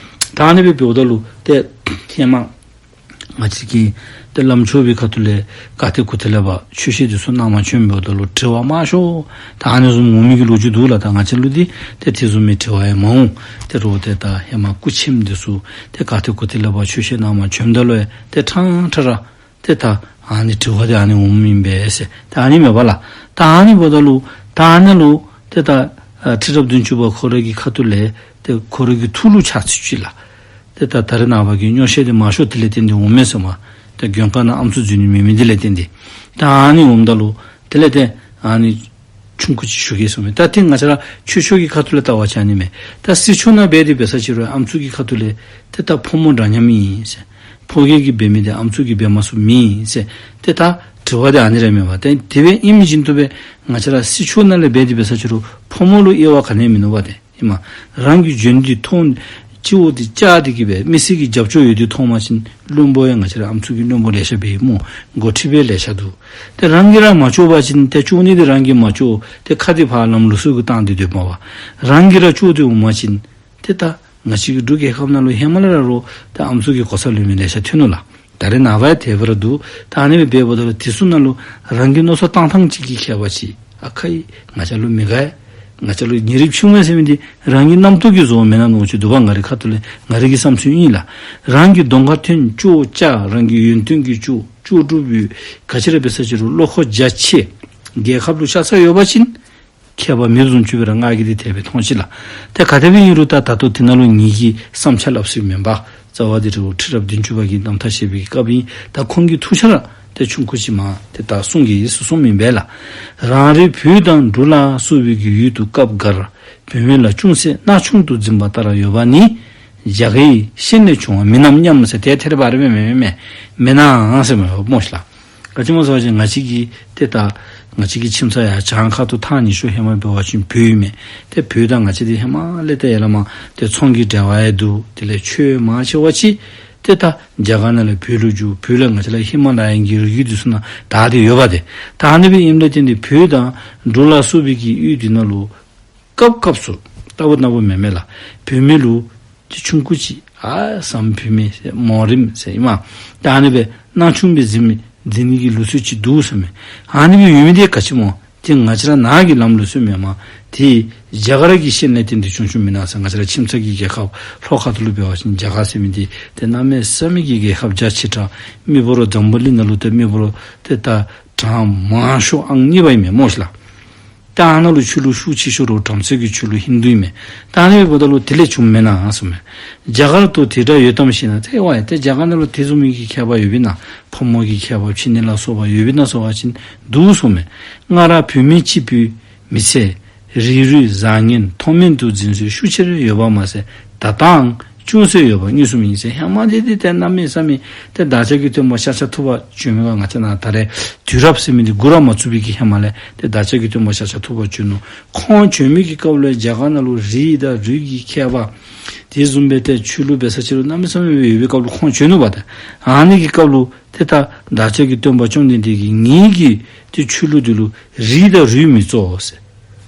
ད་ཨ་ནི་སྦེ་འབདཝ་ད་ལུ་ཏེ་ཧེ་མ་ང་བཅས་ཀྱི་ཏེ་བླམ་ཆོས་པའི་ཁ་ཐུག་ལས་ག་ཏེ་གུ་ཏེ་ལས་ཕར་ཆོས་བཤད་འདི་ཚུ་གནང་པར་བྱོནམ་འབདཝ་ད་ལུ་དྲི་བ་མང་ཤོས་ད་ཨ་ནི་བཟུམ་འོང་མི་གི་ལོ་རྒྱུས་འདུག་ལགས། ད་ང་བཅས་ལུ་འདི་ཏེ་དེ་བཟུམ་མའི་དྲི་བ་ཡང་མ་འོང་། ཏེ་རུང་ཏེ་ད་ཧེ་མ་སྐུ་མཆེད་འདི་ཚུ་ཏེ་ག་ཏེ་གུ་ཏེ་ལས་ཕར་ཆོས་བཤད་གནང་པར་བྱོནམ་ད་ལུ་ཡང་ཏེ་ཕྲང་ཕྲང་ར་ཏེ་ད་ཨ་ནི་དྲི་བ་འདི་ཨ་ནི་འོངམ་ཨིན་པས་ཟེར། ད་ཨ་ནི་མས་པ་ལགས། ད་ཨ་ནི་འབདཝ་ད་ལུ་ད་ཨ་ནི་ལུ་ཏེ་ད་ཨ་ཁྲི་རབས་བདུན་ཅུ་པ་ཁོ་ར་གི་ཁ་ཐུག་ལས་ཏེ་ཁོ་ར་གི་ཐུགས་ལུ་ཆགས་ཚུལ་ཅིག་ལགས། ཏེ་ད་ད་རེས་ནངས་པ་གི་སྨྱོ་བཤད་འདི་མང་ཤོས་དེ་ལས་བརྟེན་ཏེ་འོངམ་མས་ཟེར་མས། ཏེ་མགོན་ཁང་ནང་ཨམ་སྲུ་འཛུལ་ནི་མེད་མི་དེ་ལས་བརྟེན་ཏེ། ད་ཨ་ནི་འོངམ་ད་ལུ་དེ་ལས་ཏེ་ཨ་ནི་ཆུང་ཀུ་ཅིག་ཞུ་གེ་ཟེར་མས། ད་ཏེ་ང་བཅས་ར་ཆོས་ཕྱོགས་ཀྱི་ཁ་ཐུག་ལས་བལྟ་བ་ཅིན་ཨ་ནི་མས། ད་སྲིད་ཕྱོགས་ནང་འབད་དེ་འབད་ས་ཅིག་རུང་ཨམ་སྲུ་གི་ཁ་ཐུག་ལས་ཏེ་ད་ཕོ་མོ་འདྲ་མཉམ་ཨིན་ཟེར། ཕོ་རྒས་ཀྱིས་འབད་མི་འདི་ཨམ་སྲུ་གིས་འབད་མ་ཚུགསཔ་མེད་ཟེར། ཏེ་ད་དྲི་བ་འདི་ཨ་ནི་ར་མས་པ། ཏེ་དེ་སྦེ་ཨིན་མི་བཞིན་དུ་སྦེ་ང་བཅས་ར་སྲིད་ཕྱོགས་ནང་ལས་འབད་དེ་འབད་ས་ཅིག་རུང་ཕོ་མོ་ལུ་དབྱེ་བ་ག་ནི་ཡང་མིན་ནུག་པ་ཏེ། ཨིན་མས། རང་གིས་འཇོན་འདི་མཐོང་སྤྱི་བོ་འདི་བཅག་སྟེ་གི་སྦེ་མི་སེར་གྱི་རྒྱབ་སྐྱོར་ཡོད་དེ་མཐོང་པ་ཅིན་བློན་པོ་ཡང་ང་བཅས་ར་ཨམ་སྲུ་གི་བློན་པོ་ལེ་ཤ་འབད་ཡི་སྨོ། འགོ་ཁྲིདཔ་ཡང་ལེ་ཤ་འདུག། ཏེ་རང་གིས་ར་མ་ལྕོགས་པ་ཅིན་ཏེ་ལྕོགས་ནི་འདི་རང་གིས་མ་ལྕོགས་ཏེ་ཁ་འདི་ཕར་ལམ་ལུགས་སྲོལ་གྱིས་བཏང་སྟེ་སྡོདཔ་མས་པ། རང་གིས་ར་ལྕོགས་ཏེ་འོང་པ་ཅིན་ཏེ་ད་ང་བཅས་ཀྱི་འབྲུག་རྒྱལ་ཁབ་ནང་ལུ་ཧེ་མ་ལས་ར་རུང་ཏེ་ཨམ་སྲུ་གི་གོ་ས་ལེན་མི་ལེ་ཤ་ཐོན་ནུག་ལགས། ད་རེས་ནངས་པ་ཡང་དེ་སྦེ་ར་འདུག། ད་ཨ་ནི་སྦེ་འབདཝ་ད་ལུ་དེ་ཚུ་ནང་ལུ་རང་གི་མནོ་བསམ་བཏང་ཐངས་ཅིག་གིས་ཁྱད་པར་ཅིག། ཨ་ཁ་ཡི་ང་བཅས་ལུ་མི་དགའ། ང་བཅས་ལུ་ཉེ་རབས་ཆུང་མས་ཟེར་མི་འདི་རང་གི་རྣམ་རྟོག་གིས་བཟོཝ་མེན་ན་མནོ་ཅིག་འདུག་པ། ང་རའི་ཁ་ཐུག་ལས་ང་རའི་གི་བསམ་ཚུལ་ཨིན་ལགས། རང་གི་གདོང་ཁར་ཐོན་ལྕོག་བཅག། རང་གི་ཡོན་ཏན་གྱིས་ལྕོག་ལྕོག་གྲུབ་ཡོད། ག་ཅི་ར་འབད་ས་ཅིག་རུང་བློ་ཁོག་རྒྱ་ཆེ། རྒྱལ་ཁབ་ལུ་ཤ་ཚ་ཡོད་པ་ཅིན་ཁྱད་པར་མེདཔ་བཟུམ་ཅིག་སྦེ་ར་ང་གིས་འདི་དེ་སྦེ་མཐོང་ཅི་ལགས། ཏེ་ག་དེ་སྦེ་ཨིན་རུང་ད་ད་ལྟོ་དེ་ནང་ལུ་ངེ་གི་བསམ་འཆར་སླབ་ས་མེན་པ། རྩ་བ་འདི་རུང་ཁྲི་རབས་བདུན་ཅུ་པ་གི་རྣམ་ཐར་བཤད་པའི་སྐབས་ཨིན། ད་ཁོང་གིས་ཐུགས་འཆར་ཏེ་ཆུང་ཀུ་ཅིག་མ་ཏེ་ད་གསུང་གེ་ཟེར་གསུངམ་ཨིན་པས་ལགས། རང་རེའི་བོད་དང་འབྲུག་ལ་སོགས་པའི་གི་ཡུལ་དུ་སྐབས་འགར་བུད་མེད་ལ་ཅུང་ཟད་སྣང་ཆུང་དུ་འཛིན་པ་ལྟར་ཡོད་པ་ནི་རྒྱ་གར་ཡི་ཤན་ལས་བྱུང་བ་མིན་ནམ་སྙམ་ཟེར། ཏེ་ཐད་རི་བ་རི་སྦེ་མེན་མེན་མེན་མེན་ན་ཟེར་མས་སྨོ་ཤིག་ལགས། ག་ཅི་སྨོ་ཟེར་བ་ཅིན་ང་བཅས་ཀྱི་ཏེ་ད་ང་བཅས་ཀྱི་ཁྱིམ་ཚང་ཡང་བྱང་ཁ་ཐུག་ཐག་ཉེ་ཤོས་ཧེ་མ་འབད་བ་ཅིན་བོད་ཨིན་མས། ཏེ་བོད་དང་ང་བཅས་འདི་ཧེ་མ་ལས་ཏེ་ཡར་ལས་མར་ཏེ་ཚོང་གི་འབྲེལ་བ་ཡང་འདུག། དེ་ལས་ཆོས་མང་ཆེ་བ་ཅིག་ཏེ་ད་རྒྱ་གར་ནང་ལས་བོད་ལུ་འགྱོ། བོད་ལས་ང་བཅས་ར་ཧི་མ་ལ་ཡ་གི་རི་རྒྱུད་འདི་ཚུ་ནང་དར་ཏེ་ཡོད་པ་ཏེ། ད་ཨ་ནི་སྦེ་ཨིནམ་ལས་བརྟེན་ཏེ་བོད་དང་འབྲུག་ལ་སོགས་པའི་གི་ཡུལ་འདི་ནང་ལུ་སྐབས་སྐབས་སུ་རྟག་བུ་ནམ་བུ་མེན་མེན་ལགས། བུད་མེད་ལུ་ཏེ་ཆུང་ཀུ་ཅིག་ཨ་བཟང་བུད་མེད་ཟེར་མོ་རེངམ་ཟེར་ཨིན་མས། ད་ཨ་ནི་སྦེ་སྣང་ཆུང་སྦེ་འཛིན་མི་འཛིན་ནི་གི་ལུགས་སྲོལ་ཅིག་འདུག་ཟེར་མས། ཨ་ནི་སྦེ་ཡོད་མི་འདི་ག་ཅི་སྨོ། ཏེ་ང་བཅས་ར་ནཱ་གི་ལམ་ལུགས་སྲོལ་མེན་མས། ཏེ་རྒྱ་གར་གྱི་ཤན་ལས་བརྟེན་ཏེ་བྱུང་བྱུངམ་ཨིན་ན་ཟེར། ང་བཅས་ར་ཁྱིམ་ཚང་གི་རྒྱལ་ཁབ་ལྷོ་ཁ་ཐུག་ལུ་འབད་བ་ཅིན་རྒྱ་གར་ཟེར་མི་འདི་ཏེ་གནམ་མེད་ས་མེད་ཀྱི་རྒྱལ་ཁབ་རྒྱ་ཆེ་དྲགས། མི་འབོར་འཛམ་བུ་གླིང་ནང་ལུ་ཏེ་མི་འབོར་ཏེ་ད་གྲངས་མང་ཤོས་ཨང་གཉིས་པ་ཨིན་མས་སྨོ་ཤིག་ལགས། ད་ཨ་ནཱ་ལུ་ཆོས་ལུགས་ཤུགས་ཆེ་ཤོས་ར་བྲམ་ཟེ་གི་ཆོས་ལུགས་ཧིན་དུ་ཨིན་མས། ད་ཨ་ནི་འབདཝ་ད་ལུ་དེ་ལས་བྱུངམ་མེན་ན་ཟེར་མས། རྒྱ་གར་དང་དེ་འདྲ་ཡོད་དམ་ཞེ་ན། ཏེ་ཝའི་ཏེ་རྒྱ་གར་ནང་ལུ་དེ་བཟུམ་མའི་གི་ཁྱད་པར་ཡོདཔ་ཨིན་ན། ཕོ་མོ་གི་ཁྱད་པར་ཕྱི་ནང་ལ་སོགས་པ་ཡོདཔ་ཨིན་ན་ཟེར་བ་ཅིན་འདུག་ཟེར་མས། སྔར་བུད་མེད་གཅིག་པུའི་མི་ཚེ་རིགས་རུས་བཟང་ངན་མཐོ་དམན་དུ་འཛིན་སྲོལ་ཤུགས་ཆེར་ཡོད་པ་མ་ཟད། ད་ལྟའང་ཅུང་ཟད་ཡོད་པ་མངོན་སུམ་ཡིན་ཟེར། ཧེ་མ་འདི་འདི་ཏེ་གནམ་མེད་ས་མེད་ཏེ་བདག་ཅག་གི་སྟོན་པ་ཤཱཀྱ་ཐུབ་པ་བྱོན་མི་ག་ང་བཅས་ནཱ་ད་རེས་དུས་རབས་ཟེར་མི་འདི་འགོ་ར་མ་བཙུགས་པའི་གི་ཧེ་མ་ལས་ཏེ་བདག་ཅག་གི་སྟོན་པ་ཤཱཀྱ་ཐུབ་པ་བྱོན་ནུག། ཁོང་བྱོན་མི་གི་སྐབས་ལུ་རྒྱ་གར་ནང་ལུ་རིགས་དང་རུས་ཀྱི་ཁྱད་པར་ དེ་བཟུམ་སྦེ་ཏེ་ཆོས་ལུགས་འབད་ས་ཅིག་རུང་གནམ་མེད་ས་མེད་སྦེ་ཡོད་པའི་སྐབས་ལུ་ཁོང་བྱོན་ནུག་པ་ཏེ། ཨ་ནི་གི་སྐབས་ལུ་ཏེ་ད་བདག་ཅག་གི་སྟོན་པ་བཅོམ་ལྡན་འདས་ཀྱིས་ངེའི་གི་ཏེ་ཆོས་ལུགས་འདི་ལུ་རིགས་དང་རུས་མི་གཙོ་ཟེར།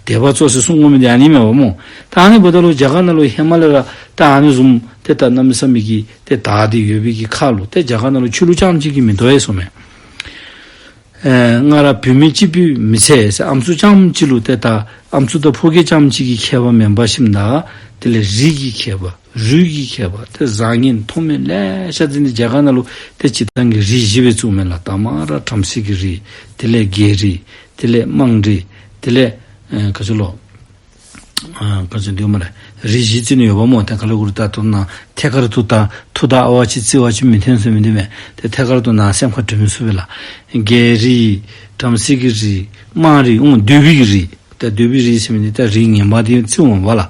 དད་པ་གཙོ་ཟེར་གསུང་དགོ་མི་འདི་ཨ་ནི་མས་པ་སྨོ། ད་ཨ་ནི་འབདཝ་ད་ལུ་རྒྱ་གར་ནང་ལུ་ཧེ་མ་ལས་ར་ད་ཨ་ནི་བཟུམ་ཏེ་ད་གནམ་མེད་ས་མེད་ཀྱི་ཏེ་དར་ཏེ་ཡོད་པའི་གི་ཁར་ལུ་ཏེ་རྒྱ་གར་ནང་ལུ་ཆོས་ལུགས་རྐྱངམ་གཅིག་གིས་མི་དོ་ཡོད་ཟེརཝ་མས། ཨེ་སྔར་བུད་མེད་གཅིག་པུས་མི་ཚད་ཟེར། ཨམ་སྲུ་རྐྱངམ་གཅིག་ལུ་ཏེ་ད་ཨམ་སྲུ་དང་ཕོ་སྐྱེས་རྐྱངམ་གཅིག་གི་ཁྱད་པར་མེན་པར་ཞིནམ་ད་དེ་ལས་རིགས་ཀྱི་ཁྱད་པར་རུས་ཀྱི་ཁྱད་པར་ཏེ་བཟང་ངན་མཐོ་དམན་ལེ་ཤ་ཅིག་འདི་རྒྱ་གར་ནང་ལུ་ཏེ་སྤྱིར་བཏང་གི་རིགས་བཞི་སྦེ་བརྩིཝ་མས་ལགས། དང་པ་ར་བྲམ་ཟེ་གི་རིགས། དེ་ལས་རྒྱལ་རིགས། དེ་ལས་དམངས་རིགས། དེ་ལས་ཨེ་ག་ཅི་ལོ། ཨ་ག་ཅི་འདི་སྨ་རེ། རིགས་བཞི་བརྩི་ནི་ཡོདཔ་སྨོ། ཏེ་ག་ལུ་གུ་རུ་ད་ལྟོ་ན་ཐད་ཀར་དུ་ད་མཐུ་དང་ཨ་ཝ་ཅིག་བརྩི་བ་ཅིན་མི་འཐོན་ཟེར་མི་འདི་མས། ཏེ་ཐད་ཀར་དུ་ན་སེམས་ཁར་དྲན་མི་ཚུགས་པས་ལགས། རྒྱལ་རིགས། བྲམ་ཟེ་གི་རིགས། དམངས་རིགས། ཨོང་འདོད་པའི་གི་རིགས། ད་འདོད་པའི་རིགས་ཟེར་མི་འདི་ད་རིགས་ངན་པ་འདི་བརྩིཝ་མས་པ་ལགས།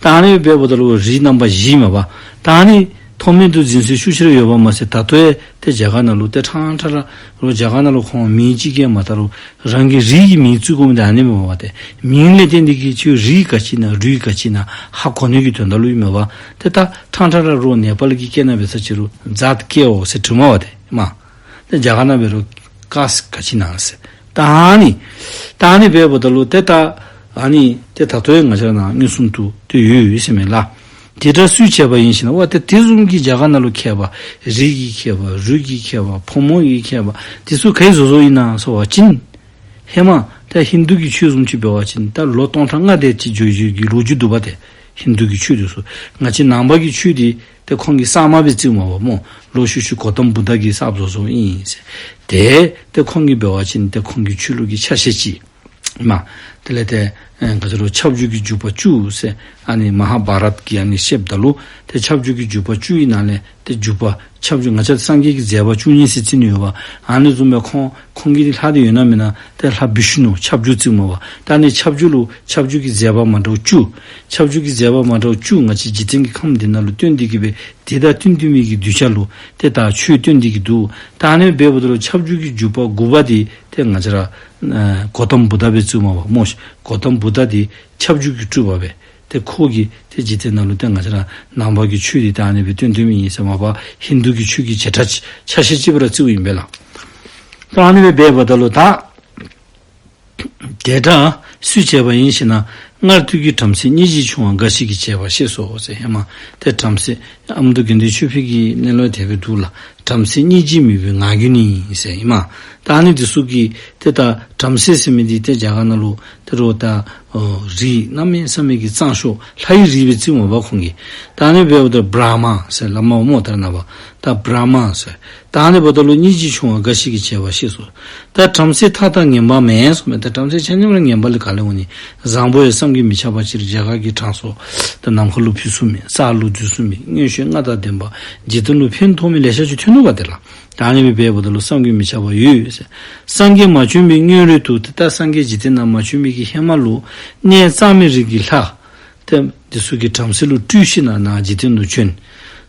ད་ཨ་ནི་འབདཝ་ད་ལུ་རིགས་རྣམ་པ་བཞི་མས་པ། ད་ཨ་ནི་མཐོ་དམན་དུ་འཛིན་སྲོལ་ཤུགས་ཆེ་ར་ཡོདཔ་མ་ཚད་ད་ལྟོ་ཡང་ཏེ་རྒྱ་གར་ནང་ལུ་ཏེ་ཕྲང་ཕྲང་ར་ལུ་རྒྱ་གར་ནང་ལུ་ཁོང་མིང་ཅིག་གིས་མ་ད་རུང་རང་གི་རིགས་ཀྱི་མིང་བརྩི་དགོ་མི་འདི་ཨ་ནི་མས་པ་ཏེ། མིང་ལས་བརྟེན་ཏེ་གིས་ཁྱོད་རིགས་ག་ཅི་ཨིན་ན་རུས་ག་ཅི་ཨིན་ན་ཧ་གོ་ནི་གི་དོན་དག་ལུ་ཨིན་མས་པ། ཏེ་ད་ཕྲང་ཕྲང་ར་ལུ་ནེ་པཱལ་གྱི་སྐད་ནང་འབད་ས་ཅིག་རུང་ཛཱཏ་ཀེ་ཧོ་ཟེར་དྲིཝ་མས་པ་ཏེ་མ། ཏེ་རྒྱ་གར་ནང་འབད་རུང་ཀཱསཊ་ག་ཅི་ཨིན་ན་ཟེར། ད་ཨ་ནི་ད་ཨ་ནི་འབདཝ་ད་ལུ་ཏེ་ད་ཨ་ནི་ཏེ་ད་ལྟོ་ཡང་ང་བཅས་ནང་མངོན་སུམ་དུ་ཏེ་ཡོད་ཡོད་ཟེར་མས་ལགས། དེ་འདྲ་སུས་བྱས་པ་ཡིན་ཞེ་ན། ཝ་ཏེ་དེ་བཟུམ་གྱི་རྒྱ་གར་ནང་ལུ་ཁྱད་པར་རིགས་ཀྱི་ཁྱད་པར་རུས་ཀྱི་ཁྱད་པར་ཕོ་མོ་ཡི་ཁྱད་པར་དེ་ཚུ་ག་གིས་བཟོ་བཟོཝ་ཨིན་ན་ཟེར་བ་ཅིན། ཧེ་མ་ད་ཧིན་དུ་གི་ཆོས་བཟུམ་ཅིག་འབད་བ་ཅིན་ད་ལོ་སྟོང་ཕྲག་ལྔ་དེ་ཅིག་འགྱོ་འགྱོ་གི་ལོ་རྒྱུས་འདུག་པ་ཏེ། ཧིན་དུ་གི་ཆོས་དེ་ཚུ་ང་བཅས་ནང་པ་གི་ཆོས་འདི་ཏེ་ཁོང་གིས་གསརམ་སྦེ་བརྩིཝ་མས་པ་སྨོ། ལོག་ཤུལ་ཤུལ་གོ་ཏམ་བུདྡྷ་གིས་གསར་བཟོ་བཟོཝ་ཨིན་ཟེར། ཏེ་ཏེ་ཁོང་གིས་འབད་བ་ཅིན་ཏེ་ཁོང་གི་ཆོས་ལུགས་ཀྱི་ཆ་ཤས་ཅིག་མས། དེ་ལས་ཏེ་ཨེ་ག་ཅི་ལོ་ཁྱབ་འཇུག་གི་འཇུག་པ་བཅུ་ཟེར་ཨ་ནི་མ་ཧཱ་བྷཱ་རཏ་གི་ཨ་ནི་བཤདཔ་ད་ལུ་ཏེ་ཁྱབ་འཇུག་གི་འཇུག་པ་བཅུ་ཨིན་ན་ལས་ཏེ་འཇུག་པ་ཁྱབ་འཇུག་ང་བཅས་སངས་རྒྱས་ཀྱི་མཛད་པ་བཅུ་གཉིས་ཟེར་བརྩི་ནི་ཡོད་པ། ཨ་ནི་བཟུམ་སྦེ་ཁོང་ཁོང་གི་ལྷ་འདི་ཡོད་ན་མེད་ན་ཏེ་ལྷ་བི་ཤུ་ནུ་ཁྱབ་འཇུག་བརྩིཝ་མས་པ། ད་ཨ་ནི་ཁྱབ་འཇུག་ལུ་ཁྱབ་འཇུག་གི་མཛད་པ་མ་འདྲཝ་བཅུ། ཁྱབ་འཇུག་གི་མཛད་པ་མ་འདྲཝ་བཅུ་ང་བཅས་འཇིག་རྟེན་གྱི་ཁམས་འདི་ནང་ལུ་སྟོན་ཏེ་གིས་སྦེ་དེ་དང་བསྟུན་བསྟུན་མི་གི་གདུལ་བྱ་ལུ་ཏེ་ད་ཆོས་སྟོན་ཏེ་གིས་འདུག། ད་ཨ་ནི་འབདཝ་ད་ལུ་ཁྱབ་འཇུག་གི་འཇུག་པ་དགུ་པ་འདི་ཏེ་ང་བཅས་ར་ཨ་གོ་ཏམ་བུདྡྷ་སྦེ་བརྩིཝ་མས་པ་སྨོ་ཤིག། གོ་ཏམ་བུདྡྷ་འདི་ཁྱབ་འཇུག་གི་སྤྲུལ་པ་སྦེ་ཏེ་ཁོ་གིས་ཏེ་འཇིག་རྟེན་ནང་ལུ་ཏེ་ང་བཅས་ར་ནང་པ་གི་ཆོས་འདི་ད་ཨ་ནི་སྦེ་སྟོན་སྟོནམ་ཨིན་ཟེར་མ་པ་ཧིན་དུ་གི་ཆོས་ཀྱི་བྱེ་བྲག་ཆ་ཤས་ཅིག་སྦེ་ར་བརྩིཝ་ཨིན་པས་ལགས། ད་ཨ་ནི་སྦེ་འབདཝ་ད་ལུ་ད་དེ་འདྲ་སུས་བྱས་པ་ཡིན་ཞེ་ན། མངལ་དུས་ཀྱི་བྲམ་ཟེ་སྙིང་རྗེ་ཆུང་བ་འགའ་ཞིག་གིས་བྱས་པ་ཤེས་སོ་ཟེར། ཧེ་མ་ཏེ་བྲམ་ཟེ་ཨ་མདོ་དགེ་འདུན་ཆོས་འཕེལ་གྱི་གླེང་ལོ་དེ་སྦེ་འདུག་ལགས། བྲམ་ཟེ་སྙིང་རྗེ་མོས་པའི་ངག་རྒྱུན་ནི་ཟེར་ཨིན་མས། ད་ཨ་ནི་འདི་ཚུ་གིས་ཏེ་ད་བྲམ་ཟེ་ཟེར་མི་འདི་ཏེ་རྒྱ་གར་ནང་ལུ་ཏེ་རོགས་ད་ཨོ་རིགས་གནམ་མེད་ས་མེད་ཀྱི་གཙང་ཤོས་ལྷ་ཡི་རིགས་སྦེ་བརྩིཝ་མས་པ་ཁོང་གིས། ད་ཨ་ནི་འབདཝ་ད་བྲཱ་མ་ཟེར་སླབ་མས་སྨོ་ད་རེས་ནངས་པ། ད་བྲཱ་མ་ཟེར། ད་ཨ་ནི་འབདཝ་ད་ལུ་སྙིང་རྗེ་ཆུང་བ་འགའ་ཞིག་གིས་བྱས་པ་ཤེས་སོ། ད་བྲམ་ཟེ་ཐ་དད་ངན་པ་མེན་གསུངམ་མས། ད་བྲམ་ཟེ་ཆ་མཉམ་ར་ངན་པ་ལས་ག་ལས་འོང་ནི། བཟང་པོ་ཡང་བསམ་གྱིས་མི་ཁྱབ་པ་ཅིག་རྒྱ་གར་གྱི་གྲངས་སུ་ད་ནམ་མཁའ་ལུ་འཕུར་ཚུགས་མི་ས་ལུ་འཛུལ་ཚུགས་མི་མངོན་ཤེས་ལྔ་དང་ལྡན་པ་འཇིག་རྟེན་ལུ་ཕན་ཐོགས་མི་ལེ་ཤ་ཅིག་ཐོན་ནུག་པ་ཏེ་ལགས། ད་ཨ་ནི་སྦེ་འབདཝ་ད་ལུ་བསམ་གྱིས་མི་ཁྱབ་པ་ཡོད་ཟེར། སངས་རྒྱས་མ་བྱོན་པའི་སྔོན་རོལ་དུ། ཏེ་ད་སངས་རྒྱས་འཇིག་རྟེན་ནང་མ་བྱོན་མི་གི་ཧེ་མ་ལུ་གནས་གཙང་མའི་རིགས་ཀྱི་ལྷ་ཏེ་འདི་ཚུ་གིས་བྲམ་ཟེ་ལུ་སྤྲུལ་ཞིནམ་ན་འཇིག་རྟེན་དུ་བྱོན།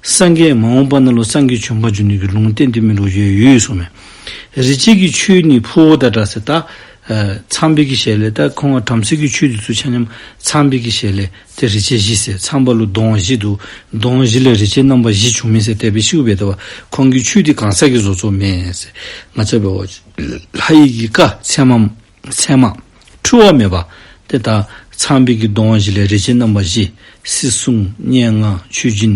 སངས་རྒྱས་མ་འོངས་པ་ནང་ལུ་སངས་རྒྱས་བྱོན་པར་འགྱུར་ནི་གི་ལུང་བསྟན་ཏེ་མི་ལོ་རྒྱུས་ཡོད་གསུངམ་མས། རིག་བྱེད་ཀྱི་ཆོས་ནི་ཕོ་བོ་དང་འདྲ་ཟེར། ད་ཨ་ཚངས་པའི་གི་ཞལ་ལས་ད་ཁོང་བྲམ་ཟེ་གི་ཆོས་འདི་ཚུ་ཆ་མཉམ་ཚངས་པའི་གི་ཞལ་ལས་ཏེ་རིག་བྱེད་བཞི་ཟེར། ཚངས་པ་ལུ་གདོང་བཞི་འདུག། གདོང་བཞི་ལས་རིག་བྱེད་རྣམ་པ་བཞི་བྱུང་མི་ཟེར་དེ་སྦེ་ཞུཝ་འབདཝ་ད་ཁོང་གི་ཆོས་འདི་གང་ཟག་གིས་བཟོ་བཟོཝ་མེན་ཟེར། ང་བཅས་འབད་བ་ཅིན་ལྷ་ཡི་གི་བཀའ་ཚད་མ་ཚད་མ་འཁྲུལ་བ་མེད་པ། ཏེ་ད་ཚངས་པའི་གི་གདོང་བཞི་ལས་རིག་བྱེད་རྣམ་པ་བཞི། སྲིད་གསུམ་སྙན་ངག་ཆོས་སྦྱིན་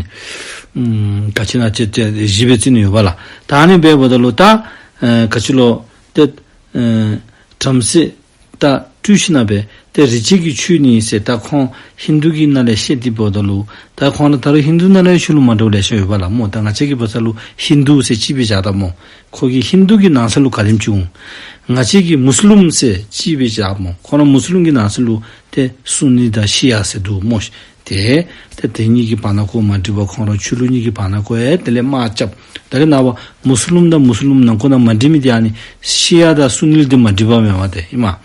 ཨམ་ག་ཅི་ན་ཅིག་ཏེ་བཞི་སྦེ་བརྩི་ནི་ཡོད་པ་ལགས། ད་ཨ་ནི་འབདཝ་ད་ལུ་ད་ཨ་ག་ཅི་ལོ་ཏེ་ཨ་བྲམ་ཟེ་ད་སྤྲུལ་ཞིནམ་ན་སྦེ་ཏེ་རིག་བྱེད་ཀྱི་ཆོས་ནི་ཟེར་ད་ཁོང་ཧིན་དུ་གི་ནང་ལས་བཤད་དེ་འབདཝ་ད་ལུ་ད་ཁོང་ལུ་ད་རུང་ཧིན་དུ་ནང་ལས་ཆོས་ལུགས་མ་འདྲཝ་ལེ་ཤ་ཡོད་པ་ལགས་སྨོ། ད་ང་བཅས་ཀྱི་བར་ས་ལུ་ཧིན་དུ་ཟེར་གཅིག་སྦེ་བཞག་ད་སྨོ། ཁོ་གི་ཧིན་དུ་གི་ནང་ས་ལུ་ག་དེམ་ཅིག་འོང་། ང་བཅས་ཀྱི་མུ་སི་ལིམ་ཟེར་གཅིག་སྦེ་བཞག་སྨོ། ཁོང་ར་མུ་སི་ལིམ་གྱི་ནང་ས་ལུ་ཏེ་སུ་ནི་དང་ཤི་ཡ་ཟེར་འདུག་སྨོ། ཏེ་ཏེ་དེ་གཉིས་ཀྱི་བར་ན་ཁོ་མ་འགྲིག་པ། ཁོང་ར་ཆོས་ལུགས་གཉིས་ཀྱི་བར་ན་ཁོ་ཡང་དེ་ལས་དམག་རྐྱབ། ད་རེས་ནངས་པ་མུ་སི་ལིམ་དང་མུ་སི་ལིམ་ནང་ཁོ་ན་མ་འགྲིག་མི་དེ་ཨ་ནི་ཤི་ཡ་དང་སུ་ནི་དེ་མ་འགྲིག་པ་མེན་པ་ཏེ་ཨིན་མས།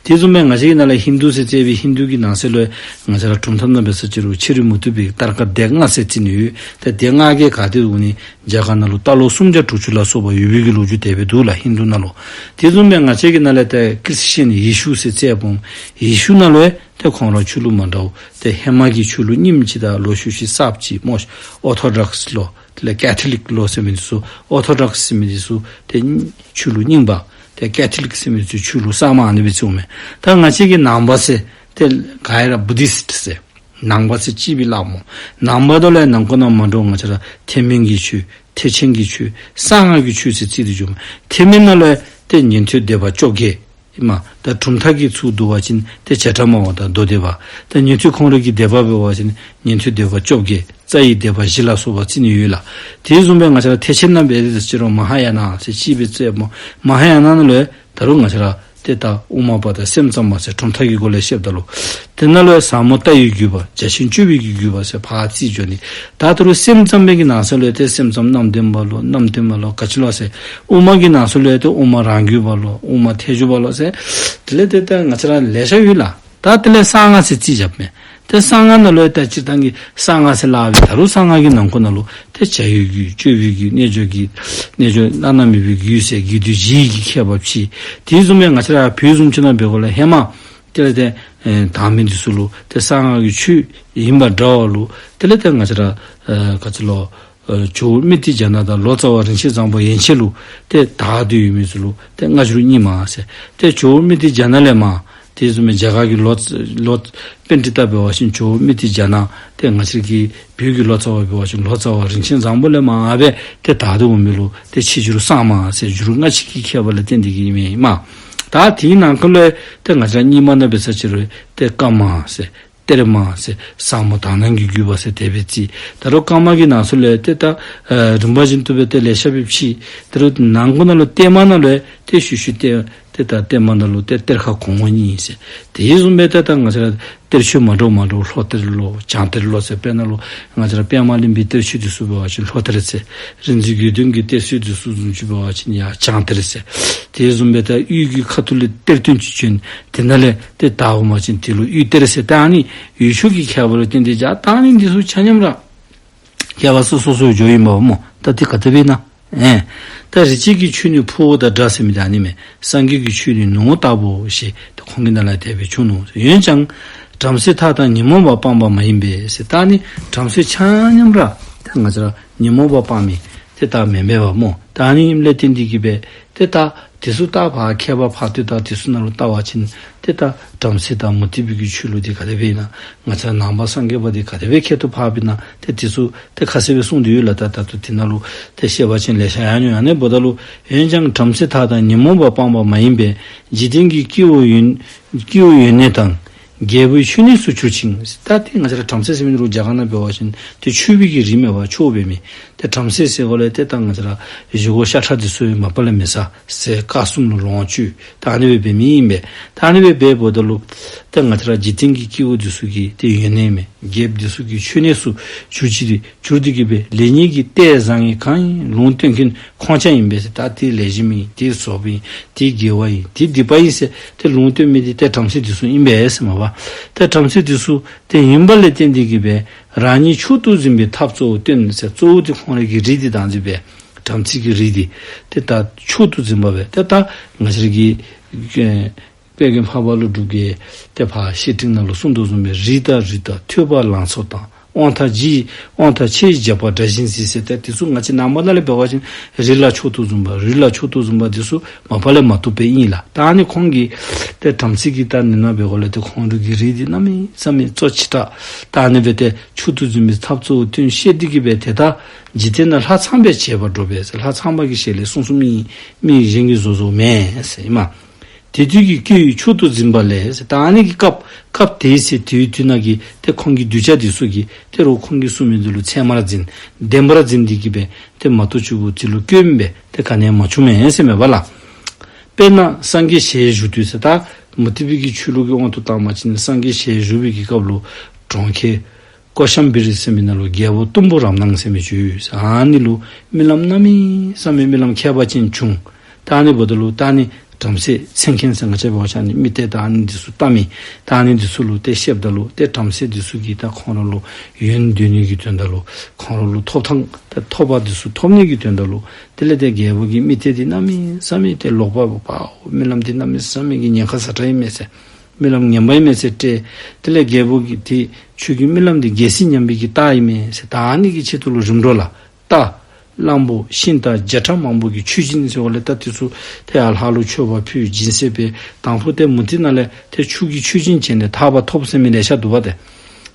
དེ་བཟུམ་སྦེ་ང་བཅས་ཀྱི་ནང་ལས་ཧིན་དུ་ཟེར་བརྩི་བའི་ཧིན་དུ་གི་ནང་ས་ལུ་ང་བཅས་ར་གྲུབ་མཐའ་ནང་འབད་ས་ཅིག་རུང་ཕྱི་རོལ་མུ་སྟེགས་པའི་ཏར་ཀ་སྡེ་ལྔ་ཟེར་བརྩི་ནི་ཡོད། ཏེ་སྡེ་ལྔ་གི་ག་ཏེ་འོང་ནི་རྒྱ་གར་ནང་ལུ་རྟ་ལོག་སུམ་བརྒྱ་དྲུག་ཅུ་ལ་སོགས་པ་ཡོད་པའི་གི་ལོ་རྒྱུས་དེ་སྦེ་འདུག་ལགས་ཧིན་དུ་ནང་ལུ། དེ་བཟུམ་སྦེ་ང་བཅས་ཀྱི་ནང་ལས་ཏེ་ཀི་རིས་ཅན་ཡེ་ཤུ་ཟེར་བརྩི་བ་སྨོ། ཡེ་ཤུ་ནང་ལུ་ ཏེ་ཁོང་ར་ཆོས་ལུགས་མ་འདྲཝ་ཏེ་ཧེ་མ་གི་ཆོས་ལུགས་རྙིངམ་ཅིག་དང་ལོག་ཤུལ་ཤུལ་གསརཔ་ཅིག་སྨོ་ཤིག། ཨོར་ཐོ་ཌོགསི་ལོ་དེ་ལས་ཀེ་ཐོ་ལིཀ་ལོ་ཟེར་མི་འདི་ཚུ་ཨོར་ཐོ་ཌོགསི་ཟེར་མི་འདི་ཚུ་ཏེ་ཆོས་ལུགས་རྙིང་པ། ཏེ་ཀེ་ཐོ་ལིཀ་ཟེར་མི་འདི་ཚུ་ཆོས་ལུགས་གསར་མ། ཨ་ནི་སྦེ་ཟེརཝ་མས། ད་ང་བཅས་ཀྱི་ནང་པ་ཟེར་ཏེ་ག་ཡ་ར་བུ་དིསིཊ་ཟེར། ནང་པ་ཟེར་ཅིག་སྦེ་སླབ་སྨོ། ནང་པ་དང་ལུ་ཡང་ནང་ཁོ་ན་མ་འདྲཝ་ང་བཅས་ར་ཐེག་དམན་གྱི་ཆོས། ཐེག་ཆེན་གྱི་ཆོས། གསང་སྔགས་ཀྱི་ཆོས་ཟེར་བརྩི་སྟེ་འགྱོཝ་མས། ཐེག་དམན་ནང་ལུ་ཡང་ཏེ་ཉན་ཐོས་སྡེ་པ་བཅོ་བརྒྱད་ཨིན་མས། ད་གྲུབ་མཐའ་གི་ཚུལ་བསྡུ་བ་ཅིན་ཏེ་བྱེ་བྲག་སྨྲ་བ་དང་མདོ་སྡེ་པ། ད་ཉན་ཐོས་ཁོང་ར་གི་སྡེ་པ་འབད་བ་ཅིན་ཉན་ཐོས་སྡེ་པ་བཅོ་བརྒྱད། རྩ་བའི་སྡེ་པ་བཞི་ལ་སོགས་པ་བརྩི་ནི་ཡོད་ལགས། དེ་བཟུམ་སྦེ་ང་བཅས་ར་ཐེག་ཆེན་ནང་འབད་དེ་ཅི་རུང་མ་ཧཱ་ཡ་ན་ཟེར་ཅིག་སྦེ་བརྩི་སྨོ། མ་ཧཱ་ཡ་ན་ནང་ལུ་ཡང་ད་རུང་ང་བཅས་ར་ཏེ་ད་དབུ་མ་པ་དང་སེམས་ཙམ་པ་ཟེར་གྲུབ་མཐའ་གི་སྒོ་ལས་བཤདཔ་ད་ལུ། དེ་ནང་ལུ་ཡང་ཟབ་མོ་ལྟ་བའི་བརྒྱུད་པ། རྒྱ་ཆེན་སྤྱོད་པའི་གི་བརྒྱུད་པ་ཟེར་ཕར་བརྩིས་འགྱོ་ནི། ད་ད་རུང་སེམས་ཙམ་པའི་གི་ནང་གསེས་ལུ་ཡང་ཏེ་སེམས་ཙམ་རྣམ་བདེན་པ་ལོ། རྣམ་བདེན་པ་ལོ་ག་ཅི་ལོ་ཟེར། དབུ་མ་གི་ནང་གསེས་ལུ་ཡང་ཏེ་དབུ་མ་རང་རྒྱུད་པ་ལོ། དབུ་མ་ཐལ་འགྱུར་བ་ལོ་ཟེར། དེ་ལས་ཏེ་ད་ང་བཅས་ར་ལེ་ཤ་ཡོད་ལགས། ད་དེ་ལས་གསང་སྔགས་ཟེར་བརྩིས་བཞགཔ་མས། ཏེ་གསང་སྔགས་ནང་ལུ་ཡང་ད་སྤྱིར་བཏང་གི་གསང་སྔགས་ཟེར་སླབ་པའི་ད་རུང་གསང་སྔགས་ཀྱི་ནང་ཁོ་ན་ལུ་ཏེ་བྱ་བའི་རྒྱུད། སྤྱོད་པའི་རྒྱུད། རྣལ་འབྱོར་གྱི་རྣལ་འབྱོར་བླ་ན་མེད་པའི་རྒྱུད་ཟེར་རྒྱུད་སྡེ་བཞིའི་གི་ཁྱད་པར་ཕྱེ། དེ་བཟུམ་སྦེ་ང་བཅས་ར་བོད་བཟུམ་ཅིག་ནང་འབད་དགོ་ལགས། ཧེ་མ་དེ་ལས་ཏེ་ཨེ་དར་མི་འདི་ཚུ་ལུ་ཏེ་གསང་སྔགས་ཀྱི་ཆོས་ཨིནམ་འདྲཝ་ལུ་དེ་ལས་ཏེ་ང་བཅས་ར་ཨེ་ག་ཅི་ལོ། ཨེ་ཇོ་བོ་དམིགས་ཏེ་རྒྱ་ནག་དང་ལོ་ཙཱ་བ་རིན་ཆེན་བཟང་པོ་ཡན་ཆད་ལུ་ཏེ་དར་ཏེ་ཡོད་མི་ཚུ་ལུ་ཏེ་སྔ་འགྱུར་རྙིང་མ་ཟེར། ཏེ་ཇོ་བོ་དམིགས་ཏེ་རྒྱ་ནག་ལས་མར་དེ་བཟུམ་སྦེ་རྒྱ་གར་གྱི་ལོ་ལོ་པཎྜི་ཏ་འབད་བ་ཅིན་ཇོ་བོ་དམིགས་ཏེ་རྒྱ་ནག། ཏེ་ང་བཅས་ཀྱི་བོད་ཀྱི་ལོ་ཙཱ་བ་འབད་བ་ཅིན་ལོ་ཙཱ་བ་རིན་ཆེན་བཟང་པོ་ལས་མར་ཨ་སྦེ་ཏེ་དར་ཏེ་འོང་མི་ལུ་ཏེ་ཕྱི་འགྱུར་གསར་མ་ཟེར་འགྱུར་སྔ་ཕྱི་གི་ཁྱད་པར་ལས་བརྟེན་ཏེ་གིས་ཨིན་མས། ད་དེའི་ནང་ཁ་ལུ་ཏེ་ང་བཅས་ར་རྙིང་མ་ནང་འབད་ས་ཅིག་རུང་ཏེ་བཀའ་མ་ཟེར། གཏེར་མ་ཟེར། ཟབ་མོ་དག་སྣང་གི་བརྒྱུད་པ་ཟེར་དེ་སྦེ་བརྩི། ད་རུང་བཀའ་མ་གི་ནང་གསེས་ལུ་ཡང་ཏེ་ད་ཨེ་རིམ་པ་བཞིན་དུ་སྦེ་ཏེ་ལེ་ཤ་སྦེ་ཕྱེ། ད་རུང་ནང་ཁོ་ན་ལུ་གཏེར་མ་ནང་ལུ་ཡང་ཏེ་ཤུལ་ཤུལ་ཏེ་ཏེ་ད་གཏེར་མ་ནང་ལུ་ཏེ་གཏེར་ཁ་གོང་འོག་གཉིས་ཟེར། དེ་བཟུམ་སྦེ་ཏེ་ད་ང་བཅས་ར་གཏེར་ཆོས་མ་འདྲཝ་མ་འདྲཝ་ལྷོ་གཏེར་ལོ་བྱང་གཏེར་ལོ་ཟེར། དཔེར་ན་ལུ་ང་བཅས་ར་པདྨ་གླིང་པའི་གཏེར་ཆོས་འདི་ཚུ་འབད་བ་ཅིན་ལྷོ་གཏེར་ཟེར། རིག་འཛིན་དགེ་འདུན་གྱི་གཏེར་ཆོས་འདི་ཚུ་བཟུམ་ཅིག་འབད་བ་ཅིན་ཡར་བྱང་གཏེར་ཟེར། དེ་བཟུམ་སྦེ་ད་དབུས་ཀྱི་ཁ་ཐུག་ལས་གཏེར་སྟོན་ཅིག་བྱོན། དེ་ནང་ལས་ཏེ་དར་འོང་པ་ཅིན་དེ་ལུ་དབུས་གཏེར་ཟེར། ད་ཨ་ནི་ཡུལ་ཕྱོགས་ཀྱི་ཁྱད་པར་ལུ་བརྟེན་ཏེ་ཡར་ད་ཨ་ནི་འདི་ཚུ་ཆ་མཉམ་ར་ཁྱད་པར་སོ་སོ་སོ་སོ་འགྱོཝ་ཨིན་པས་སྨོ། ད་དེ་ག་དེ་སྦེ་ཨིན་ན། ཨེ་ད་རི་སྐྱེས་ཀྱི་ཆོས་ནི་ཕུ་བོ་དང་འདྲ་ཟེར་མི་ད་ཨ་ནི་མས། སངས་རྒྱས་ཀྱི་ཆོས་ནི་ནུ་བོ་ལྟ་བུའོ་ཞེས་ད་ཁོང་གི་ནང་ལས་དེ་སྦེ་བྱུང་ནུག། འོན་ཀྱང་བྲམ་ཟེ་མཐའ་དག་ཉོན་མོངས་པ་སྤངས་པ་མ་ཡིན་པས་ཟེར། ད་ཨ་ནི་བྲམ་ཟེ་ཆ་མཉམ་ར་ད་ང་བཅས་ར་ཉོན་མོངས་པ་སྤངས་མི་ཏེ་ད་མེན་པས་པ་སྨོ། ད་ཨ་ནི་ཨིནམ་ལས་བརྟེན་ཏེ་གིས་སྦེ་ཏེ་ད་དེ་ཚུ་ད་ཕར་མཁས་པ་ཕར་ཏེ་ད་དེ་ཚུ་ནང་ལུ་བལྟ་བ་ཅིན་ཏེ་ད་བྲམ་ཟེ་དང་མུ་སྟེགས་པའི་གི་ཆོས་ལུགས་འདི་ག་དེ་སྦེ་ཨིན་ན། ང་བཅས་ནང་པ་སངས་རྒྱས་པ་འདི་ག་དེ་སྦེ་ཁྱད་དུ་འཕགསཔ་ཨིན་ན། ཏེ་དེ་ཚུ་ཏེ་ཁ་གསལ་སྦེ་གསུངས་ཏེ་ཡོད་ལགས། ད་ད་ལྟོ་དེ་ནང་ལུ་ཏེ་བཤད་པ་ཅིན་ལེ་ཤ་ཡང་ཡོད། ཨ་ནི་འབདཝ་ད་ལུ་འོན་ཀྱང་བྲམ་ཟེ་མཐའ་དག་ཉོན་མོངས་པ་སྤངས་པ་མ་ཡིན་པས། འཇིག་རྟེན་གྱི་སྐྱེ་བོ་ཡོན་སྐྱེ་བོ་ཡོན་གནས་དང་རྒྱལ་པོའི་མཆོད་གནས་སུ་གྱུར་ཅིང་། ད་ཏེ་ང་བཅས་ར་བྲམ་ཟེ་ཟེར་མི་འདི་རྒྱ་གར་ནང་འབད་བ་ཅིན་ཏེ་མཆོད་པའི་གི་རིགས་མས་པ། མཆོད་པའི་མི། ཏེ་བྲམ་ཟེ་ཟེར་བ་ལས་ཏེ་ད་ང་བཅས་ར་བཞེས་སྒོ་ཤ་ཁྲག་འདི་ཚུ་མ་པ་ལས་མི་བཟའ་ཟེར། དཀར་གསུམ་ལུ་ལོངས་སྤྱོད། ད་ཨ་ནི་སྦེ་འབད་མི་ཨིན་པས། ད་ཨ་ནི་སྦེ་འབདཝ་ད་ལུ་ཏེ་ང་བཅས་ར་འཇིག་རྟེན་གྱི་སྐྱེ་བོ་འདི་ཚུ་གི་ཏེ་ཡོན་གནས་མས། རྒྱལཔོ་འདི་ཚུ་གི་མཆོད་གནས་སུ་གྱུར་ཅི། གྱུར་ཏེ་གིས་སྦེ་ལེགས་ཉེས་ཀྱི་གཏེར་བཟང་ངན་གང་ཡིན་ལུང་སྟོན་མཁན་ཁོང་ཅག་ཡིན་པས་ཟེར། ད་དེ་ལེགས་ཤོམ་ཨིན། དེ་ཟོགཔ་ཨིན། དེ་དགེ་བ་ཨིན། དེ་སྡིག་པ་ཨིན་ཟེར་ཏེ་ལུང་སྟོན་མི་འདི་ཏེ་བྲམ་ཟེ་འདི་ཚུ་ཨིན་པས་ཟེར་མས་པ། ཏེ་བྲམ་ཟེ་འདི་ཚུ་ཏེ་ཨིན་པ་ལས་བརྟེན་ཏེ་གིས་སྦེ་རང་ཉིད་མཆོག་ཏུ་འཛིན་པའི་ཐབས་གཙོ་བོ་སྟོན་ཟེར། གཙོ་བོ་འདི་ཁོང་རའི་གི་རིགས་འདི་དང་འཛིན་པའི་བྲམ་ཟེ་གི་རིགས་འདི་ཏེ་ད་མཆོག་ཏུ་འཛིན་པ་སྦེ་ཏེ་ད་ང་བཅས་ར་གི་ཨེ་དཔལ་ལྡན་འཕགས་པ་ཀླུ་སྒྲུབ་ཀྱིས་ཏེ་ཕར་བཤེས་སྤྲིང་ནང་ལུ་གསུངས་དོ་བཟུམ་སྦེ་རིགས་དང་རུས་དང་ཐོད་པ་ལང་ཚོ་དང་། དབང་ཐང་ལྗི་དབང་ཐང་ཆེ་ཡི་རྒྱགས་པ་དགྲ་བཞིན་གཟིགས་ཟེར། ཏེ་དེ་ཚུ་ང་བཅས་ནང་པ་ནང་ལས་འབད་བ་ཅིན་རིགས་ལ་མཆོག་ཏུ་འཛིན་པ་རུས་ལ་མཆོག་ཏུ་འཛིན་པ་འདི་ཚུ་མ་པ་ལས་མ་བཏུབ་པའི་ཨིན་ལགས། ད་ཨ་ནི་ཁོང་གིས་ཏེ་བྲམ་ཟེ་གི་ད་ནི་ནང་འབད་དགོ་ལས་ཏེ་ཁོང་རའི་གི་རིགས་འདི་གནམ་མེད་ས་མེད་གཙོ་ཆེ་དྲགས། ད་ཨ་ནི་སྦེ་ཏེ་མཆོག་ཏུ་འཛིན་པའི་ཐབས་གཙོ་བོ་སྟོན་བཤད་དེ་གིས་སྦེ་ཏེ་ད་འཇིག་རྟེན་ན་ལྷ་ཚངས་པས་བྱེད་པར་འགྲོ་བས་ཟེར། ལྷ་ཚངས་པ་གི་ཞལ་ལས་གསུངས་གསུངསམ་ཨིན། མི་གཞན་གྱིས་བཟོ་བཟོཝ་མེན་ཟེར་ཨིན་མས། དེ་དུས་ཀྱི་སྐྱེ་བོས་མཆོག་ཏུ་འཛིན་པ་ལས་ཟེར། ད་ཨ་ནི་གི་སྐབས་སྐབས་དེའི་ཚེ་དེའི་དུས་ནང་གི་ཏེ་ཁོང་གི་གདུལ་བྱ་འདི་ཚུ་གིས་ཏེ་རོགས་ཁོང་གིས་གསུངས་མི་འདི་ལུ་ཚད་མར་འཛིན་བདེན་པར་འཛིན་ཏེ་གིས་སྦེ་ཏེ་མ་བཏུབ་ཅིག་གུ་དེ་ལུ་སྐྱོན་སྦེ་ཏེ་ག་ནི་ཡང་མ་བྱུང་མས་ཟེར་མས་པ་ལགས། དཔེར་ན་སངས་རྒྱས་ཞལ་བཞུགས་དུས་ཟེར། ད་མུ་སྟེགས་པའི་གི་ཆོས་ལུགས་ཀྱི་དབང་དུ་བཏང་བ་ཅིན་སངས་རྒྱས་ཞལ་བཞུགས་པའི་གི་སྐབས་ལུ་གྲོང་ཁྱེར་ཀོ་ཤམ་བི་རི་ཟེར་མི་ནང་ལུ་རྒྱལ་པོ་གཏུམ་པོ་རབ་སྣང་ཟེར་མི་ཅིག་ཡོད་ཟེར། ཨ་ནི་ལུ་རྨི་ལམ་གནམ་མེད་ས་མེད་རྨི་ལམ་ཁྱད་པར་ཅན་བྱུང་། ད་ཨ་ནི་འབདཝ་ད་ལུ་ད་ཨ་ནི་བྲམ་ཟེ་མཚན་མཁན་ཟེར་ང་བཅས་འབད་བ་ཅིན་ཨ་ནི་རྨི་ལྟས་དང་ཨ་ནི་འདི་ཚུ་བལྟ་མི་ད་ཨ་ནི་འདི་ཚུ་ལུ་ཏེ་བཤདཔ་ད་ལུ་ཏེ་བྲམ་ཟེ་འདི་ཚུ་གིས་ད་ཁོང་ར་ལུ་ཡོན་འདོད་ནི་གི་དོན་དག་ལུ་ཁོང་ར་ལུ་ཐོབ་ཐང་ད་ཐོབ་པ་འདི་ཚུ་ཐོབ་ནི་གི་དོན་དག་ལུ་དེ་ལས་ཏེ་རྒྱལ་པོ་གི་རྨི་ལྟས་འདི་གནམ་མེད་ས་མེད་ཏེ་ལོག་པ་བུ་པའོ། རྨི་ལམ་འདི་གནམ་མེད་ས་མེད་ཀྱི་ཉེན་ཁ་ཟ་དྲགས་ཨིན་མས་ཟེར། རྨི་ལམ་ངན་པ་ཨིན་མས་ཟེར་བཀྲལ། དེ་ལས་རྒྱལ་པོ་གིས་ཏེ་ཁྱོད་ཀྱི་རྨི་ལམ་འདི་རྒྱལ་སྲིད་ཉམས་པའི་གི་རྟགས་ཨིན་མས་ཟེར། ད་ཨ་ནི་གི་ཆེད་དུ་ལུ་རིམ་གྲོ་ལ་རྟ་གླང་པོ་ཤིང་རྟ་བརྒྱ་ཕྲག་མང་པོ་གིས་མཆོད་སྦྱིན་ཟེརཝ་ལས་ད་དེ་ཚུ་ཏེ་ཡར་ལྷ་ལུ་མཆོད་པ་ཕུལ་སྦྱིན་སྲེག་འབད། དང་ཕུ་ཏེ་མུ་ཏིག་ནང་ལས་ཏེ་ཆུ་གི་མཆོད་སྦྱིན་བྱིན་ནི་ཐར་པ་ཐོབ་ཟེར་མི་ལེ་ཤ་འདུག་པ་ཏེ།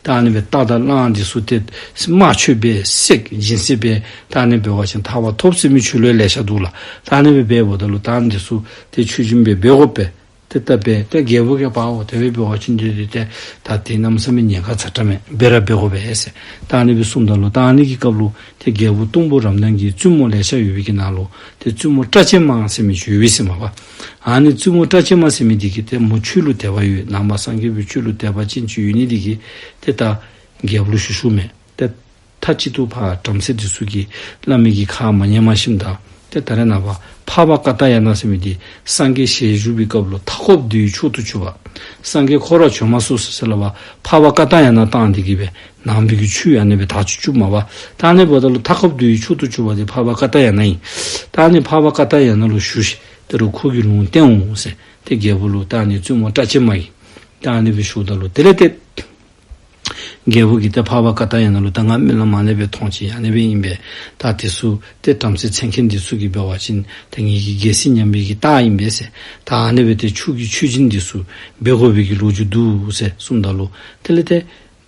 ད་ཨ་ནི་སྦེ་རྟ་དང་གླང་འདི་ཚུ་ཏེ་དམར་མཆོད་འབད་བསད་སྦྱིན་སྲེག་འབད། ད་ཨ་ནི་འབད་བ་ཅིན་ཐར་པ་ཐོབ་ཟེར་མི་ཆོས་ལུ་ལེ་ཤ་འདུག་ལགས། ད་ཨ་ནི་སྦེ་འབདཝ་ད་ལུ་ད་ཨ་ནི་འདི་ཚུ་ཏེ་མཆོད་སྦྱིན་འབད་འབད་དགོ་པས། ཏེ་ད་འབད་ཏེ་རྒྱལ་པོ་གིས་པའོ་དེ་སྦེ་འབད་བ་ཅིན་འདི་འདི་ཏེ་ད་ཏེ་གནམ་མེད་ས་མེད་ཉེན་ཁ་ཚ་དྲགས་མས། འབད་ར་འབད་དགོ་པས་ཟེར། ད་ཨ་ནི་སྦེ་གསུངམ་ད་ལུ་ད་ཨ་ནི་གི་སྐབས་ལུ་ཏེ་རྒྱལ་པོ་གཏུམ་པོ་རབ་སྣང་གི་བཙུན་མོ་ལེ་ཤ་ཡོད་པའི་གི་ནང་ལུ་ཏེ་བཙུན་མོ་སྐྲ་ཅན་མ་ཟེར་མི་ཅིག་ཡོད་པས་ཟེར་མས་པ། ཨ་ནི་བཙུན་མོ་སྐྲ་ཅན་མ་ཟེར་མི་འདི་གིས་ཏེ་མོ་ཆོས་ལུ་དད་པ་ཡོད། ནང་པ་སངས་རྒྱས་པའི་ཆོས་ལུ་དད་པ་ཅན་ཅིག་ཡོད་ནི་འདི་གིས་ཏེ་ད་རྒྱལ་པོ་ལུ་ཞུ་ཞུཝ་མས། ཏེ་མཐའ་གཅིག་ཏུ་ཕར་བྲམ་ཟེ་འདི་ཚུ་གིས་བླ་མའི་གི་ཁ་མ་ཉན་མ་ཤེསཔ་ད་ཏེ་ད་རེས་ནངས་པ་འཕགས་པ་ཀ་ཏ་ཡ་ན་ཟེར་མི་འདི་སངས་རྒྱས་ཞལ་བཞུགས་པའི་སྐབས་ལུ་མཐའ་འཁོབ་འདུལ་བའི་མཆོག་ཏུ་གྱུར་པ། སངས་རྒྱས་ཁོ་ར་བྱོན་མ་ཚུགས་ཟེར་ལས་པ་འཕགས་པ་ཀ་ཏ་ཡ་ན་བཏང་སྟེ་གིས་སྦེ་ནང་པའི་གི་ཆོས་ཨ་ནི་སྦེ་དར་ཅིག་བཅུགཔ་མས་པ། ད་ཨ་ནི་འབདཝ་ད་ལུ་མཐའ་འཁོབ་འདུལ་བའི་མཆོག་ཏུ་གྱུར་པ་འདི་འཕགས་པ་ཀ་ཏ་ཡ་ན་ཨིན། ད་ཨ་ནི་འཕགས་པ་ཀ་ཏ་ཡ་ན་ལུ་ཞུ་ཤིག། ད་རུང་ཁོ་གིས་ལུང་བསྟན་འོང་ཟེར་ཏེ་རྒྱལ་པོ་ལུ་ད་ཨ་ནི་བཙུན་མོ་སྐྲ་ཅན་མ་གིས་ད་ཨ་ནི་སྦེ་ཞུཝ་ད་ལུ་དེ་ལས་ཏེ་རྒྱལ་པོ་གིས་ཏེ་འཕགས་པ་ཀ་ཏ་ཡ་ན་ལུ་ད་ང་རྨི་ལམ་ཨ་ནི་སྦེ་མཐོང་ཅི། ཨ་ནི་སྦེ་ཨིན་པས། ད་དེ་ཚུ་ཏེ་བྲམ་ཟེ་འཚོལ་མཁན་འདི་ཚུ་གིས་འབད་བ་ཅིན་ཏེ་ངེ་གི་རྒྱལ་སྲིད་ཉམས་པའི་གི་རྟགས་ཨིན་པས་ཟེར། ད་ཨ་ནི་སྦེ་ཏེ་ཆོས་ཀྱི་མཆོད་སྦྱིན་འདི་ཚུ་འབད་དགོ་པའི་གི་ལོ་རྒྱུས་འདུག་ཟེར་གསུངམ་ད་ལུ་དེ་ལས་ཏེ་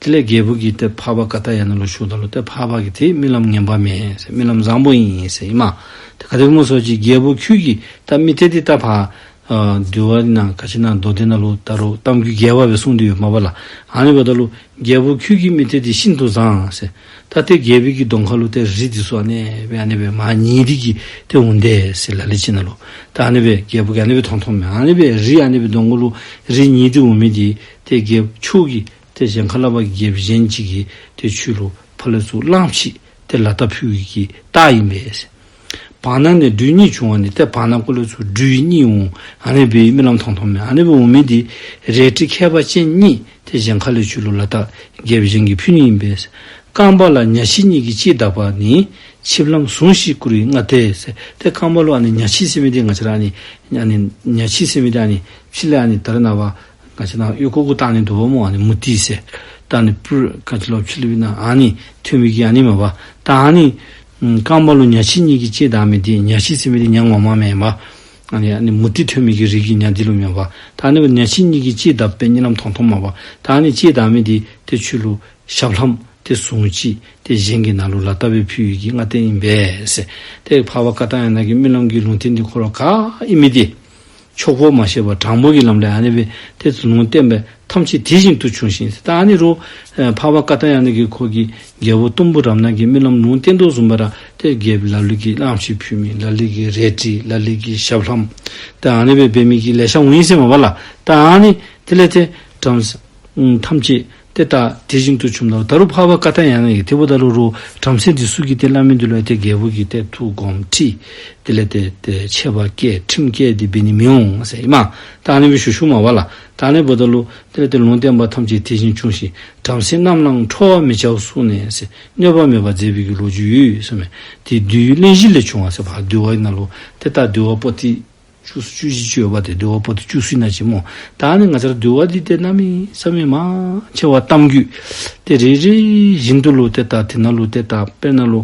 དེ་ལས་རྒྱལ་པོ་གིས་ཏེ་འཕགས་པ་ཀ་ཏ་ཡ་ན་ལུ་ཞུཝ་ད་ལུ་ཏེ་འཕགས་པ་གིས་ཏེ་རྨི་ལམ་ངན་པ་མེན་ཟེར། རྨི་ལམ་བཟང་པོ་ཨིན་ཟེར་ཨིན་མས། ཏེ་ག་དེ་སྦེ་སྨོ་ཟེར་བ་ཅིན་རྒྱལ་པོ་ཁྱོད་ཀྱི་ད་རྨི་ལྟས་འདི་ད་ཕར་ཨ་འདུལ་བ་ནང་ག་ཅི་ནང་མདོ་སྡེ་ནང་ལུ་ད་རུང་གཏམ་རྒྱུད་རྒྱས་པ་སྦེ་གསུངས་ཏེ་ཡོདཔ་མས་པ་ལགས། ཨ་ནི་འབདཝ་ད་ལུ་རྒྱལ་པོ་ཁྱོད་ཀྱི་རྨི་ལྟས་འདི་ཤིན་ཏུ་བཟང་ཟེར། ད་ཏེ་རྒྱལ་པོའི་གི་གདོང་ཁ་ལུ་ཏེ་རི་འདི་ཚུ་ཨ་ནི་སྦེ་ཨ་ནི་སྦེ་མར་ཉིལ་ཏེ་གིས་ཏེ་འོང་དེས་ཟེར། ལ་ལུ་ཅིག་ནང་ལུ་ད་ཨ་ནི་སྦེ་རྒྱལ་པོ་གིས་ཨ་ནི་སྦེ་མཐོང་མཐོངམ་མས། ཨ་ནི་སྦེ་རི་ཨ་ནི་སྦེ་གདོང་ཁ་ལུ་རི་ཉིལ་ཏེ་འོང་མི་འདི་ཏེ་རྒྱལཔོ་ཁྱོད་ཀྱིས་ཏེ་གཞན་ཁ་ལས་ཕར་རྒྱལཔོ་གཞན་ཅིག་གིས་ཏེ་ཁྱོད་ལུ་ཕར་ལས་ཚུར་གླངམོ་ཅིག་ཏེ་ལག་རྟགས་ཕུལ་བའི་གི་རྟགས་ཨིན་པས་ཟེར། བར་སྣང་ནས་སྦྲུལ་གཉིས་བྱུང་བ་ནི། ཏེ་བར་སྣང་ཁ་ལས་ཚུར་སྦྲུལ་གཉིས་འོང་། ཨ་ནི་སྦེ་རྨི་ལམ་མཐོང་མཐོངམ་མས། ཨ་ནི་སྦེ་འོང་མི་འདི་རལ་གྲི་མཁས་པ་ཅན་གཉིས་ཏེ་གཞན་ཁ་ལས་ཁྱོད་ལུ་ལག་རྟགས་རྒྱལཔོ་གཞན་གྱིས་ཕུལ་ནི་ཨིན་པས་ཟེར། རྐང་པ་ལ་ཉ་ཕྱིས་གཉིས་ཀྱིས་གཅིག་བརྡབས་པ་ནི། ཆིབས་ལྷམ་ཟུང་ཞིག་བསྐུར་བའི་སྔ་ལྟས་ཟེར། ཏེ་རྐང་པ་ལུ་ཨ་ནི་ཉ་ཕྱིས་ཟེར་མི་འདི་ང་བཅས་ར་ཨ་ནི་ཨ་ནི་ཉ་ཕྱིས་ཟེར་མི་འདི་ཨ་ནི་ཕྱི་ལས་ཨ་ནི་ད་རེས་ནངས་པ་ག་ཅི་ན་ཨོལ་ལྐོག་གུ་བཏགས་ནི་འདུག་པ་སྨོ། ཨ་ནི་མུ་ཏིག་ཟེར། ད་ཨ་ནི་པུར་ག་ཅི་ལོ་ཕྱི་ལུ་ཨིན་ན་ཨ་ནི་ཐོན་མི་གི་ཨ་ནི་མས་པ། ད་ཨ་ནི་ཨམ་རྐང་པ་ལུ་ཉ་ཕྱིས་གཉིས་ཀྱིས་གཅིག་བརྡབས་མི་འདི་ཉ་ཕྱིས་ཟེར་མི་འདི་ཉ་ངོ་མ་མེན་པ། ཨ་ནི་ཨ་ནི་མུ་ཏིག་ཐོན་མི་གི་རིགས་ཀྱི་ཉ་འདི་ལུ་མེན་པ། ད་ཨ་ནི་ཉ་ཕྱིས་གཉིས་ཀྱིས་གཅིག་བརྡབས་པའི་རྨི་ལམ་མཐོང་མཐོངམ་མས་པ། ད་ཨ་ནི་གཅིག་བརྡབས་མི་འདི་ཏེ་ཁྱོད་ལུ་ཞབས་ལྷམ་ཏེ་ཟུང་ཅིག་ཏེ་གཞན་གྱི་ནང་ལུ་ལག་རྟགས་སྦེ་ཕུལ་བའི་གི་སྔ་ལྟས་ཨིན་པས་ཟེར། ཏེ་འཕགས་པ་ཀ་ཏ་ཡ་ན་གི་རྨི་ལམ་གྱི་ལུང་བསྟན་འདི་ཁོ་ར་ག་ཨིན་མི་འདི་ཆོག་པོ་མ་ཤེས་པར་དྲང་པོ་གི་ལམ་ལས་ཨ་ནི་སྦེ་ཏེ་ལུང་བསྟན་པས། ཐམས་ཅད་དེ་བཞིན་དུ་བྱུང་ཞིང་ཟེར། ད་ཨ་ནི་རུང་ཨེ་འཕགས་པ་ཀ་ཏ་ཡ་ན་གིས་ཁོ་གི་རྒྱལ་པོ་གཏུམ་པོ་རབ་སྣང་གི་རྨི་ལམ་ལུང་བསྟན་དོ་བཟུམ་སྦེ་ར་ཏེ་རྒྱལཔོ་ལ་ལུ་གིས་གླངམོ་ཅིག་ཕུལ་མི། ལ་ལུ་གིས་རལ་གྲི་ལ་ལུ་གིས་ཞབས་ལྷམ་ད་ཨ་ནི་སྦེ་འབད་མི་གི་ལེ་ཤ་འོང་ཡི་ཟེར་མས་པ་ལགས། ད་ཨ་ནི་དེ་ལས་ཏེ་བྲམ་ཨམ་ཐམས་ཅད་ཏེ་ད་དེ་བཞིན་དུ་བྱུང་ད་ལུ་ད་རུང་འཕགས་པ་ཀ་ཏ་ཡ་ན་གིས་དེ་འབདཝ་ད་ལུ་རུང་བྲམ་ཟེ་འདི་ཚུ་གིས་ཏེ་སླབ་མི་འདི་ལུ་ཏེ་རྒྱལ་པོ་གིས་ཏེ་ཐུགས་དགོངས་ཁྲེལ། དེ་ལས་ཏེ་ཏེ་ཆད་པ་བཀལ་ཁྲིམས་བཀལ་ཏེ་འབད་ནི་མི་འོང་ཟེར་ཨིན་མས། ད་ཨ་ནི་སྦེ་ཞུ་ཞུཝ་མས་པ་ལགས། ད་ཨ་ནི་འབདཝ་ད་ལུ་དེ་ལས་ཏེ་ལུང་བསྟན་པ་ཐམས་ཅད་དེ་བཞིན་བྱུང་ཞིང་། བྲམ་ཟེ་རྣམས་ལའང་ཁྲོ་བ་མི་བྱའོ་གསུངས་ནས་ཟེར། གནོད་པ་མེད་པར་མཛད་པའི་གི་ལོ་རྒྱུས་ཡོད་ཟེར་མས། དེ་འདུལ་བའི་གླེང་གཞི་ལས་བྱུང་བ་ཟེར། ཕར་འདུལ་བ་ནང་ལུ་ཏེ་ད་འདུལ་བ་པོ་ཏི་བཅུ་བཅུ་བཞི་ཅིག་ཡོད་པ་ཏེ་འདུལ་བ་པོ་ཏི་བཅུ་གསུམ་ཨིན་ན་ཅིག་སྨོ། ད་ཨ་ནི་ང་བཅས་ར་འདུལ་བ་འདི་ཏེ་གནམ་མེད་ས་མེད་མང་ཆེ་བ་གཏམ་རྒྱུད་ཏེ་རེ་རེ་བཞིན་དུ་ལུ་ཏེ་ད་དེ་ནང་ལུ་ཏེ་ད་དཔེར་ན་ལུ་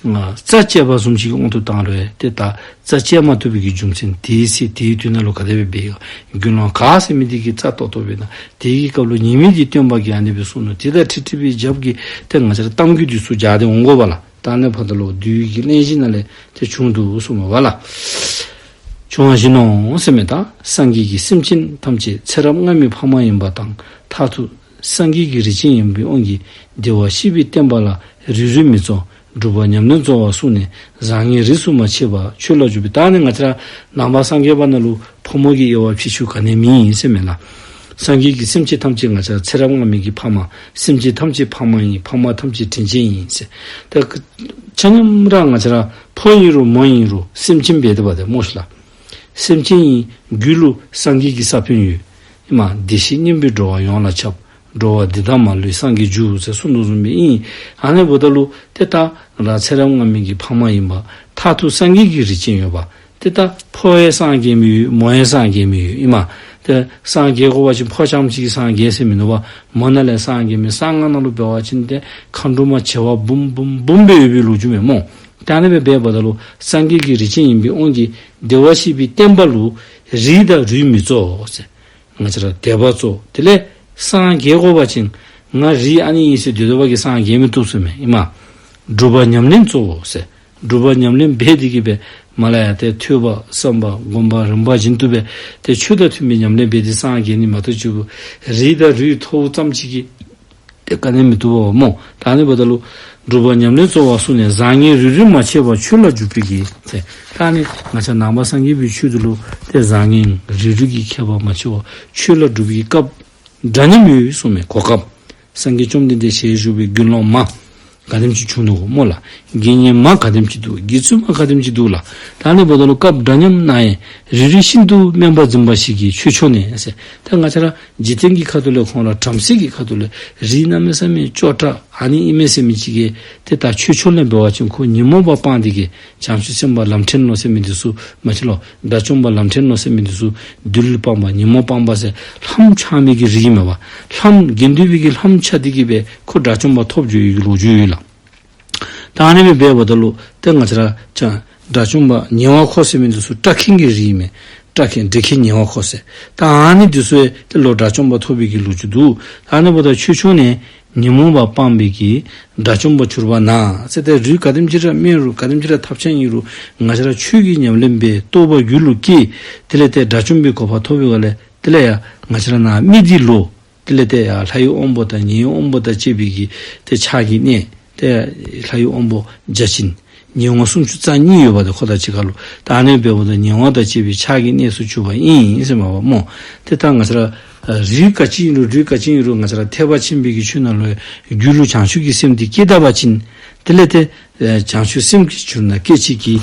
ཨ་རྩ་བཅད་པ་བཟུམ་ཅིག་གི་དབང་དུ་བཏང་རུང་ཏེ་ད་རྩ་བཅད་མ་བཏུབ་པའི་གི་རྒྱུ་མཚན་དེའི་ཚེ་དེའི་དུས་ནང་ལུ་ག་དེ་སྦེ་འབད་ཡི། དགེ་སློང་ག་ཟེར་མི་འདི་གིས་རྩ་ཏོག་ཏོ་འབད་ན་དེའི་གི་སྐབས་ལུ་ཉན་མི་འདི་སྟོན་པ་གིས་ཨ་ནི་སྦེ་གསུངས་ནུག། དེ་དང་འཁྲིལ་འཁྲིལ་བའི་རྒྱབ་ཀྱི་ཏེ་ང་བཅས་ར་གཏམ་རྒྱུད་འདི་ཚུ་སྦྱར་ཏེ་འོང་དགོ་པ་ལགས། ད་ཨ་ནི་འབདཝ་ད་ལུ་འདུལ་བའི་གི་གླེང་གཞི་ནང་ལས་ཏེ་བྱུང་འདུག་གསུངས་པས་ལགས། བྱུང་བ་བཞིན་ནོ་ཟེར་མས། ད་སངས་རྒྱས་ཀྱིས་སེམས་ཅན་ཐམས་ཅད་ཚེ་རབས་སྔ་མའི་ཕ་མ་ཡིན་པ་དང་མཐར་ཐུག་སངས་རྒྱས་ཀྱི་རིགས་ཅན་ཡིན་པའི་དབང་གིས་བདེ་བར་གཤེགས་པའི་བསྟན་པ་ལ་རིགས་རུས་མི་གཙང་སྒྲུབ་པ་ཉམས་ལེན་རྫོགས་པར་གསུངས་ནས་བཟང་ངན་རིས་སུ་མ་ཆད་པར་ཆོས་ལ་འཇུག་པའི། ད་ཨ་ནི་ང་བཅས་ར་ནང་པ་སངས་རྒྱས་པ་ནང་ལུ་ཕོ་མོ་གི་དབྱེ་བ་ཕྱེ་ཤུལ་ག་ནི་མེད་ཟེར་མས་ལགས། སངས་རྒྱས་ཀྱིས་སེམས་ཅན་ཐམས་ཅད་ང་བཅས་ར་ཚེ་རབས་སྔ་མའི་གི་ཕ་མ། སེམས་ཅན་ཐམས་ཅད་ཕ་མ་ཡིན། ཕ་མ་ཐམས་ཅད་དྲིན་ཅན་ཡིན་ཟེར། ད་ཆ་མཉམ་ར་ང་བཅས་ར་ཕོ་ཨིན་རུང་མོ་ཨིན་རུང་སེམས་ཅན་འབད་དེ་འབད་དེ་སྨོ་ཤིག་ལགས། སེམས་ཅན་ཨིན། རྒྱུད་ལུ་སངས་རྒྱས་ཀྱི་ས་བོན་ཡོད། ཨེ་མ་བདེ་གཤེགས་སྙིང་པོས་འགྲོ་བ་ཡོངས་ལ་ཁྱབ། འགྲོ་བ་འདི་དག་མ་ལུས་སངས་རྒྱས་འགྱུར་ཟེར་གསུངས་དོ་བཟུམ་སྦེ་ཨིན། ཨ་ནི་འབདཝ་ད་ལུ་ཏེ་ད་ར་ཚེ་རབས་སྔ་མའི་གི་ཕ་མ་ཡིན་པ། མཐར་ཐུག་སངས་རྒྱས་ཀྱི་རིགས་ཅན་ཡོད་པ། ཏེ་ད་ཕོ་ཡང་སངས་རྒྱས་མི་ཡོད། མོ་ཡང་སངས་རྒྱས་མི་ཡོད། ཨེ་མ་ ཏེ་སངས་རྒྱས་དགོ་པ་ཅིན་ཕོ་རྐྱངམ་ཅིག་གིས་སངས་རྒྱས་ཟེར་མིན་འདུག་པ། མོ་ནང་ལས་སངས་རྒྱས་མི་གསང་སྔགས་ནང་ལུ་འབད་བ་ཅིན་ཏེ་མཁའ་འགྲོ་མ་བྱེ་བ་འབུམ་འབུམ་འབུམ་སྦེ་ཡོད་པའི་ལོ་རྒྱུས་མས་སྨོ། ད་ཨ་ནི་སྦེ་འབད་བ་ད་ལུ་སངས་རྒྱས་ཀྱི་རིགས་ཅན་ཡིན་པའི་དབང་གིས་བདེ་བར་གཤེགས་པའི་བསྟན་པ་ལུ་རིགས་དང་རུས་མི་གཙོ་ཟེར། ང་བཅས་ར་དད་པ་གཙོ། དེ་ལས་སངས་རྒྱས་དགོ་པ་ཅིན་ང་རིགས་ཨ་ནི་ཨིན་ཟེར་སྡོད་སྡོད་པ་གིས་སངས་རྒྱས་མི་བཏུབ་ཟེར་མས་ཨིན་མས། སྒྲུབ་པ་ཉམས་ལེན་གཙོ་བོ་ཟེར། སྒྲུབ་པ་ཉམས་ལེན་འབད་དེ་གིས་སྦེ་མ་ལ་ཡ་ཏེ་ཐོས་པ་བསམ་པ་སྒོམ་པ་རིམ་པ་བཞིན་དུ་སྦེ་ཏེ་ཆོས་དང་མཐུན་པའི་ཉམས་ལེན་འབད་དེ་སངས་རྒྱས་ནི་མ་གཏོགས་ཅིག་རིགས་དང་རུས་མཐོ་བོ་ཙམ་ཅིག་གིས་ཏེ་ག་ནི་མི་བཏུབ་པས་སྨོ། ད་ཨ་ནི་འབདཝ་ད་ལུ་སྒྲུབ་པ་ཉམས་ལེན་གཙོ་བོར་གསུངས་ནས་བཟང་ངན་རིགས་རུས་མ་ཕྱེ་བར་ཆོས་ལ་འཇུག་པའི་གི་ཟེར། ད་ཨ་ནི་ང་བཅས་ནང་པ་སངས་རྒྱས་པའི་ཆོས་འདི་ལུ་ཏེ་བཟང་ངན་རིགས་རུས་ཀྱི་ཁྱད་པར་མ་ཕྱེ་བར་ཆོས་ལ་སྒྲུབ་པའི་སྐབས་འདྲ་མཉམ་ཡོད་གསུངས་མས། གོ་སྐབས། སངས་རྒྱས་བཅོམ་ལྡན་འདས་ཞལ་བཞུགས་པའི་དགེ་སློང་མ་ག་དེམ་ཅིག་བྱུང་ནུག་གོ་སྨོ་ལགས། དགེ་བསྙེན་མ་ག་དེམ་ཅིག་འདུག། དགེ་ཚུལ་མ་ག་དེམ་ཅིག་འདུག་ལགས། ད་ཨ་ནི་འབདཝ་ད་ལུ་སྐབས་འདྲ་མཉམ་གནང་ཡང་རིགས་རུས་ཤིན་ཏུ་དམན་པ་འཛིན་པ་ཞིག་གིས་ཆོས་ཕྱོགས་ནས་ཟེར། ད་ང་བཅས་ར་འཇིག་རྟེན་གྱི་ཁ་ཐུག་ལས་ཁོང་ར་བྲམ་ཟེ་གི་ཁ་ཐུག་ལས་རིགས་གནམ་མེད་ས་མེད་སྐྱོ་དྲགས་ཨ་ནི་ཨིན་མས་ཟེར་མི་ཅིག་གིས་ཏེ་ད་ཆོས་ཕྱོགས་ནས་འབད་བ་ཅིན་ཁོ་ཉོན་མོངས་པ་སྤངས་ཏེ་གིས་བྱང་ཆུབ་སེམས་དཔའ་ལམ་འདྲེན་ལོ་ཟེར་མི་འདི་ཚུ་མ་གཞི་ལུ་དགྲ་བཅོམ་པ་ལམ་འདྲེན་ལོ་ཟེར་མི་འདི་ཚུ་བདུད་ལུ་སྤངས་པ་ཉོན་མོངས་སྤངས་པ་ཟེར་ལྷམ་འཕྱག་མི་གི་རིགས་མས་པ། ལྷམ་དགེ་འདུན་པའི་གི་ལྷམ་འཕྱག་སྟེ་གིས་སྦེ་ཁོ་དགྲ་བཅོམ་པ་ཐོབ་འགྱོ་ཡི་གི་ལོ་རྒྱུས་ཡོད་ལགས། ད་ཨ་ནི་སྦེ་འབདཝ་ད་ལུ་ཏེ་ང་བཅས་ར་ཅང་དགྲ་བཅོམ་པ་ཉེ་བར་འཁོར་ཟེར་མི་འདི་ཚུ་སྐྲ་མཁན་གྱི་རིགས་མས། སྐྲ་མཁན་འདྲེ་མཁན་ཉེ་བར་འཁོར་ཟེར། ད་ཨ་ནི་འདི་ཚུ་ཡང་ཏེ་ལོག་དགྲ་བཅོམ་པ་ཐོབ་པའི་གི་ལོ་རྒྱུས་འདུག། ད་ཨ་ནི་འབདཝ་ད་ཆོས་ཕྱོགས་ནས་ཉོན་མོངས་པ་སྤངས་པའི་གི་དགྲ་བཅོམ་པར་གྱུར་པ་ན་ཟེར། ཏེ་རུས་ག་དེམ་ཅིག་ར་དམན་རུང་ག་དེམ་ཅིག་ར་ཐབས་ཆག་ཨིན་རུང་ང་བཅས་ར་ཆོས་ཀྱི་ཉམས་ལེན་འབད་རྟོགས་པ་རྒྱུད་ལུ་སྐྱེས། དེ་ལས་ཏེ་དགྲ་བཅོམ་པའི་གོ་འཕང་ཐོབ་པའི་སྒང་ལས་དེ་ལས་ཡང་ང་བཅས་ར་ནང་མི་འདི་ལུ་དེ་ལས་ཏེ་ཡང་ལྷ་ཡི་དབང་པོ་དང་ཉེ་བའི་དབང་པོ་དང་བཅས་པའི་གི་ཏེ་ཕྱག་གི་གནས་ཏེ་ལྷ་ཡི་དབང་པོ་བརྒྱ་བྱིན་ཉེ་དབང་སུམ་ཅུ་རྩ་གཉིས་ཡོད་པ་ཏེ་ཁོ་དང་གཅིག་ཁར་ལུ། ད་ཨ་ནི་འབདཝ་ད་ཉེ་དབང་དང་བཅས་པའི་ཕྱག་གི་གནས་སུ་གྱུར་པ་ཨིན་ཟེར་མས་པ་སྨོ། ཏེ་ད་ང་བཅས་ར་རིགས་ག་ཅི་ཨིན་རུང་རུས་ག་ཅི་ཨིན་རུང་ང་བཅས་ར་ཐེག་པ་ཆེན་པོའི་གི་ཆོས་ནང་ལུ་རྒྱུད་ལུ་བྱང་ཆུབ་ཀྱི་སེམས་འདི་སྐྱེས་ད་པ་ཅིན་དེ་ལས་ཏེ་བྱང་ཆུབ་སེམས་ཀྱི་གྱུར་ན་སྐད་ཅིག་གིས་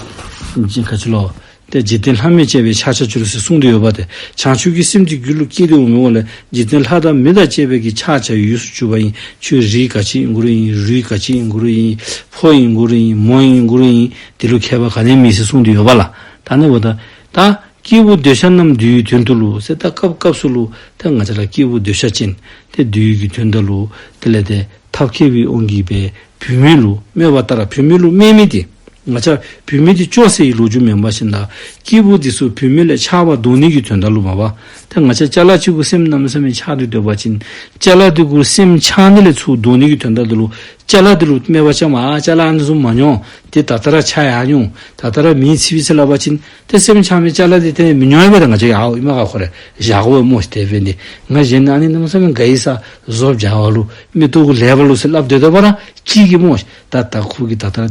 ག་ཅི་ལོ། ཏེ་འཇིག་རྟེན་ལྷ་མིར་བཅས་པའི་ཕྱག་རྒྱར་འགྱུར་ཟེར་གསུངས་ཏེ་ཡོད་པ་ཏེ། བྱང་ཆུབ་ཀྱི་སེམས་འདི་རྒྱུད་ལུ་སྐྱེས་ཏེ་འོང་མི་འོང་ལས་འཇིག་རྟེན་ལྷ་དང་མི་དང་བཅས་པའི་གི་ཕྱག་རྒྱར་འགྱུར་སུ་གྱུར་པ་ཨིན། ཁྱོད་རིགས་ག་ཅི་ཨིན་དགོ་རུང་ཨིན། རུས་ག་ཅི་ཨིན་དགོ་རུང་ཨིན། ཕོ་ཨིན་དགོ་རུང་ཨིན། མོ་ཨིན་དགོ་རུང་ཨིན། དེ་ལུ་ཁྱད་པར་ག་ནི་མེད་ཟེར་གསུངས་ཏེ་ཡོད་པ་ལགས། ད་ཨ་ནི་འབདཝ་ད་ད་སྐྱེས་བུ་འདོད་ཆགས་རྣམས་འདུལ་བའི་དོན་དུ་ལུ་ཟེར། ད་སྐབས་སྐབས་སུ་ལུ་ད་ང་བཅས་ར་སྐྱེས་བུ་འདོད་ཆགས་ཅན་ཏེ་འདུལ་བའི་གི་དོན་དག་ལུ་དེ་ལས་ཏེ་ཐབས་མཁས་པའི་དབང་གིས་སྦེ་བུད་མེད་ལུ་སྨད་པ་ལྟར། བུད་མེད་ལུ་སྨད་མི་འདི་ང་བཅས་བུད་མེད་འདི་སྐྱོ་ཟེར་བའི་ལོ་རྒྱུས་མེན་པ་བཞིན་དུ་སྐྱེས་བུ་འདི་ཚུ་བུད་མེད་ལས་ཆགས་པ་བཟློག་ནི་གི་དོན་དག་ལུ་མས་པ། ཏེ་ང་བཅས་ཅ་ལ་གཅིག་གུ་སེམས་གནམ་མེད་ས་མེད་ཆགས་ཏེ་སྡོད་པ་ཅིན་ཅ་ལ་འདི་གུ་སེམས་ཆགས་ནི་ལས་ཚུར་བཟློག་ནི་གི་དོན་དག་འདི་ལུ་ཅ་ལ་འདི་ལུ་སྨད་པ་བྱ་མས། ཨ་ཅ་ལ་ཨ་ནི་བཟུམ་མ་ཉོ། ཏེ་ད་ལྟོ་ར་ཆགས་ཡར་འགྱོ། ད་ལྟོ་ར་མེ་ཚིག་པས་ཟེར་སླབ་པ་ཅིན་ཏེ་སེམས་ཆགས་མི་ཅ་ལ་འདི་ཏེ་མི་ཉོ་བས། ད་ང་བཅས་ཡར་ཨིན་མས་ག་ཁོ་ར་བཞག་དགོ་སྨོ། ཏེ་འབད་ནི་ང་གཞན་ཨ་ནི་གནམ་མེད་ས་མེད་དགའ་ཡི་ས་བཟོ་བྱ་བ་ལུ་མིག་ཏོ་གུ་ལེགས་པ་ལུ་ཟེར་སླབ་སྡོད་སྡོད་པ་ར་ཅིག་གིས་སྨོ། ད་ད་ཁོ་གིས་ད་ལྟོ་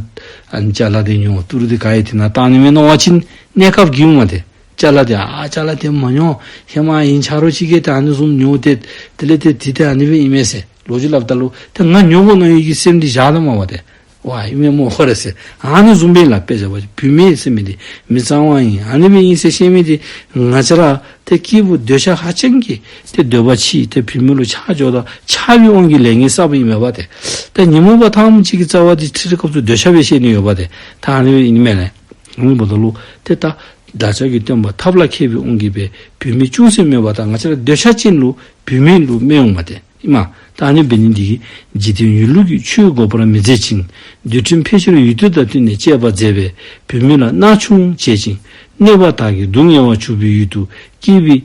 ཨ་ནི་ཅ་ལ་འདི་ཉོ། ཏི་རུ་འདི་ག་ཡི་དེ་ནང་བཏང་ནི་མས་མནོ་བ་ཅིན་གནས་སྐབས་ཀྱི་འོང་མས་ཏེ། ཅ་ལ་འདི་ཨ་ཅ་ལ་འདི་མ་ཉོ། ཧེ་མ་ཨིན་ཆ་རོགས་ཅིག་གིས་ད་ཨ་ནི་བཟུམ་ཉོ་སྟེ་དེ་ལས་ཏེ་འདི་ཏེ་ཨ་ནི་སྦེ་ཨིན་མས་ཟེར་ལོ་རྒྱུས་སླབ་ད་ལུ་ཏེ་ང་ཉོ་དགོ་མནོ་ཡི་གི་སེམས་འདི་བཞག་ད་མས་པ་ཏེ། ཝ་ཨིན་མས་སྨོ་ཁོ་ར་ཟེར། ཨ་ནི་བཟུམ་སྦེ་ལགས། དཔེ་བཞག་པ་ཅིན་བུད་མེད་ཟེར་མི་འདི་མི་གཙང་བ་ཨིན། ཨ་ནི་སྦེ་ཨིན་ཟེར་བཤད་མི་འདི་ང་བཅས་ར་ཏེ་སྐྱེས་བུ་འདོད་ཆགས་ཧ་ཅང་གིས་ཏེ་འདོད་པ་ཆེ། ཏེ་བུད་མེད་ལུ་ཆགས་འགྱོཝ་ད་ཆགས་པའི་དབང་གིས་ལས་ངན་བསགས་པ་ཨིན་མས་པ་ཏེ། ད་ཉོན་མོངས་པ་ཐམས་ཅད་ཀྱི་རྩ་བ་འདི་ཁྲིད་རེ་སྐབས་སུ་འདོད་ཆགས་སྦེ་བཤད་ནི་ཡོད་པ་ཏེ། ད་ཨ་ནི་སྦེ་ཨིན་མས་ལགས། ཨ་ནི་འབདཝ་ད་ལུ་ཏེ་ད་བདག་ཅག་གི་སྟོན་པ་ཐབས་ལ་མཁས་པའི་དབང་གིས་སྦེ་བུད་མེད་ཅུང་ཟད་སྨད་པ་དང་ང་བཅས་ར་འདོད་ཆགས་ཅན་ལུ་བུད་མེད་ལུ་སྨད་འོང་མས་ཏེ། ཨིན་མས། ད་ཨ་ནི་འབད་ནི་འདི་གིས་འཇིག་རྟེན་ཡོད་ལུགས་ཀྱི་ཆོས་འགོག་པར་མི་མཛད་ཅིང་། འདུལ་ཁྲིམས་ཕལ་ཆེར་ཡུལ་དུས་དང་བསྟུན་ནས་བཅས་པ་མཛད་པས་བུད་མེད་ལ་མནར་ཆུང་བྱེད་ཅིང་། གནོད་པ་དག་གིས་སྡུག་བསྔལ་བར་གྱུར་པའི་ཡུལ་དུ་སྐྱེས་པའི་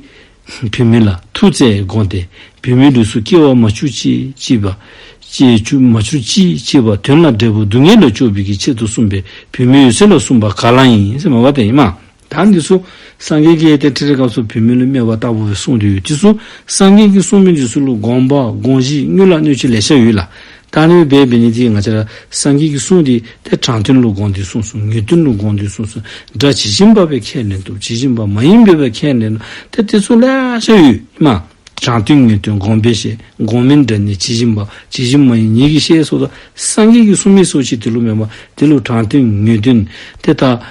བུད་མེད་ལ་ཐུགས་བརྩེས་དགོངས་ཏེ་བུད་མེད་ལུས་སུ་སྐྱེ་བར་མ་གྱུར་ཅིག་ཅེས་པ། སྐྱེ་བར་མ་གྱུར་ཅིག་ཅེས་པ་དོན་ལ་འབྲས་བུ་སྡུག་བསྔལ་ལ་སྤྱོད་པའི་གི་ཆེད་དུ་གསུངས་པས་བུད་མེད་འོད་གསལ་ལ་གསུངས་པ་ག་ལ་ཡིན་ཟེར་མས་པ་ཏེ། ཨིན་མས། ད་འདི་ཚུ་སངས་རྒྱས་ཀྱིས་ཏེ་ཁྲིད་རེ་སྐབས་སུ་བུད་མེད་ལུ་སྨད་པ་ལྟ་བུ་སྦེ་གསུངས་ཏེ་ཡོད། འདི་ཚུ་སངས་རྒྱས་ཀྱིས་གསུངས་མི་འདི་ཚུ་ལུ་དགོངས་པ་དགོངས་གཞི་དངོས་ལ་གནོད་བྱེད་ལེ་ཤ་ཡོད་ལགས། ད་ཨ་ནི་སྦེ་འབད་ནི་འདི་ང་བཅས་ར་སངས་རྒྱས་ཀྱིས་གསུངས་ཏེ་ཏེ་དྲང་དོན་ལུ་དགོངས་ཏེ་གསུངས་གསུངས། ངེས་དོན་ལུ་དགོངས་ཏེ་གསུངས་གསུངས། སྒྲ་ཇི་བཞིན་པ་སྦེ་ཁས་ལེན་ཐུབ། ཇི་བཞིན་པ་མ་ཡིན་པའི་སྦེ་ཁས་ལེན་ཏེ་འདི་ཚུ་ལེ་ཤ་ཡོད། ཨིན་མས། དྲང་དོན་ངེས་དོན་དགོངས་པས་ཤེས། དགོངས་མིན་སྒྲ་ནི་ཇི་བཞིན་པ། ཇི་བཞིན་མ་ཡིན་ཉིད་ཀྱིས་ཤེས་སོ། ད་སངས་རྒྱས་ཀྱིས་གསུངས་མི་ཚུ་ཅིག་འདི་ལུ་མེན་པར་འདི་ལུ་དྲང་དོན་ངེས་དོན་ཏེ་ད་ཨ་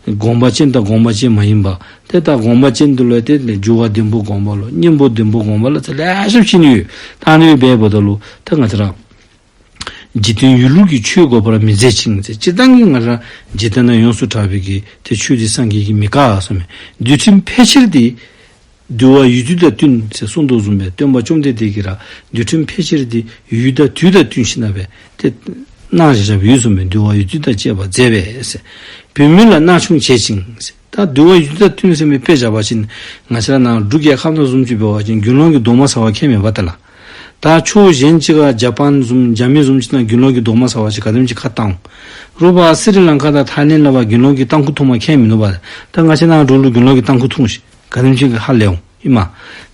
དགོངས་པ་ཅན་དང་དགོངས་པ་ཅན་མ་ཡིན་པ། ཏེ་ད་དགོངས་པ་ཅན་འདི་ལུ་ཏེ་འགྱུར་བ་བདུན་པོ་དགོངས་པ་ལོ། གཉེན་པོ་བདུན་པོ་དགོངས་པ་ལོ། ཏེ་ལེ་ཤ་ཅིག་ནི་ཡོད། ད་ཨ་ནི་སྦེ་འབདཝ་ད་ལུ་ད་ང་བཅས་ར་འཇིག་རྟེན་ཡོད་ལུགས་ཀྱི་ཆོས་འགོག་པར་མི་མཛད་ཅིང་ཟེར། སྤྱིར་བཏང་གི་ང་ར་འཇིག་རྟེན་ན་ཡོངས་སུ་གྲགས་པའི་གི་ཏེ་ཆོས་འདི་སངས་རྒྱས་ཀྱིས་མི་བཀག་གསུངས་མས། འདུལ་ཁྲིམས་ཕལ་ཆེར་འདི་ འདུལ་བ་ཡུལ་དུས་དང་བསྟུན་ཟེར་གསུངས་དོ་བཟུམ་སྦེ་སྟོན་པ་བཅོམ་ལྡན་འདས་ཀྱིས་ར་འདུལ་ཁྲིམས་ཕལ་ཆེར་འདི་ཡུལ་དང་དུས་དང་བསྟུན་ཞིནམ་ལས་ཏེ་གནང་བཞག་བཞགཔ་ཡོད་གསུངས་མས། འདུལ་བ་ཡུལ་དུས་དང་བཅས་པ་མཛད་པས་ཟེར། བུད་མེད་ལ་སྣང་ཆུང་བྱེད་ཅིང་ཟེར། ད་འདུལ་བ་ཡུལ་དུས་དང་བསྟུན་ཟེར་མི་དཔེ་བཞག་པ་ཅིན་ང་བཅས་ར་ནཱ་འབྲུག་རྒྱལ་ཁབ་ནང་བཟུམ་ཅིག་འབད་བ་ཅིན་དགེ་སློང་གིས་རྡོག་མ་ཟ་བར་ཁྱད་མེད་པ་ཏེ་ལགས། ད་ཕྱོགས་གཞན་ཅིག་ཁར་ཇ་པཱན་བཟུམ་རྒྱ་མི་བཟུམ་ཅིག་ནང་དགེ་སློང་གིས་རྡོག་མ་ཟ་བར་ཅིག་ག་དེམ་ཅིག་ཁ་བཏང་། རོགས་པ་སི་རི་ལང་ཀ་དང་ཐའི་ལེནཌ་ལ་བ་དགེ་སློང་གིས་ཏམ་ཁུ་འཐུང་བར་ཁྱད་མིན་འདུག་པ། ད་ང་བཅས་ནཱ་འབྲུག་ལུ་དགེ་སློང་གིས་ཏམ་ཁུ་འཐུང་ཤིག་ག་དེམ་ཅིག་གིས་ཧ་ལས་འོང་ཨིན་མས།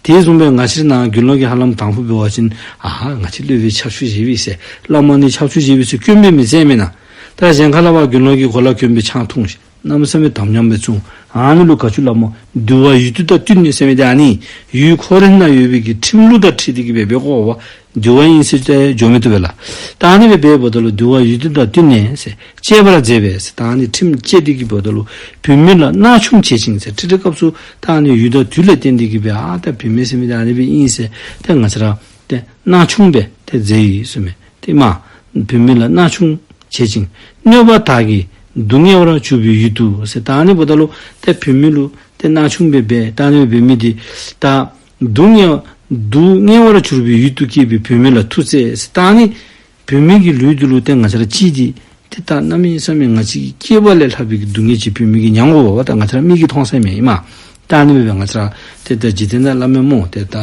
དེ་བཟུམ་སྦེ་ང་བཅས་ནཱ་དགེ་སློང་གིས་ཧ་ལམ་དང་ཕུ་འབད་བ་ཅིན་ཨ་ང་བཅས་སློབ་དཔོན་ཕྱག་ཕྱི་བཞེས་པས་ཟེར་བླ་མ་ནི་ཕྱག་ཕྱི་བཞེས་པས་ཟེར་སྐྱོན་སྦེ་མི་བཙལ་མེན་ན། ད་གཞན་ཁ་ལ་བ་དགེ་སློང་གིས་གོ་ལ་གྱོན་སྦེ་ཆང་འཐུང་ཤིག་གནམ་མེད་ས་མེད་དམ་ཉམས་སྦེ་བཙུགས། ཨ་ནི་ལུ་ག་ཅི་སླབ་སྨོ། འདུལ་བ་ཡུལ་དུས་དང་བསྟུན་ནས་ཟེར་མི་འདི་ཨ་ནི་ཡུལ་ཁོ་རའི་ནང་ཡོད་པའི་གི་ཁྲིམས་ལུགས་དང་འཁྲིལ་ཏེ་གི་སྦེ་འབད་དགོཔ་འདུལ་བ་ཨིན་ཟེར་ཏེ་འགྱོ་མི་བཏུབ་པས་ལགས། ད་ཨ་ནི་སྦེ་འབདཝ་ད་ལུ་འདུལ་བ་ཡུལ་དུས་དང་བསྟུན་ནས་ཟེར་བཅས་པར་མཛད་པས་ཟེར། ད་ཨ་ནི་ཁྲིམས་བཅས་ཏེ་གི་འབདཝ་ད་ལུ་བུད་མེད་ལ་སྣང་ཆུང་བྱེད་ཅིང་ཟེར་ཁྲིད་ཁྲིད་སྐབས་སུ་ད་ཨ་ནི་ཡུལ་དང་དུས་ལས་བརྟེན་ཏེ་གི་སྦེ་ཨ་ད་བུད་མེད་ཟེར་མི་འདི་ཨ་ནི་སྦེ་ཨིན་ཟེར་ཏེ་ང་བཅས་ར་ཏེ་སྣང་ཆུང་སྦེ་ཏེ་མཛད་ཡི་ཟེར་མས། ཏེ་མ་བུད་མེད་ལ་སྣང་ཆུང་བྱེད་ཅིང་གནོད་པ་དག་གིས་སྡུག་བསྔལ་བར་གྱུར་པའི་ཡུལ་དུ་ཟེར། ད་ཨ་ནི་འབདཝ་ད་ལུ་ཏེ་བུད་མེད་ལུ་ཏེ་སྣང་ཆུང་སྦེ་འབད་ད་ཨ་ནི་སྦེ་འབད་མི་འདི་ད་སྡུག་བསྔལ་སྡུག་བསྔལ་བར་གྱུར་པའི་ཡུལ་དུ་སྐྱེས་པའི་བུད་མེད་ལ་ཐུགས་བརྩེ་ཟེར། ད་ཨ་ནི་བུད་མེད་ཀྱི་ལུས་འདི་ལུ་ཏེ་ང་བཅས་ར་ཅིག་འདི་ཏེ་ད་གནམ་མེད་ས་མེད་ང་བཅས་ཀྱི་སྐྱེས་པ་ལས་ལྷག་པའི་གི་སྡུག་བསྔལ་ཅིག་བུད་མེད་ཀྱིས་མྱང་དགོ་པས། ད་ང་བཅས་ར་མིག་གིས་མཐོང་ས་མེན་ཨིན་མས། ད་ཨ་ནི་སྦེ་ང་བཅས་ར་ཏེ་ད་འཇིག་རྟེན་ནང་སླབ་མས་སྨོ། ཏེ་ད་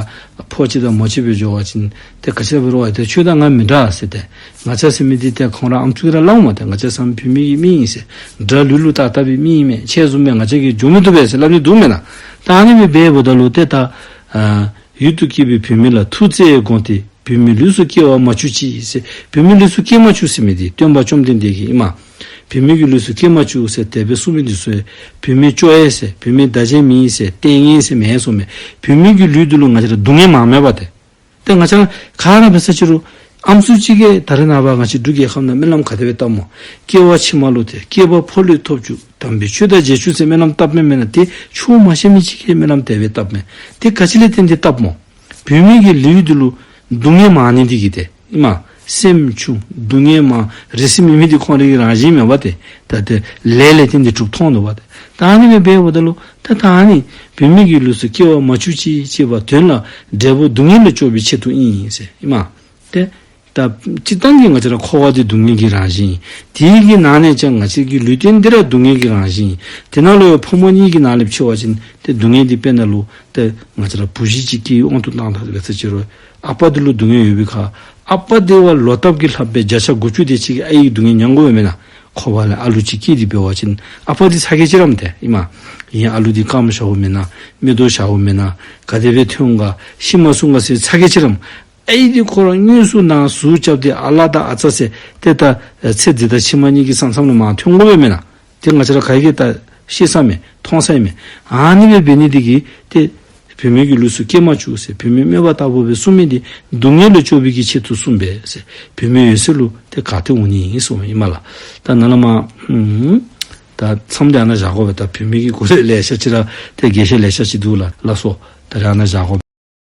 ཕོ་ཅིག་དང་མོ་ཅིག་སྦེ་འགྱོ་བ་ཅིན་ཏེ་ག་ཅི་འབད་རུང་ཏེ་ཁྱོད་དང་ང་མི་འདྲ་ཟེར་ཏེ། ང་བཅས་ཟེར་མི་འདི་ཏེ་ཁོང་ར་ཨམ་སྲུ་གིས་ར་སླབ་འོང་སྨོ། ཏེ་ང་བཅས་ཟེར་མི་བུད་མེད་ཀྱི་མི་ཨིན་ཟེར། དགྲ་ལུས་ལུ་བཏགས་བཏགས་པའི་མི་ཨིན་མས། ཁྱེད་བཟུམ་སྦེ་ང་བཅས་ཀྱིས་འགྱོ་མི་བཏུབ་པས་ཟེར་སླབ་ནི་འདུག་མེན་ན། ད་ཨ་ནི་སྦེ་འབདཝ་ད་ལུ་ཏེ་ད་ཨ་ཡུལ་དུ་སྐྱེས་པའི་བུད་མེད་ལ་ཐུགས་བརྩེ་བས་དགོངས་ཏེ་བུད་མེད་ལུས་སུ་སྐྱེ་བར་མ་བཅུག་ཅིག་ཟེར། བུད་མེད་ལུས་སུ་སྐྱེ་མ་བཅུག་ཟེར་མི་འདི་སྟོན་པ་བཅོམ་ལྡན་འདས་ཀྱིས་ཨིན་མས། བུད་མེད་ཀྱི་ལུས་སུ་སྐྱེ་མ་བཅུག་ཟེར་དེ་སྦེ་གསུངས་མི་འདི་ཚུ་བུད་མེད་བཅོ་ཡས་ཟེར་བུད་མེད་བདག་གཅེས་མེད་ཟེར་བདེན་ངེས་ཟེར་མེན་གསུངས་མས། བུད་མེད་ཀྱི་ལུས་འདི་ལུ་ང་བཅས་ར་སྡུག་བསྔལ་མང་མེད་པ་ཏེ། ཏེ་ང་བཅས་ར་ག་ར་འབད་ས་ཅི་རུང་ཨམ་སྲུ་ཅིག་གིས་ད་རེས་ནངས་པ་ང་བཅས་འབྲུག་རྒྱལ་ཁབ་ནང་སྨོན་ལམ་ག་དེ་སྦེ་བཏབ་སྨོ། སྐྱེ་བ་ཕྱི་མ་ལུ་ཏེ་སྐྱེས་པ་ཕོ་ལུས་ཐོབ་བཅུག་དམ་པའི་ཆོས་དང་མཇལ་བཅུག་ཟེར་སྨོན་ལམ་བཏབ་མི་མེན་ན། ཏེ་ཆོས་མ་ཤེས་མི་ཅིག་གིས་སྨོན་ལམ་དེ་སྦེ་བཏབ་མས། ཏེ་ག་ཅི་ལས་བརྟེན་ཏེ་བཏབ་སྨོ། བུད་མེད་ཀྱི་ལུས་འདི་ལུ་སྡུག་བསྔལ་མང་ནི་འདི་གིས་ཏེ་ཨིན་མས། སེམས་ཆུང་སྡུག་བསྔལ་མང་རེ་སི་མི་མི་འདི་ཁོང་རའི་རང་བཞིན་མེན་པ་ཏེ། ད་ཏེ་ལས་ལས་བརྟེན་ཏེ་གྲུབ་ཐོབ་འདུག་པ་ཏེ། ད་ཨ་ནི་སྦེ་འབདཝ་ད་ལུ་ད་ད་ཨ་ནི་བུད་མེད་ཀྱི་ལུས་སུ་སྐྱེ་བར་མ་བཅུག་ཅིག་ཅེས་པ་དོན་ལ་འབྲས་བུ་སྡུག་བསྔལ་ལས་སྐྱོབ་པའི་ཆེད་དུ་ཨིན་ཟེར་ཨིན་མས། ཏེ་ད་སྤྱིར་བཏང་གི་ང་བཅས་ར་འཁོར་བ་འདི་སྡུག་བསྔལ་གྱི་རང་བཞིན་ཨིན། དེའི་གི་ནང་ནས་ཀྱང་ང་བཅས་ཀྱི་ལུས་རྟེན་འདི་ར་སྡུག་བསྔལ་གྱི་རང་བཞིན་ཨིན། དེ་ནང་ལུ་ཡང་ཕོ་མོ་གཉིས་ཀྱི་ནང་ལས་ཕྱེ་བ་ཅིན་ཏེ་སྡུག་བསྔལ་འདི་དཔེར་ན་ལུ་ཏེ་ང་བཅས་ར་བུ་གཞི་ཅིག་སྐྱེས་དབང་དུ་བཏང་ད་འབད་ས་ཅི་རུང་ཨ་པ་འདི་ལུ་སྡུག་བསྔལ་ཡོད་པའི་ཁར་ཨ་པ་འདི་བ་ལོག་ལྟབ་ཀྱིས་ལྷག་པའི་བརྒྱ་ཆ་དགུ་བཅུ་དེ་ཅིག་གིས་ཨའི་གི་སྡུག་བསྔལ་མྱང་དགོ་པས་མེན་ན། འཁོར་བ་ལས་ཨ་ལུ་ཅིག་སྐྱེས་ཏེ་འབད་བ་ཅིན་ཨ་པ་འདི་ཚ་གྱང་ཅིག་ར་མས་ཏེ་ཨིན་མས། ཨིན་ཨ་ལུ་འདི་རྐངམ་ཞཝ་མེན་ན་མིག་ཏོ་ཞཝ་མེན་ན་ག་དེ་སྦེ་ཐོན་ག་ཤི་མ་སོང་ག་ཟེར་ཚ་གྱང་ཅིག་ར་མས། ཨའི་འདི་ཁོ་ར་དངོས་སུ་ནཱ་ཟུག་རྐྱབ་སྟེ་ཨ་ལ་དང་ཨ་ཙ་ཟེར་ཏེ་ད་ཚེ་འདི་དང་ཕྱི་མ་གཉིས་ཀྱི་ས་མཚམས་ལུ་མར་ཐོན་དགོ་པས་མེན་ན། ཏེ་ང་བཅས་ར་ག་གིས་ད་ཤེས་ས་མས་མཐོང་ས་མས། ཨ་ནི་སྦེ་འབད་ནི་འདི་གིས་ཏེ་བུད་མེད་ཀྱི་ལུས་སུ་སྐྱེ་མ་བཅུག་ཟེར་བུད་མེད་སྨད་པ་ལྟ་བུ་སྦེ་གསུངས་མི་འདི་སྡུག་བསྔལ་ལས་སྐྱོབ་པའི་གི་ཆེད་དུ་གསུངས་པས་ཟེར། བུད་མེད་ཡོད་ཚད་ལུ་ཏེ་ག་ཏེ་འོང་ནི་ཨིན་གསུངས་མས་ཨིན་མས་ལགས། ད་ནཱ་ལས་མར་ཨུམ་ད་མཚམས་འདི་ཨ་ནཱ་བཞག་དགོ་པས། ད་བུད་མེད་ཀྱི་སྐོར་ལས་ལེ་ཤ་ཅིག་ར་ཏེ་རྒྱས་བཤད་ལེ་ཤ་ཅིག་འདུག་ལགས། ལགས་སོ། ད་རེས་ཨ་ནཱ་བཞག་དགོ།